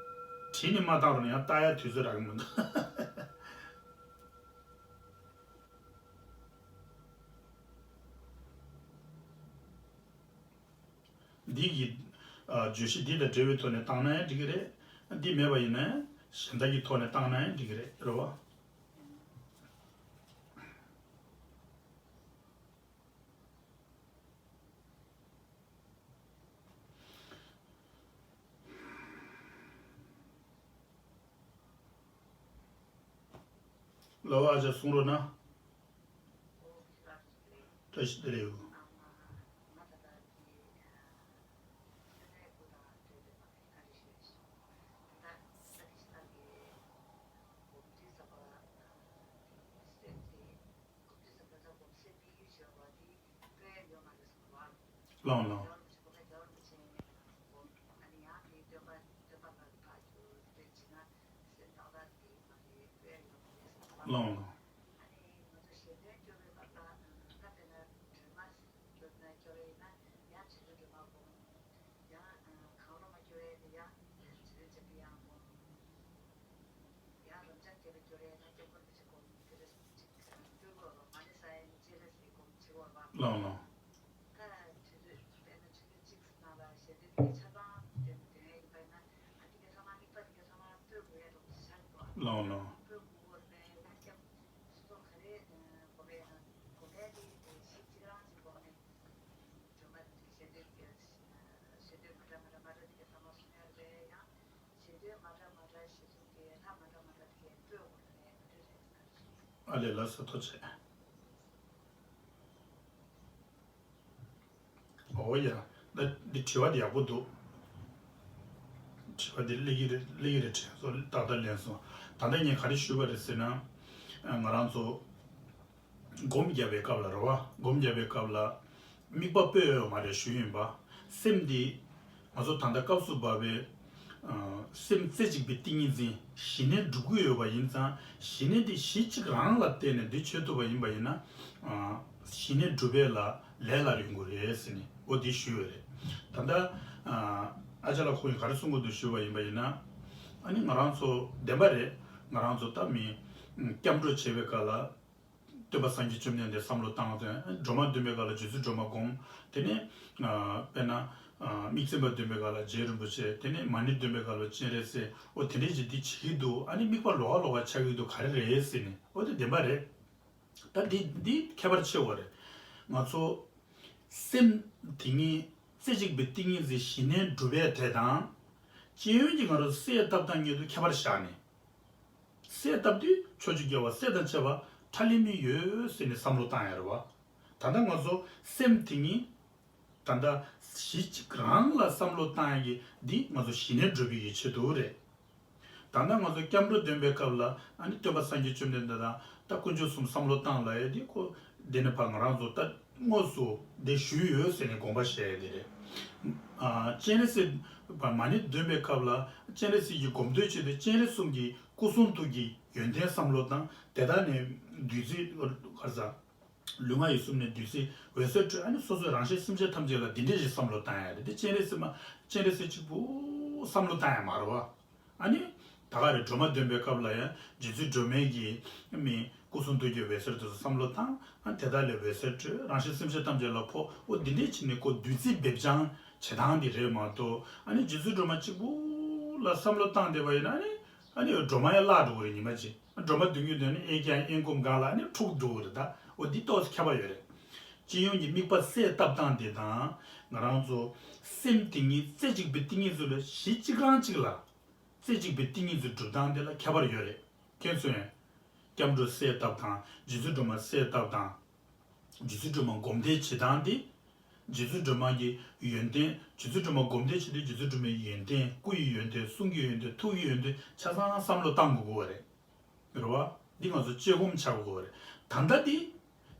བྲིས་ནས་མ་བཏང་རོགས་གནང་། ཡང་ལྟ་ཡ་དུས་ཚོད་རག་གི་མི་འདུག་འདི་གི་ཨ་བརྗོད་གཞི་འདི་དང་འབྲེལ་བའི་ཐོག་ནས་བཏང་ན་ཡང་འགྲིག་གི་རེད། འདི་མེད་པ་ཡིན་ན་ཡང་གཞན་དག་གི་ཐོག་ནས་བཏང་ན་ཡང་འགྲིག་གི་རེད། རེད་བ། ལོ་བ་ཅག་གསུང་རོགས་གནང་། བཀྲ་ཤིས་བདེ་ལེགས། ལོང་ལོང་། ལོང་ལོང་། ལོང་ལོང་། ལོང་ལོང་། ཨ་ལས། ལགས་སོ། ཐུགས་རྗེ་ཆེ། ཨོ་ཡ། ད་འདི་དྲི་བ་འདི་ཡག་པོ་འདུག་དྲི་བ་འདི་སླེབས་ཀྱི་རེད། སླེབས་ཀྱི་རེད་དྲན་སོང་། ཏག་ཏག་ལན་སོང་། ད་ལྟ་ངས་ག་རེ་ཞུས་པ་རེད་ཟེར་ན། ང་རང་ཚོ་སྒོམ་རྒྱབ་པའི་སྐབས་ལ་རེད་བ། སྒོམ་རྒྱབ་པའི་སྐབས་ལ་དམིགས་པ་སྤོས་ཡོད་མ་རེད་ཞུ་ཡིན་པ། སེམས་འདི་ང་ཚོ་ད་ལྟ་སྐབས་སུ་བབས་པའི་སེམས་རྩེ་གཅིག་པའི་ཏིང་ངེ་འཛིན། ཞི་གནས་སྒྲུབ་ཀྱི་ཡོད་པ་ཡིན་ཙང་། ཞི་གནས་འདི་གཞི་གཅིག་རང་ལ་བརྟེན་ནས་འདི་བྱེད་ཐུབ་པ་ཡིན་པ་ཡིན་ན། ཞི་གནས་སྒྲུབ་པའི་ལ་ལས་སླ་རུ་ཡོང་གི་རེད་ཟེར་ནས་འོ་འདི་ཞུས་ཡོད་རེད། ད་ལྟ་ཨ་ཅག་ལགས་ཁོང་གིས་ག་རེ་གསུང་གི་འདུག་ཞུས་པ་ཡིན་པ་ཡིན་ན། ཨ་ནི་ང་རང་ཚོ་བདེན་པ་རེད། ང་རང་ཚོ་ད་མི་སྐྱབས་འགྲོ་བྱེད་པའི་སྐབས་ལ། སྟོན་པ་སངས་རྒྱས་བཅོམ་ལྡན་འདས་བསམ་བློ་བཏང་དོན། སྒྲོལ་མ་འདོན་པའི་སྐབས་ལ་རྗེ་བཙུན་སྒྲོལ་མ་སྒོམ། དེ་ནས་དཔེར་ན་དམིགས་བརྩེ་པ་འདོན་པའི་སྐབས་ལ་རྗེ་རིན་པོ་ཆེ། དེ་ནས་མ་ཎི་འདོན་པའི་སྐབས་ལ་སྤྱན་རས་གཟིགས། འོ་དེ་འདྲས་ཅིག་འདི་བྱེད་ཀྱི་འདུག་ཨ་ནི་དམིགས་པ་ལོགས་ཀ་ལོགས་ཀ་ཆགས་ཀྱི་འདུག་ག་རེ་རེད་ཟེར་ནས། འོ་དེ་བདེན་པ་རེད། ད་འདི་འདི་ཁྱད་པར་ཆེ་བ་རེད། ང་ཚོ་སེམས་དེ་ཉིད་རྩེ་གཅིག་པའི་ཏིང་ངེ་འཛིན་ཞི་གནས་སྒྲུབ་པའི་དེ་དང་། སྤྱི་ཡོངས་ཀྱི་ང་རང་ཚོ་སེམས་བཏབ་སྟངས་ཉིད་དུ་ཁྱད་པར་བཞག་ནས། གསལ་བཏབ་དུས་ཕྱོགས་བཅུའི་རྒྱལ་བ་སྲས་དང་བཅས་པ་ཁྲ་ལི་མི་ཡོད་ཟེར་ནས་བསམ་བློ་བཏང་ཡ་རེད་བ། ད་ལྟ་ང་ཚོ་སེམས་དེ་ཉིད་ད་ལྟ་གཞི་གཅིག་རང་ལ་བསམ་བློ་བཏང་ཡ་གི་འདི་ང་ཚོ་ཞི་གནས་སྒྲུབ་པའི་ཡི་ཆེད་དུ་རེད། ད་ལྟ་ང་ཚོ་སྐྱབས་འགྲོ་འདོན་པའི་སྐབས་ལ་ཨ་ནི་སྟོན་པ་སངས་རྒྱས་བཅོམ་ལྡན་འདས་དང་ད་དཀོན་མཆོག་གསུམ་བསམ་བློ་བཏང་ལ་ཡ་འདི་ཁོ་འདི་ནས་ཕར་ང་རང་ཚོ་ད་དངོས་སུ་འདི་ཞུས་ཡོད་ཟེར་ནས་དགོངས་པ་བཞེས་ཡ་འདི་རེད། ཨ་སྤྱན་རས་གཟིགས་མ་ཎི་འདོན་པའི་སྐབས་ལ་སྤྱན་རས་གཟིགས་ཀྱི་སྒོམ་དོན་ཆེད་དུ་སྤྱན་རས་གསུམ་གྱི་སྐུ་གསུང་ཐུགས་ཀྱི་ཡོན་ཏན་བསམ་བློ་དང་། དེ་དག་ནས་བདུད་རྩི་གར་ཟ། ལུས་ངག་ཡིད་གསུམ་ནས་བདུད་རྩི་འོད་ཟེར་འཕྲོས། ཨ་ནི་སོ་སོའི་རང་གཞན་སེམས་ཅན་ཐམས་ཅད་ལ་འདི་འདྲས་ཞིག་བསམ་བློ་བཏང་ཡ་རེད། དེ་སྤྱན་རས་གཟིགས་མ་སྤྱན་རས་གཟིགས་གཅིག་པུ་བསམ་བློ་བཏང་ཡ་མ་རེད་བ། ཨ་ནི་ད་ག་རེ་སྒྲོལ་མ་འདོན་པའི་སྐབས་ལ་ཡང་རྗེ་བཙུན་སྒྲོལ་མའི་གི་མི་སྐུ་གསུང་ཐུགས་ཀྱི་འོད་ཟེར་དེ་ཚོ་བསམ་བློ་བཏང་། ཨ་དེ་དག་ལས་འོད་ཟེར་འཕྲོས། རང་གཞན་སེམས་ཅན་ཐམས་ཅད་ལ་ཕོག་འོ་འདི་འདྲས་བྱས་ནས་ཁོ་བདུད་རྩི་འབེབས་སྦྱང་བྱེད་སྟངས་འདི་རེད་མ་གཏོགས། ཨ་ནི་རྗེ་བཙུན་སྒྲོལ་མ་གཅིག་པུ་ལ་བསམ་བློ་བཏང་བསྡད་པ་ཡིན་ན་ཨ་ནི། ཨ་ནི་སྒྲོལ་མ་ཡང་བརླག་འགྲོ་གི་རེད་ཉི་མ་གཅིག་སྒྲོལ་མ་འདོན་རྒྱུ་འདོན་ནས་ཨེ་ཀྱང་ཨེ་སྒོམ་གང་ལ་ཨ་ནི་འཁྲུག་འགྲོ་གི་རེད་ད། འོ་འདི་ཏོག་ཙམ་ཁྱད་པར་ཡོད་རེད། སྤྱི་ཡོངས་ཀྱི་དམིགས་པ་གསལ་བཏབ་སྟངས་དེ་དང་། ང་རང་ཚོ་སེམས་དེ་ཉིད་རྩེ་གཅིག་པའི་ཏིང་ངེ་འཛིན་ལ་གཞི་གཅིག་རང་གཅིག་ལ། རྩེ་གཅིག་པའི་ཏིང་ངེ་འཛིན་སྒྲུབ་སྟངས་དེ་ལ་ཁྱད་པར་ཡོད་རེད། ཁྱེད་ཚོས་སྐྱབས་འགྲོ་གསལ་བཏབ་དང་རྗེ་བཙུན་སྒྲོལ་མ་གསལ་བཏབ་དང་། རྗེ་བཙུན་སྒྲོལ་མ་སྒོམ་བཟླས་བྱེད་སྟངས་དེ། རྗེ་བཙུན་སྒྲོལ་མ་གི་ཡོན་ཏན། རྗེ་བཙུན་སྒྲོལ་མ་སྒོམ་བཟླས་བྱེད་དུས་རྗེ་བཙུན་སྒྲོལ་མའི་ཡོན་ཏན། སྐུ་ཡི་ཡོན་ཏན། གསུང་གི་ཡོན་ཏན། ཐུགས་ཀྱི་ཡོན་ཏན་ཆ་ཚང་བསམ་བློ་བཏང་དགོས་ཀྱི་ཡོད་རེད། རེད་བ། འདི་ང་ཚོ་དཔྱད་སྒོམ་བྱ་དགོས་ཀྱི་ཡོད་རེད། ད་ལྟ་འདི་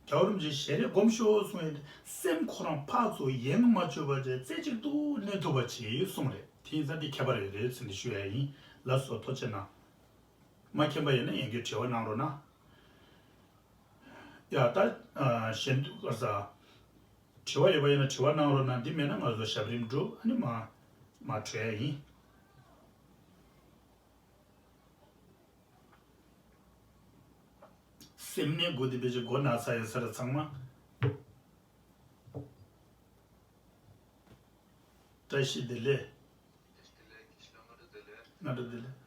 རྒྱལ་བ་རིན་པོ་ཆེ་ཞལ་རས་སྒོམ་ཤོག་གསུངས་ཡོད་དེ། སེམས་ཁོ་རང་ཕར་ཚུར་ཡེངས་མ་བཅུག་པ་བྱས་རྩེ་གཅིག་ཏུ་གནས་ཐུབ་པ་བྱེད་གསུངས་རེད། དེ་ཡིན་ཙང་འདི་ཁྱད་པར་ཡོད་རེད་ཟེར་ནས་ཞུ་ཡ་ཡིན། ལགས་སོ། ཐུགས་རྗེ་གནང་། མ་མཁྱེན་པ་ཡོད་ན་ཡང་བསྐྱར་དྲི་བ་གནང་རོགས་གནང་། ཡ་ད། ཨ་གཞན་དུ་ག་ས། དྲི་བ་ཡོད་པ་ཡིན་ན་དྲི་བ་གནང་རོགས་གནང་། འདི་མེད་ན་ང་ཚོ་ཞབས་རིམ་འགྲོ་ཨ་ནི་མ་མ་གྲོལ་ཡ་ཡིན། སེམས་ནས་སྒོ་འདི་བེད་སྤྱོད་སྒོ་ན་ས་ཡོད་ས་ར་ཚང་མ། བཀྲ་ཤིས་བདེ་ལེགས། སྔ་དྲོ་བདེ་ལེགས།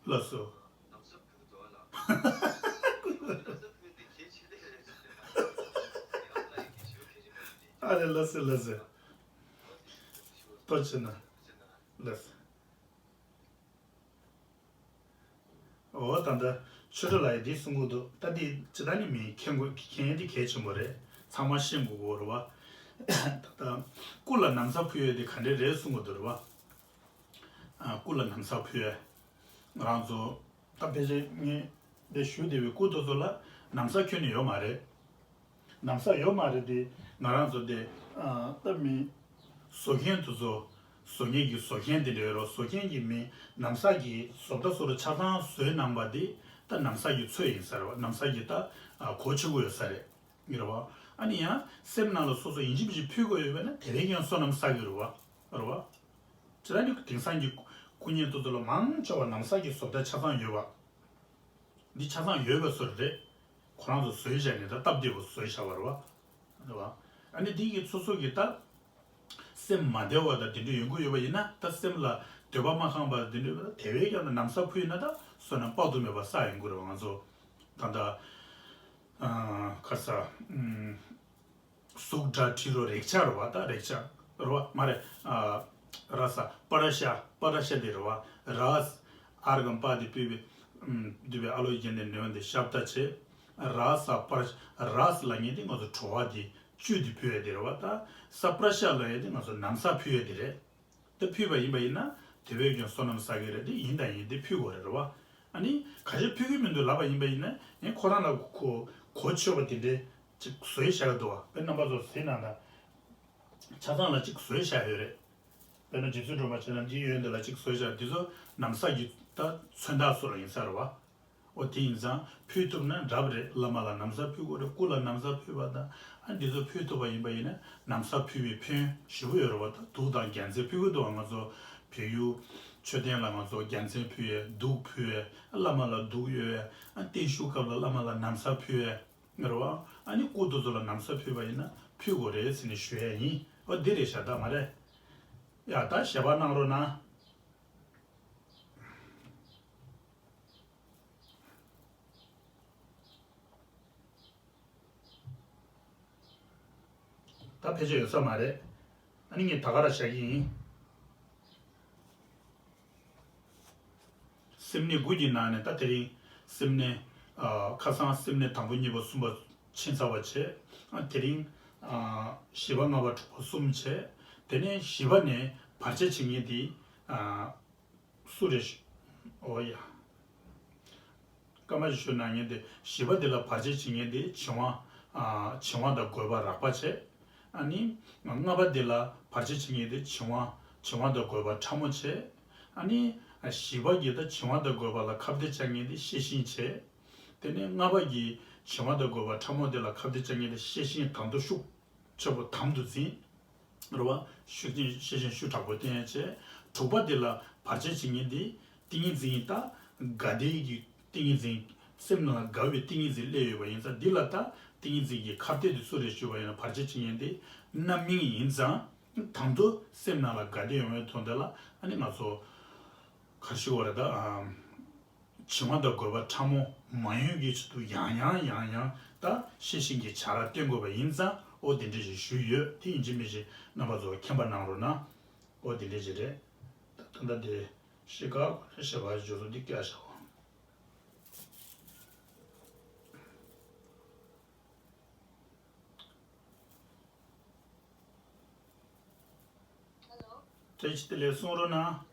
ལགས་སོ། ཨ་ལེ་ལགས་སོ་ལགས་སོ། ཐུགས་རྗེ་གནང་། ལགས་སོ། འོ་ད་ལྟ་ཆོས་གྲོགས་ལགས་ཡིས་འདི་གསུང་གི་འདུག་ད་འདི་ཇི་ལྟར་ནི་མིན་མཁྱེན་དགོས་མཁྱེན་ཡས་འདི་གལ་ཆེན་པོ་རེད། ཚང་མ་ཤེས་དགོས་ཀྱི་རེད་བ། ད་ལྟ་སྐུ་ལ་ན་བཟའ་ཕུལ་ཡས་འདི་ག་འདྲས་རེད་གསུང་གི་འདུག་རེད་བ། ཨ་སྐུ་ལ་ན་བཟའ་ཕུལ་ཡས། ང་རང་ཚོ་ད་ཕལ་ཆེར་ངས་འདི་ཞུ་བདེ་བའི་སྐུ་དེ་ཚོ་ལ་ན་བཟའ་ཁྱོན་ནས་ཡོད་མ་རེད། ན་བཟའ་ཡོད་མ་རེད་དེ། ང་རང་ཚོ་དེ་ཨ་ད་མི་བཟོ་མཁན་དེ་ཚོ། བཟོ་མཁན་གྱི་བཟོ་མཁན་དེ་འདྲ་ཡོད་རོགས། བཟོ་མཁན་གྱི་མི་ན་བཟའ་གི་བཟོ་ལྟ་བཟོ་རུ་ཆ་ཚང་བཟོས་གནང་པ་དེ་ད་ན་བཟའ་གི་ཚོད་ཡིན་ས་རེད་བ། ན་བཟའ་གི་ད་ཨ་གོ་ཆོད་པོ་ཡོད་ས་རེད། རེད་བ། ཨ་ནི་ཡང་སེམས་ནང་ལ་སོ་སོ་ཡིན་གཅིག་མིན་གཅིག་ཕུལ་དགོས་ཡོད་པས་ན་དེ་བས་ཀྱང་བསོད་ནམས་བསགས་ཀྱི་རེད་བ། རེད་བ། དེ་ལ་ནི་དེང་སང་གི་སྐུ་བརྙན་ཏོག་ཏོ་ལ་མང་ཆེ་བ་ན་བཟའ་གི་བཟོ་ལྟ་ཆ་ཚང་ཡོད་པ། འདི་ཆ་ཚང་ཡོད་པའི་བཟོ་རེད། ཁོ་རང་ཚོ་བཟོས་བཞག་ནས་ད་སྟབས་བདེ་པོ་བཟོས་བཞག་པ་རེད་བ། རེད་བ། ཨ་ནི་འདི་གི་སོ་སོ་གི་ད་སེམས་མ་བདེ་བ་དང་དེ་འདྲ་ཡོང་གི་ཡོད་པ་ཡིན་ན། ད་སེམས་ལ་འདོད་པ་མ་ཁེངས་པ་དེ་འདྲ་ཡོད་པ་ད་དེ་བས་ཀྱང་ན་བཟའ་ཕུལ་ན་ད་བསོད་ནམས་དཔག་ཏུ་མེད་པ་བསགས་ཡོང་གི་རེད་བ། ང་ཚོ་ད་ད་ཨ་ཁ་ས་ཨུམ། གཟུགས་སྒྲ་དྲི་རོ་རེག་བྱ་རེད་བ། ད་རེག་བྱ་རེད་བ། མ་རེད། ཨ་ར་ས་པ་ར་ཤ། པ་ར་ཤ་དེ་རེད་བ། ར་ས་ཨར་གམ་པ་དེ་པི་བི་འདུས་པའི་ཨ་ལོ་ཡི་གན་དེ་ནོན་དེ་ཤབ་ད་བྱེད། ར་ས་པ་ར་ཤ། ར་ས་ལ་ངེས་དེ་ང་ཚོ་བྲོ་བ་དེ་བཅུད་དེ་ཕུལ་ཡ་དེ་རེད་བ། ད་ས་པ་ར་ཤ་ལ་ཡ་དེ་ང་ཚོ་ན་བཟའ་ཕུལ་ཡ་དེ་རེད། དེ་ཕུལ་བ་ཡིན་པ་ཡིན་ན་དེ་བས་ཀྱང་བསོད་ནམས་བསགས་ཀྱི་རེད། དེ་ཡིན་དང་ཡིན་དེ་ཕུལ་དགོས་རེད། རེད་བ། ཨ་ནི་ཁ་ཤས་ཕུལ་གྱི་མི་འདུག་ལབ་པ་ཡིན་པ་ཡིན་ན་ངས་ཁོ་རང་ལ་གོ་གོ་ཆོད་པ་དེ་འདྲའི་ཅིག་བཟོས་བཞག་གི་འདུག་བ། དཔེར་རྣམ་པ་ཚོ་གཟིགས་གནང་དང་། ཆ་ཚང་ལ་ཅིག་བཟོས་བཞག་ཡོད་རེད། དཔེར་ན་རྗེ་བཙུན་སྒྲོལ་མ་བྱས་ན་འདི་ཡོད་འདི་ལ་ཅིག་བཟོས་བཞག་འདི་ཚོ་ན་བཟའ་གི་ད་མཚོན་རྟགས་སུ་ལ་ཡིན་ས་རེད་བ། ཨོ་དེ་ཡིན་ཙང་ཕུལ་ཐུབ་ན་འདྲ་པོ་རེད། བླ་མ་ལ་ན་བཟའ་ཕུལ་དགོས་རེད། སྐུ་ལ་ན་བཟའ་ཕུལ་བ་དང་། ཨ་འདི་ཚོ་ཕུལ་ཐུབ་པ་ཡིན་པ་ཡིན་ན་ན་བཟའ་ཕུལ་བའི་ཕན་ཞེ་པོ་ཡོད་རེད་བ། ད་གདུགས་དང་རྒྱལ་མཚན་ཕུལ་གི་འདུག་བ། ང་ཚོ་བལ་ཡུལ་མཆོད་རྟེན་ལ་ང་ཚོ་རྒྱལ་མཚན་ཕུལ་ཡས། གདུགས་ཕུལ་ཡས། བླ་མ་ལ་གདུགས་གཡོག་ཡས། ཨ་བརྟན་བཞུགས་སྐབས་ལ་བླ་མ་ལ་ན་བཟའ་ཕུལ་ཡས། རེད་བ། ཨ་ནི་སྐུ་དེ་ཚོ་ལ་ན་བཟའ་ཕུལ་བ་ཡིན་ན་ཕུལ་དགོས་རེད་ཟེར་ནས་ཞུ་ཡས་ཡིན། ཨོ་འདི་རེད་ཤག་ད་མ་རེད། ཡ་ད་ཞལ་པར་གནང་རོགས་གནང་། ད་ཕལ་ཆེར་ཡོད་ས་མ་རེད། ཨ་ནི་ངས་ད་ག་རང་བཞག་གི་ཡིན། སེམས་ནད་དགུ་གི་ནང་ནས་ད་དེ་རིང་སེམས་ནད། ཨ་ཁ་སང་སེམས་ནད་དང་པོ་གཉིས་པ་གསུམ་པ་ཕྱིན་ཚར་བ་བྱས། ཨ་དེ་རིང་ཨ་བཞི་པ་ལྔ་པ་དྲུག་པ་གསུམ་བྱས། དེ་ནས་བཞི་པ་ནས་བར་ཆད་བྱེད་མཁན་དེ་ཨ་སུ་རེད། ཨོ་ཡ། སྐར་མ་ཞིག་ཞུ་ན་ངས་དེ་བཞི་པ་དེ་ལ་བར་ཆད་བྱེད་མཁན་དེ་བྱིང་བ། ཨ་བྱིང་བ་དང་རྒོད་པ་རགས་པ་བྱས། ཨ་ནི་ལྔ་པ་དེ་ལ་བར་ཆད་བྱེད་མཁན་དེ་བྱིང་བ། བྱིང་བ་དང་རྒོད་པ་ཕྲ་མོ་བྱས། ཨ་ནི་བཞི་པ་གི་ད་བྱིང་བ་དང་རྒོད་པ་ལ་ཁ་གཏད་བཅག་མཁན་དེ་ཤེས་བཞིན་བྱས། དེ་ནས་ལྔ་པ་གི་བྱིང་བ་དང་རྒོད་པ་ཕྲ་མོ་དེ་ལ་ཁ་གཏད་བཅག་མཁན་དེ་ཤེས་བཞིན་དམ་དུ་ཤུགས་ཆེ་པོ་དམ་དུ་འཛིན། རེད་བ། ཤུགས་ཆེན་ཤེས་བཞིན་ཤུགས་དྲག་པོ་བསྟེན་ཡ་བྱས། དྲུག་པ་དེ་ལ་བར་ཆད་བྱེད་མཁན་དེ་ཏིང་ངེ་འཛིན་ད་དགའ་བདེ་གི་ཏིང་ངེ་འཛིན། སེམས་ནང་ལ་དགའ་བའི་ཏིང་ངེ་འཛིན་སླེབས་ཡོད་པ་ཡིན་ཙང་འདི་ལ་ད་ཏིང་ངེ་འཛིན་གྱི་ཁ་གཏད་དེ་སུ་རེད་ཞུས་པ་ཡིན་ན་བར་ཆད་བྱེད་མཁན་དེ་རྣམ་སྨིན་ཡིན་ཙང་། དང་དུ་སེམས་ནང་ལ་དགའ་བདེ་ཡོང་བའི་དོན་དེ་ལ་ཨ་ནི་ང་ཚོ་ག་རེ་ཞུ་དགོས་རེད་ད། ཨ། བྱིང་བ་དང་རྒོད་པ་ཕྲ་མོ་མ་ཡོང་གི་ཆེད་དུ་ཡང་ཡང་ཡང་ཡང་ད་ཤེས་བཞིན་གྱི་བྱ་ར་བསྟེན་དགོས་པ་ཡིན་ཙང་། ཨོ་དེ་འདྲ་ཞིག་ཞུས་ཡོད། དེ་ཡིན་གཅིག་མིན་གཅིག་རྣམ་པ་ཚོ་མཁྱེན་པ་གནང་རོགས་གནང་། ཨོ་དེ་འདྲ་ཞིག་རེད། ད་ད་ལྟ་དེ་ཤི་ཀ་གོ་ནས་བཤད་པ་ཞིག་བརྗོད་ཚོ་འདི་བསྐྱལ་བཞག་པ། བཀྲ་ཤིས་བདེ་ལེགས། གསུང་རོགས་གནང་།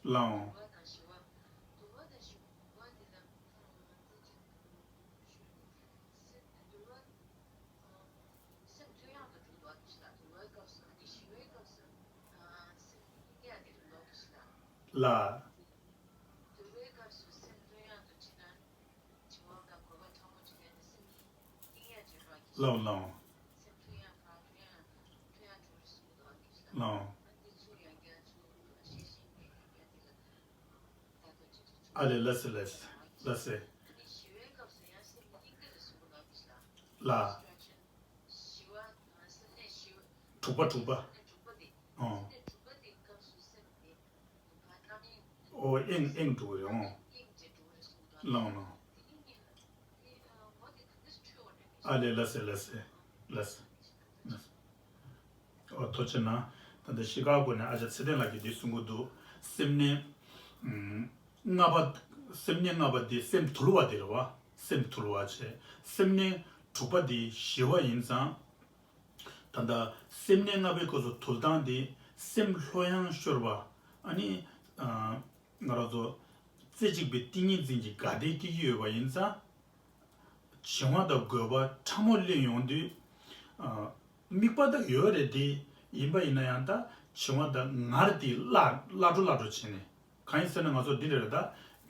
ལའང་། ལ། ལའང་ལའང་། ལའང་། ཨ་ལས་ལ་སེ་ལ་སེ་ལ་སེ། ལ། དྲུག་པ་དྲུག་པ། ཨོ། ཨོ་ཨེང་ཨེང་དྲུག་པ་རེད་ཨོ། ལའང་ལའང་། ཨ་ལས་ལ་སེ་ལ་སེ་ལ་སེ། ཨོ་ཐུགས་རྗེ་གནང་། ད་ལྟ་ཤི་ཀ་གོ་ནས་ཨ་ཅག་ཚེ་བརྟན་ལགས་ཀྱིས་འདི་གསུང་གི་འདུག་སེམས་ནད། ཨུམ། ལྔ་པ། སེམས་ནད་ལྔ་པ་འདི་སེམས་དུལ་བ་དེ་རེད་བ། སེམས་དུལ་བ་བྱས། སེམས་ནད་དྲུག་པ་འདི་ཞི་བ་ཡིན་ཙང་། ད་ལྟ་སེམས་ནད་ལྔ་པའི་སྐབས་སུ་དུལ་སྟངས་འདི་སེམས་ལྷོད་ཡངས་ཤོར་བ། ཨ་ནི། ཨ། ང་རང་ཚོ་ རྩེ་གཅིག་པའི་ཏིང་ངེ་འཛིན་གྱི་དགའ་བདེ་སྐྱེ་གི་ཡོད་པ་ཡིན་ཙང་། བྱིང་བ་དང་རྒོད་པ་ཕྲ་མོ་གླེང་ཡོང་དུས། ཨ། དམིགས་པ་ད་ཡོད་རེད་དེ། ཡིན་པ་ཡིན་ན་ཡང་ད་བྱིང་བ་ད་ངར་དེ་བརླག་བརླག་འགྲོ་བརླག་འགྲོ་བྱས་ནས། གང་ཡིན་ཟེར་ན་ང་ཚོ་འདི་འདྲ་རེད་ད།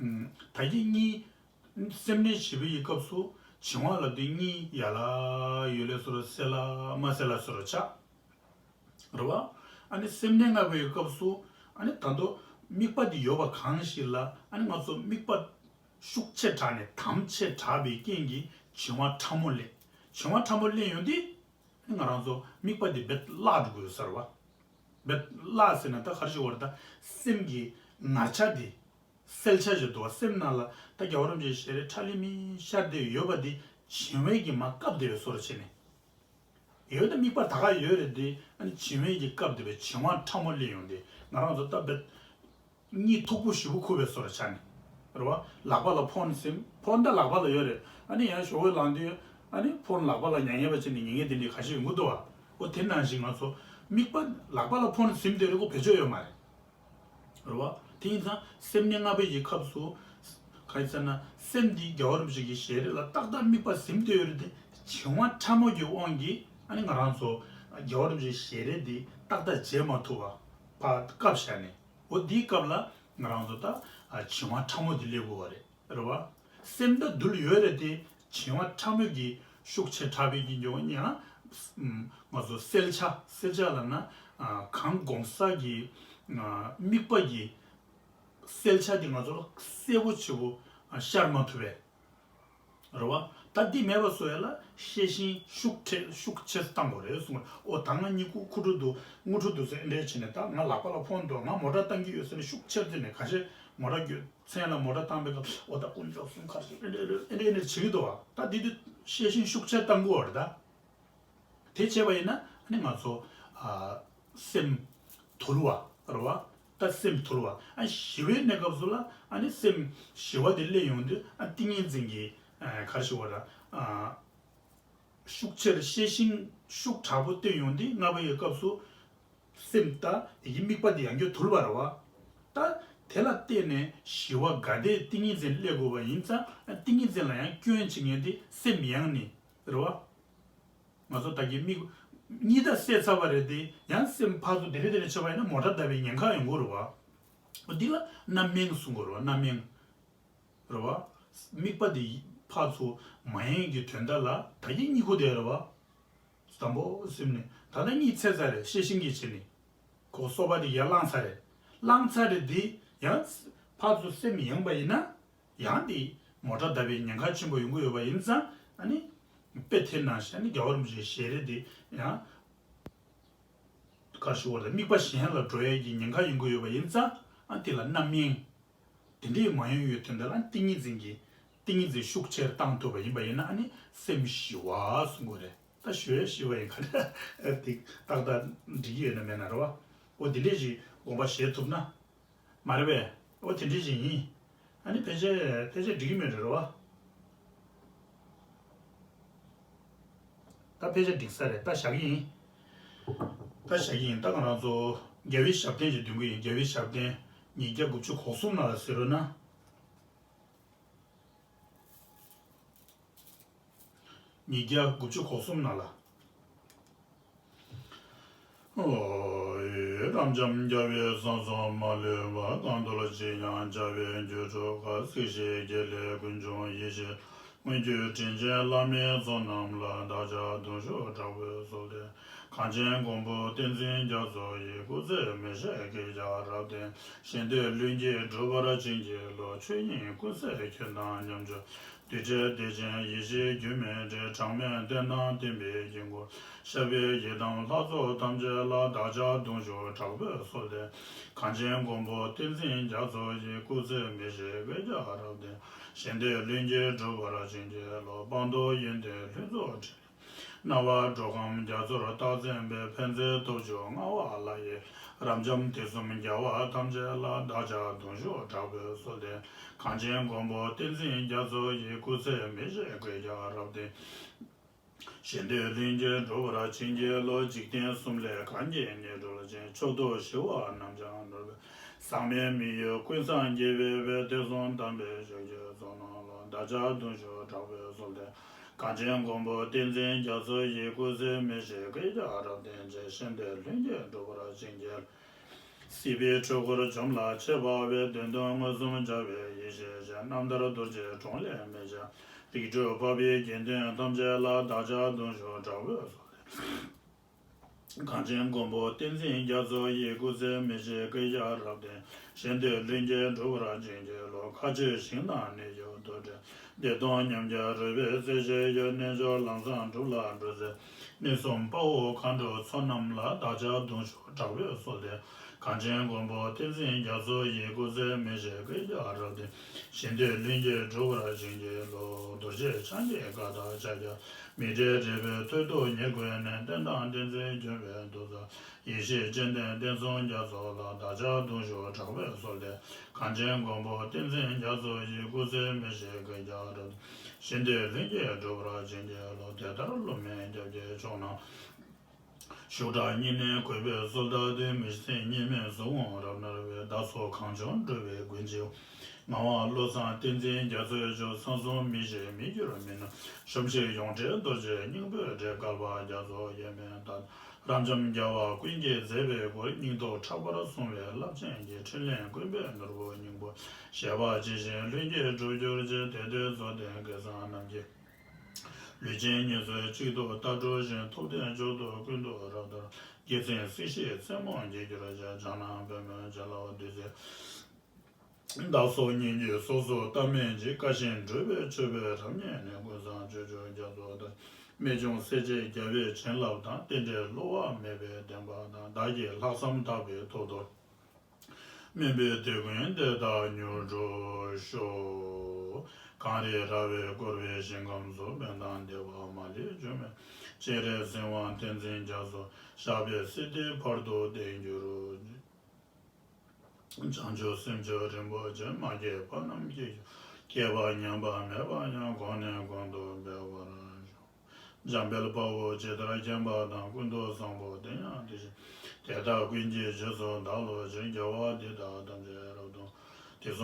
ཨུམ། ད་གིན་གཉིད། སེམས་གནས་བཞི་པའི་སྐབས་སུ་བྱིང་བ་ལབ་དུས་གཉིད་ཡ་ལ་ཡོད་ལེ་སོ་རུ་སེ་ལ་མ་སེ་ལ་སོ་རུ་ཆགས། རེད་བ། ཨ་ནི་སེམས་གནས་ལྔ་པའི་སྐབས་སུ། ཨ་ནི་ད་དུང་དམིགས་པ་འདི་ཡོད་པ་གང་ཞིག་ལ། ཨ་ནི་ང་ཚོ་དམིགས་པ་ཤུགས་ཆེ་དྲགས་ནས་དམ་ཆེ་དྲགས་པའི་རྐྱེན་གྱིས་བྱིང་བ་ཕྲ་མོ་སླེབས། བྱིང་བ་ཕྲ་མོ་སླེབས་ཡོང་དུས། ཨ་ནི་ང་རང་ཚོ་དམིགས་པ་འདི་རྦད་བརླག་འགྲོ་གི་ཡོད་ས་རེད་བ། རྦད་བརླག་ཟེར་ན་ད་ག་རེ་ཞིག་བར་ད་སེམས་ཀྱི་ངར་ཆ་འདི། སེལ་ཆ་ཞིག་འདུག་བ། སེམས་ནང་ལ་ད་རྒྱལ་བ་རིན་པོ་ཆེའི་ཞལ་རས་ཁྲ་ལི་མི་ཤར་བསྡད་ཡོད་པ་འདི་བྱིང་བའི་གི་མར་བཀབ་བསྡད་པའི་བཟོ་འདྲ་བྱས་ནས། ཡོད་ན་དམིགས་པ་ད་ག་ཡོད་རེད་དེ། ཨ་ནི་བྱིང་བའི་གི་བཀབ་བསྡད་པའི་བྱིང་བ་ཕྲ་མོ་སླེབས་ཡོང་དེ། ང་རང་ཚོ་ད་རྦད་གཉིད་མཐུག་པོ་ཞེ་པོ་ཁུག་པའི་བཟོ་འདྲ་ཆགས་ནས། རེད་བ། ལག་པ་ལ་ཕོན་སིམ། ཕོན་ད་ལག་པ་ལ་ཡོད་རེད། ཨ་ནི་ཡང་ཞོགས་པ་ལངས་དུས་ཨ་ནི་ཕོན་ལག་པ་ལ་ཉན་ཉན་པ་བྱས་ནས་ཉན་མཁན་དེ་འདྲའི་ཁ་ཤས་ཡོང་གི་འདུག་བ། འོ་དེ་ནང་བཞིན་ང་ཚོ་དམིགས་པ་ལག་པ་ལ་ཕོན་སིམ་བསྡད་རེད། ཁོ་བེད་སྤྱོད་ཡོད་མ་རེད། རེད་བ། དེ་ཡིན་ཙང་སེམས་གནས་ལྔ་པའི་ཡི་སྐབས་སུ། གང་ཡིན་ཟེར་ན་སེམས་འདི་རྒྱལ་བ་རིན་པོ་ཆེ་གི་ཞལ་རས་ལ་ཏག་ཏག་དམིགས་པ་ཟིན་བསྡད་ཡོད་རེད་དེ། བྱིང་བ་ཕྲ་མོ་གི་དབང་གིས་ཨ་ནི་ང་རང་ཚོ་རྒྱལ་བ་རིན་པོ་ཆེའི་ཞལ་རས་འདི་ཏག་ཏག་མཇལ་མ་ཐུབ་པ་ཕར་བཀབ་བཞག་ནས། འོ་འདིའི་སྐབས་ལ་ང་རང་ཚོ་ད་བྱིང་བ་ཕྲ་མོ་འདི་སླེབས་དགོས་པ་རེད། རེད་བ། སེམས་ད་རྡུལ་ཡོད་རེད་དེ། བྱིང་བ་ཕྲ་མོ་གི་ཤུགས་ཆེ་དྲགས་པའི་གི་འགྱུར་བ་ཉེ་ལ། ང་ཚོ་སེལ་ཆ་སེལ་ཆ་ལབ་ན། གང་གོམས་ས་གི་དམིགས་པ་གི་སེལ་ཆ་དེ་ང་ཚོ་ལ་གསལ་པོ་ཆེ་པོ་ཤར་མ་ཐུབ་པས། རེད་བ། ད་འདི་མེད་པ་བཟོ་ཡ་ལ་ཤེས་བཞིན་ཤུགས་ཆེ་ཤུགས་ཆེ་བཏང་དགོས་རེད་གསུངས། འོ་ད་ང་གཉིད་ཁུག་ཁུག་འགྲོ་འདུག་ངུ་འགྲོ་འདུག་ཟེར་འདྲ་བྱས་ནས། ད་ང་ལག་པ་ལ་ཕོན་འདུག་ང་མོ་ཊ་བཏང་གི་ཡོད་ཟེར་ནས་ཤུགས་ཆེར་བརྩིས་ནས། ཁ་ཤས་མོ་ཊ་མཚན་ལ་མོ་ཊ་བཏང་པའི་སྐབས། འོ་ད་དཀོན་མཆོག་གསུམ་ཁར་ཞིག་ཨེ་འདྲ་ཨེ་འདྲ་ཨེ་འདྲ་བྱེད་ཀྱི་འདུག་བ། ད་འདི་དུས་ཤེས་བཞིན་ཤུགས་ཆེར་བཏང་དགོས་བ་རེད་ད། དེ་བྱས་པ་ཡིན་ན་ཨ་ནི་ང་ཚོ་ཨ་སེམས་དུལ་བ་རེད་བ། ད་སེམས་དུལ་བ། ཨ་ཞི་བའི་གནས་སྐབས་སུ་ལ་ཨ་ནི་སེམས་ཞི་བ་དེ་སླེབས་ཡོང་དུས། ཨ་ཏིང་ངེ་འཛིན་གྱི་ཨ་ག་རེ་ཞུ་བ་ར། ཨ་ཤུགས་ཆེར་ཤེས་བཞིན་ཤུགས་དྲག་པོ་བཏོན་ཡོང་དུས། ལྔ་པ་ཡི་སྐབས་སུ་སེམས་ད་ཡི་གེ་དམིགས་པ་དེ་ཡང་བསྐྱར་དུལ་བ་རེད་བ། ད་དེ་ལ་བརྟེན་ནས་ཞི་བ་དགའ་བདེ་ཏིང་ངེ་འཛིན་སླེབས་དགོས་པ་ཡིན་ཙང་། ཨ་ཏིང་ངེ་འཛིན་ལ་ཡང་སྐྱོན་བྱེད་མཁན་དེ་སེམས་ཡེངས་ནས་རེད་བ། ང་ཚོ་ད་གིན་མིག་གཉིས་ད་བསད་ཚར་བ་རེད་དེ། ཡང་སེམས་ཕར་ཚུར་དེ་རེ་དེ་རེ་བྱས་པ་ཡིན་ན་མོ་ཊ་བརྡབ་པའི་ཉེན་ཁ་ཡོང་གི་རེད་བ། འོ་འདི་ལ་རྣམ་གཡེང་གསུང་གི་རེད་བ། རྣམ་གཡེང་རེད་བ། དམིགས་པ་དེ་ཕར་ཚུར་མ་ཡེངས་ཀྱི་དོན་དག་ལ་ད་གིན་གཉིད་ཁུག་བསྡད་རེད་བ། དང་པོ་སེམས་ནས་ད་ལྟ་གཉིད་སད་ཚར་རེད། ཤེས་བཞིན་གྱིས་བྱས་ནས། ཁོ་སོ་པ་དེ་ཡར་བླངས་ཚར་རེད། བླངས་ཚར་རེད་དེ། ཡང་ཕར་ཚུར་སེམས་ཡེངས་པ་ཡིན་ན། ཡང་དེ་མོ་ཊ་བརྡབ་པའི་ཉེན་ཁ་ཆེན་པོ་ཡོང་གི་ཡོད་པ་ཡིན་ཙང་། ཨ་ནི་དཔེ་དེ་ནང་བཞིན་ཨ་ནི་རྒྱལ་བ་རིན་པོ་ཆེའི་ཞལ་རས་དེ་ཡང་ག་རེ་ཞུ་བ་རེད། དམིགས་པ་གཞན་ལ་འགྲོ་ཡས་ཀྱི་ཉེན་ཁ་ཡོང་གི་ཡོད་པ་ཡིན་ཙང་། ཨ་དེ་ལ་རྣམ་གཡེང་། དེ་འདྲའི་མ་ཡོང་ཡོད་དོན་དག་ལ་ཏིང་ངེ་འཛིན་གྱི་ཏིང་ངེ་འཛིན་ཤུགས་ཆེར་བཏང་ཐུབ་པ་ཡིན་པ་ཡིན་ན། ཨ་ནི་སེམས་ཞི་བ་གསུང་དགོས་རེད། ད་ཞུ་ཡས་ཞི་བ་ཡིན་ག་རེ། དེ་ཏག་ཏག་འགྲིག་གི་ཡོད་ན་མེད་ན་རེད་བ། འོ་དེ་འདྲས་ཞིག་དགོངས་པ་བཞེས་ཐུབ་ན། མ་རེད་པས། འོ་དེ་འདྲས་ཞིག་ཡིན། ཨ་ནི་ཕལ་ཆེར་ཕལ་ཆེར་འགྲིག་གི་མེད་རེད་བ། ད་ཕལ་ཆེར་འགྲིག་ས་རེད། ད་བཞག་གི་ཡིན། ད་བཞག་གི་ཡིན། ད་ང་རང་ཚོ་རྒྱལ་བའི་ཞབས་བརྟན་ཞིག་འདོན་གི་ཡིན། རྒྱལ་བའི་ཞབས་བརྟན་ཉིས་བརྒྱ་དགུ་བཅུ་གོ་གསུམ་ནང་ལ་གཟིགས་རོགས་གནང་། ཉིས་བརྒྱ་དགུ་བཅུ་གོ་གསུམ་ནང་ལ། ཨོ་ཡེ། རབ་འབྱམས་རྒྱལ་བའི་གསུང་གསུམ་མ་ལུས་པ། གང་འདུལ་ཇི་སྙེད་རྒྱལ་བའི་རྒྱུད་སྒྲུབ་པ། སྲིད་ཞིའི་དགེ་ལེགས་ཀུན་འབྱུང་ཡེ་ཤེས། མངོན་བརྒྱུད་དྲིན་ཅན་བླ་མའི་ཚོགས་རྣམས་ལ། བདག་ཅག་གདུང་ཤུགས་དྲག་པོས་གསོལ་ཏེ། གངས་ཅན་མགོན་པོ་བསྟན་འཛིན་རྒྱ་མཚོ་ཡི། སྐུ་ཚེ་མི་ཤིགས་བསྐལ་བརྒྱར་རབ་བརྟན། ཞིང་དུས་ལྷུན་གྱིས་གྲུབ་པར་བྱིན་གྱིས་རློབས། ཆོས་དབྱིངས་ཀུན་གསལ་ཁྱོད་དང་མཉམ་མཆོག། རྡུལ་བྲལ་བདེ་ཆེན་ཡེ་ཤེས་རྒྱུད་སྨིན་འབྲེལ། གྲངས་མེད་བསྟན་དང་བསྟན་པའི་དཀྱིལ་འཁོར། ཤར་པའི་ཡི་དམ་ལྷ་ཚོགས་ཐམས་ཅད་ལ། བདག་ཅག་གདུང་ཤུགས་དྲག་པོས་གསོལ་ཏེ། གངས་ཅན་མགོན་པོ་བསྟན་འཛིན་རྒྱ་མཚོ་ཡི། སྐུ་ཚེ་མི་ཤིགས་བསྐལ་བརྒྱར་རབ་བརྟན། ཞིང་དུས་ལྷུན་གྱིས་གྲུབ་པར་བྱིན་གྱིས་རློབས། སྤངས་རྟོགས་ཡོན་ཏན་ལྷུན་རྫོགས་འཕྲིན། སྣང་བ་འགྲོ་ཁམས་རྒྱ་མཚོར་རྟག་འཛིན་པའི། ཕན་མཛད་སྟོབས་བཅུ་མངའ་དབང་ལྷ་ཡི། རབ་འབྱམས་དུས་གསུམ་རྒྱལ་བ་ཐམས་ཅད་ལ། བདག་ཅག་གདུང་ཤུགས་དྲག་པོས་གསོལ་ཏེ། གངས་ཅན་མགོན་པོ་བསྟན་འཛིན་རྒྱ་མཚོ་ཡི། སྐུ་ཚེ་མི་ཤིགས་བསྐལ་བརྒྱར་རབ་བརྟན། ཞིང་དུས་ལྷུན་གྱིས་གྲུབ་པར་བྱིན་གྱིས་རློབས། འཇིག་རྟེན་གསུམ་ལས་གང་གིས་མི་འགྲུབ་ཅིང་། མཆོག་ཏུ་ཞི་བ་རྣམས་ཀྱང་ནོར་བའི། ཟག་མེད་མི་ཡི་ཀུན་བཟང་རྒྱལ་བའི་དཔལ། དུས་གསུམ་དམ་པའི་བཞུགས་ཁྱེད་ཚོགས་རྣམས་ལ། བདག་ཅག་གདུང་ཤུགས་དྲག་པོས་གསོལ་ཏེ། གངས་ཅན་མགོན་པོ་བསྟན་འཛིན་རྒྱ་མཚོ་ཡི། སྐུ་ཚེ་མི་ཤིགས་བསྐལ་བརྒྱར་རབ་བརྟན་ཅིང་། ཞིང་དུ་ལྷུན་གྱིས་འགྲུབ་པར་བྱིན་གྱིས་རློབས། སྲིད་པའི་འཁྲུལ་འཁོར་འཇོམས་ལ་ཆས་པ་བས། བདེན་དོན་མངོན་སུམ་མཇལ་བའི་ཡེ་ཤེས་ཤིང་། རྣམ་ཐར་རྡོ་རྗེའི་གྲོང་ལས་མི་འབྱུང་། རིགས་དྲུག་འཕགས་པའི་དགེ་འདུན་ཐམས་ཅད་ལ། བདག་ཅག་གདུང་ཤུགས་དྲག་པོས་གསོལ་ཏེ། གངས་ཅན་མགོན་པོ་བསྟན་འཛིན་རྒྱ་མཚོ་ཡི། སྐུ་ཚེ་མི་ཤིགས་བསྐལ་བརྒྱར་རབ་བརྟན། ཞིང་དུ་ལྷུན་གྱིས་འགྲུབ་པར་བྱིན་གྱིས་རློབས། མཁའ་སྤྱོད་ཞིང་དང་གནས་གྱུར་རྡུལ་ཕྲན། བདེ་སྟོང་ཉམས་བརྒྱ་རོལ་པའི་རྩེ་ཞིག་ཡོད། རྣལ་འབྱོར་ལམ་བཟང་སྒྲུབ་ལ་འགྲོ་ཚེ། གནས་གསུམ་དཔའ་བོ་མཁའ་འགྲོ་ཚོགས་རྣམས་ལ། བདག་ཅག་གདུང་ཤུགས་དྲག་པོས་གསོལ་ཏེ། གངས་ཅན་མགོན་པོ་བསྟན་འཛིན་རྒྱ་མཚོ་ཡི། སྐུ་ཚེ་མི་ཤིགས་བསྐལ་བརྒྱར་རབ་བརྟན། ཞིང་དུ་ལྷུན་གྱིས་འགྲུབ་པར་བྱིན་གྱིས་རློབས། རྡོ་རྗེ་འཆང་གི་བཀའ་དང་ཕྱག་རྒྱ། མི་འབྲལ་འབྲེལ་བའི་མཐུ་སྟོབས་ཉེར་མཁོ་ནས། བསྟན་དང་བསྟན་འཛིན་ལྗོན་པའི་མཐུ་རྩལ། ཡེ་ཤེས་སྤྱན་ལྡན་བསྟན་སྲུང་རྒྱ་མཚོ་ལ། བདག་ཅག་གདུང་ཤུགས་དྲག་པོས་གསོལ་ཏེ། གངས་ཅན་མགོན་པོ་བསྟན་འཛིན་རྒྱ་མཚོ་ཡི། སྐུ་ཚེ་མི་ཤིགས་བསྐལ་བརྒྱར་རབ་བརྟན། ཞིང་དུ་ལྷུན་གྱིས་འགྲུབ་པར་བྱིན་གྱིས་རློབས། དེ་ལྟར་སློབ་མའི་སྐྱབས་ཀྱི་མཆོག་རྣམས། ཤུགས་དྲག་སྙིང་ནས་གུས་པས་གསོལ་ད་དེ། མི་ཟད་གཉིས་མེད་གཟུགས་ཕུང་རབ་གནས་པའི། བདག་སོགས་གངས་ལྗོངས་འགྲོ་བའི་མགོན་གྱི། ངག་དབང་བློ་བཟང་བསྟན་འཛིན་རྒྱ་མཚོའི་མཆོག་ཚང་བཟུང་མི་ཤེས་མི་འགྱུར་མི་ནུབ། ཞབས་ཕྱི་ཡོངས་བྲལ་རྡོ་རྗེ་སྙིང་པོའི་སྒྲས། བསྐལ་པ་རྒྱ་མཚོ་ཡས་མས་དང་། རབ་འབྱམས་རྒྱལ་བ་ཀུན་གྱི་མཛད་པའི་སྐུ། སྙིང་སྟོབས་ཕྲག་པར་བཟུང་བའི་རླབས་ཆེན་གྱི། ཕྲིན་ལས་ཀུན་པའི་ནོར་བུ་སྙིང་པོ། བཞད་པ་ཇི་བཞིན་ལྷུན་གྱིས་གྲུབ་གྱུར་ཅིག། དེ་དུས་རྫོགས་ལྡན་སྐལ་བཟང་རྣམས་ཀྱིས། ལུས་ཅན་ཉེར་འཚོའི་གཅིག་ཏུ་ལྟ་སྒྲོལ་ཞིང་། ཐུབ་བསྟན་མཆོག་ཏུ་ཀུན་ཏུ་རབ་དར། རྒྱལ་མཚན་སྲིད་ཞིའི་རྩེ་མོར་རྒྱས་གྱུར་ཅིག། ལྗང་ནག་པདྨོའི་རྗེས་ལ་བདུད་རྩི། བདག་སོགས་སྙིང་རྗེའི་སོ་སོར་ལྟ་མིན་ཅིག། བཀའ་བཞིན་སྒྲུབ་པའི་མཆོད་པས་རབ་མཉེས་ནས། ཀུན་བཟང་སྤྱོད་མཆོག་རྒྱ་མཚོ་ལྟར། རྨད་བྱུང་སྲས་བཅས་རྒྱལ་བའི་བྱིན་རླབས་དང་། རྟེན་འབྲེལ་བསླུ་བ་མེད་པའི་བདེན་པ་དང་། བདག་གི་ལྷག་བསམ་དག་པའི་ཐོག་ཏུ། སྨིན་པའི་དེད་དཔོན་དེ་དག་མྱུར་འགྲུབ་ཤོག། གངས་རི་ར་བས་བསྐོར་བའི་ཞིང་ཁམས་སུ། ཕན་དང་བདེ་བ་མ་ལུས་འབྱུང་བའི། སྤྱན་རས་གཟིགས་དབང་བསྟན་འཛིན་རྒྱ་མཚོ། ཞབས་པད་སྲིད་མཐའི་བར་དུ་བརྟན་གྱུར་ཅིག། བྱང་ཆུབ་སེམས་མཆོག་རིན་པོ་ཆེ། མ་སྐྱེས་པ་རྣམས་སྐྱེ་གྱུར། སྐྱེས་པ་ཉམས་པ་མེད་པ་ཡང་། གོང་ནས་གོང་དུ་འཕེལ་བར་ཤོག། འཇམ་དཔལ་དཔའ་བོས་ཇི་ལྟར་མཁྱེན་པ་དང་། ཀུན་ཏུ་བཟང་པོ་དེ་ཡང་དེ་བཞིན། དེ་དག་ཀུན་གྱི་རྗེས་སུ་བདག་སློབ་ཅིང་། དགེ་བ་འདི་དག་ཐམས་ཅད་རབ་ཏུ་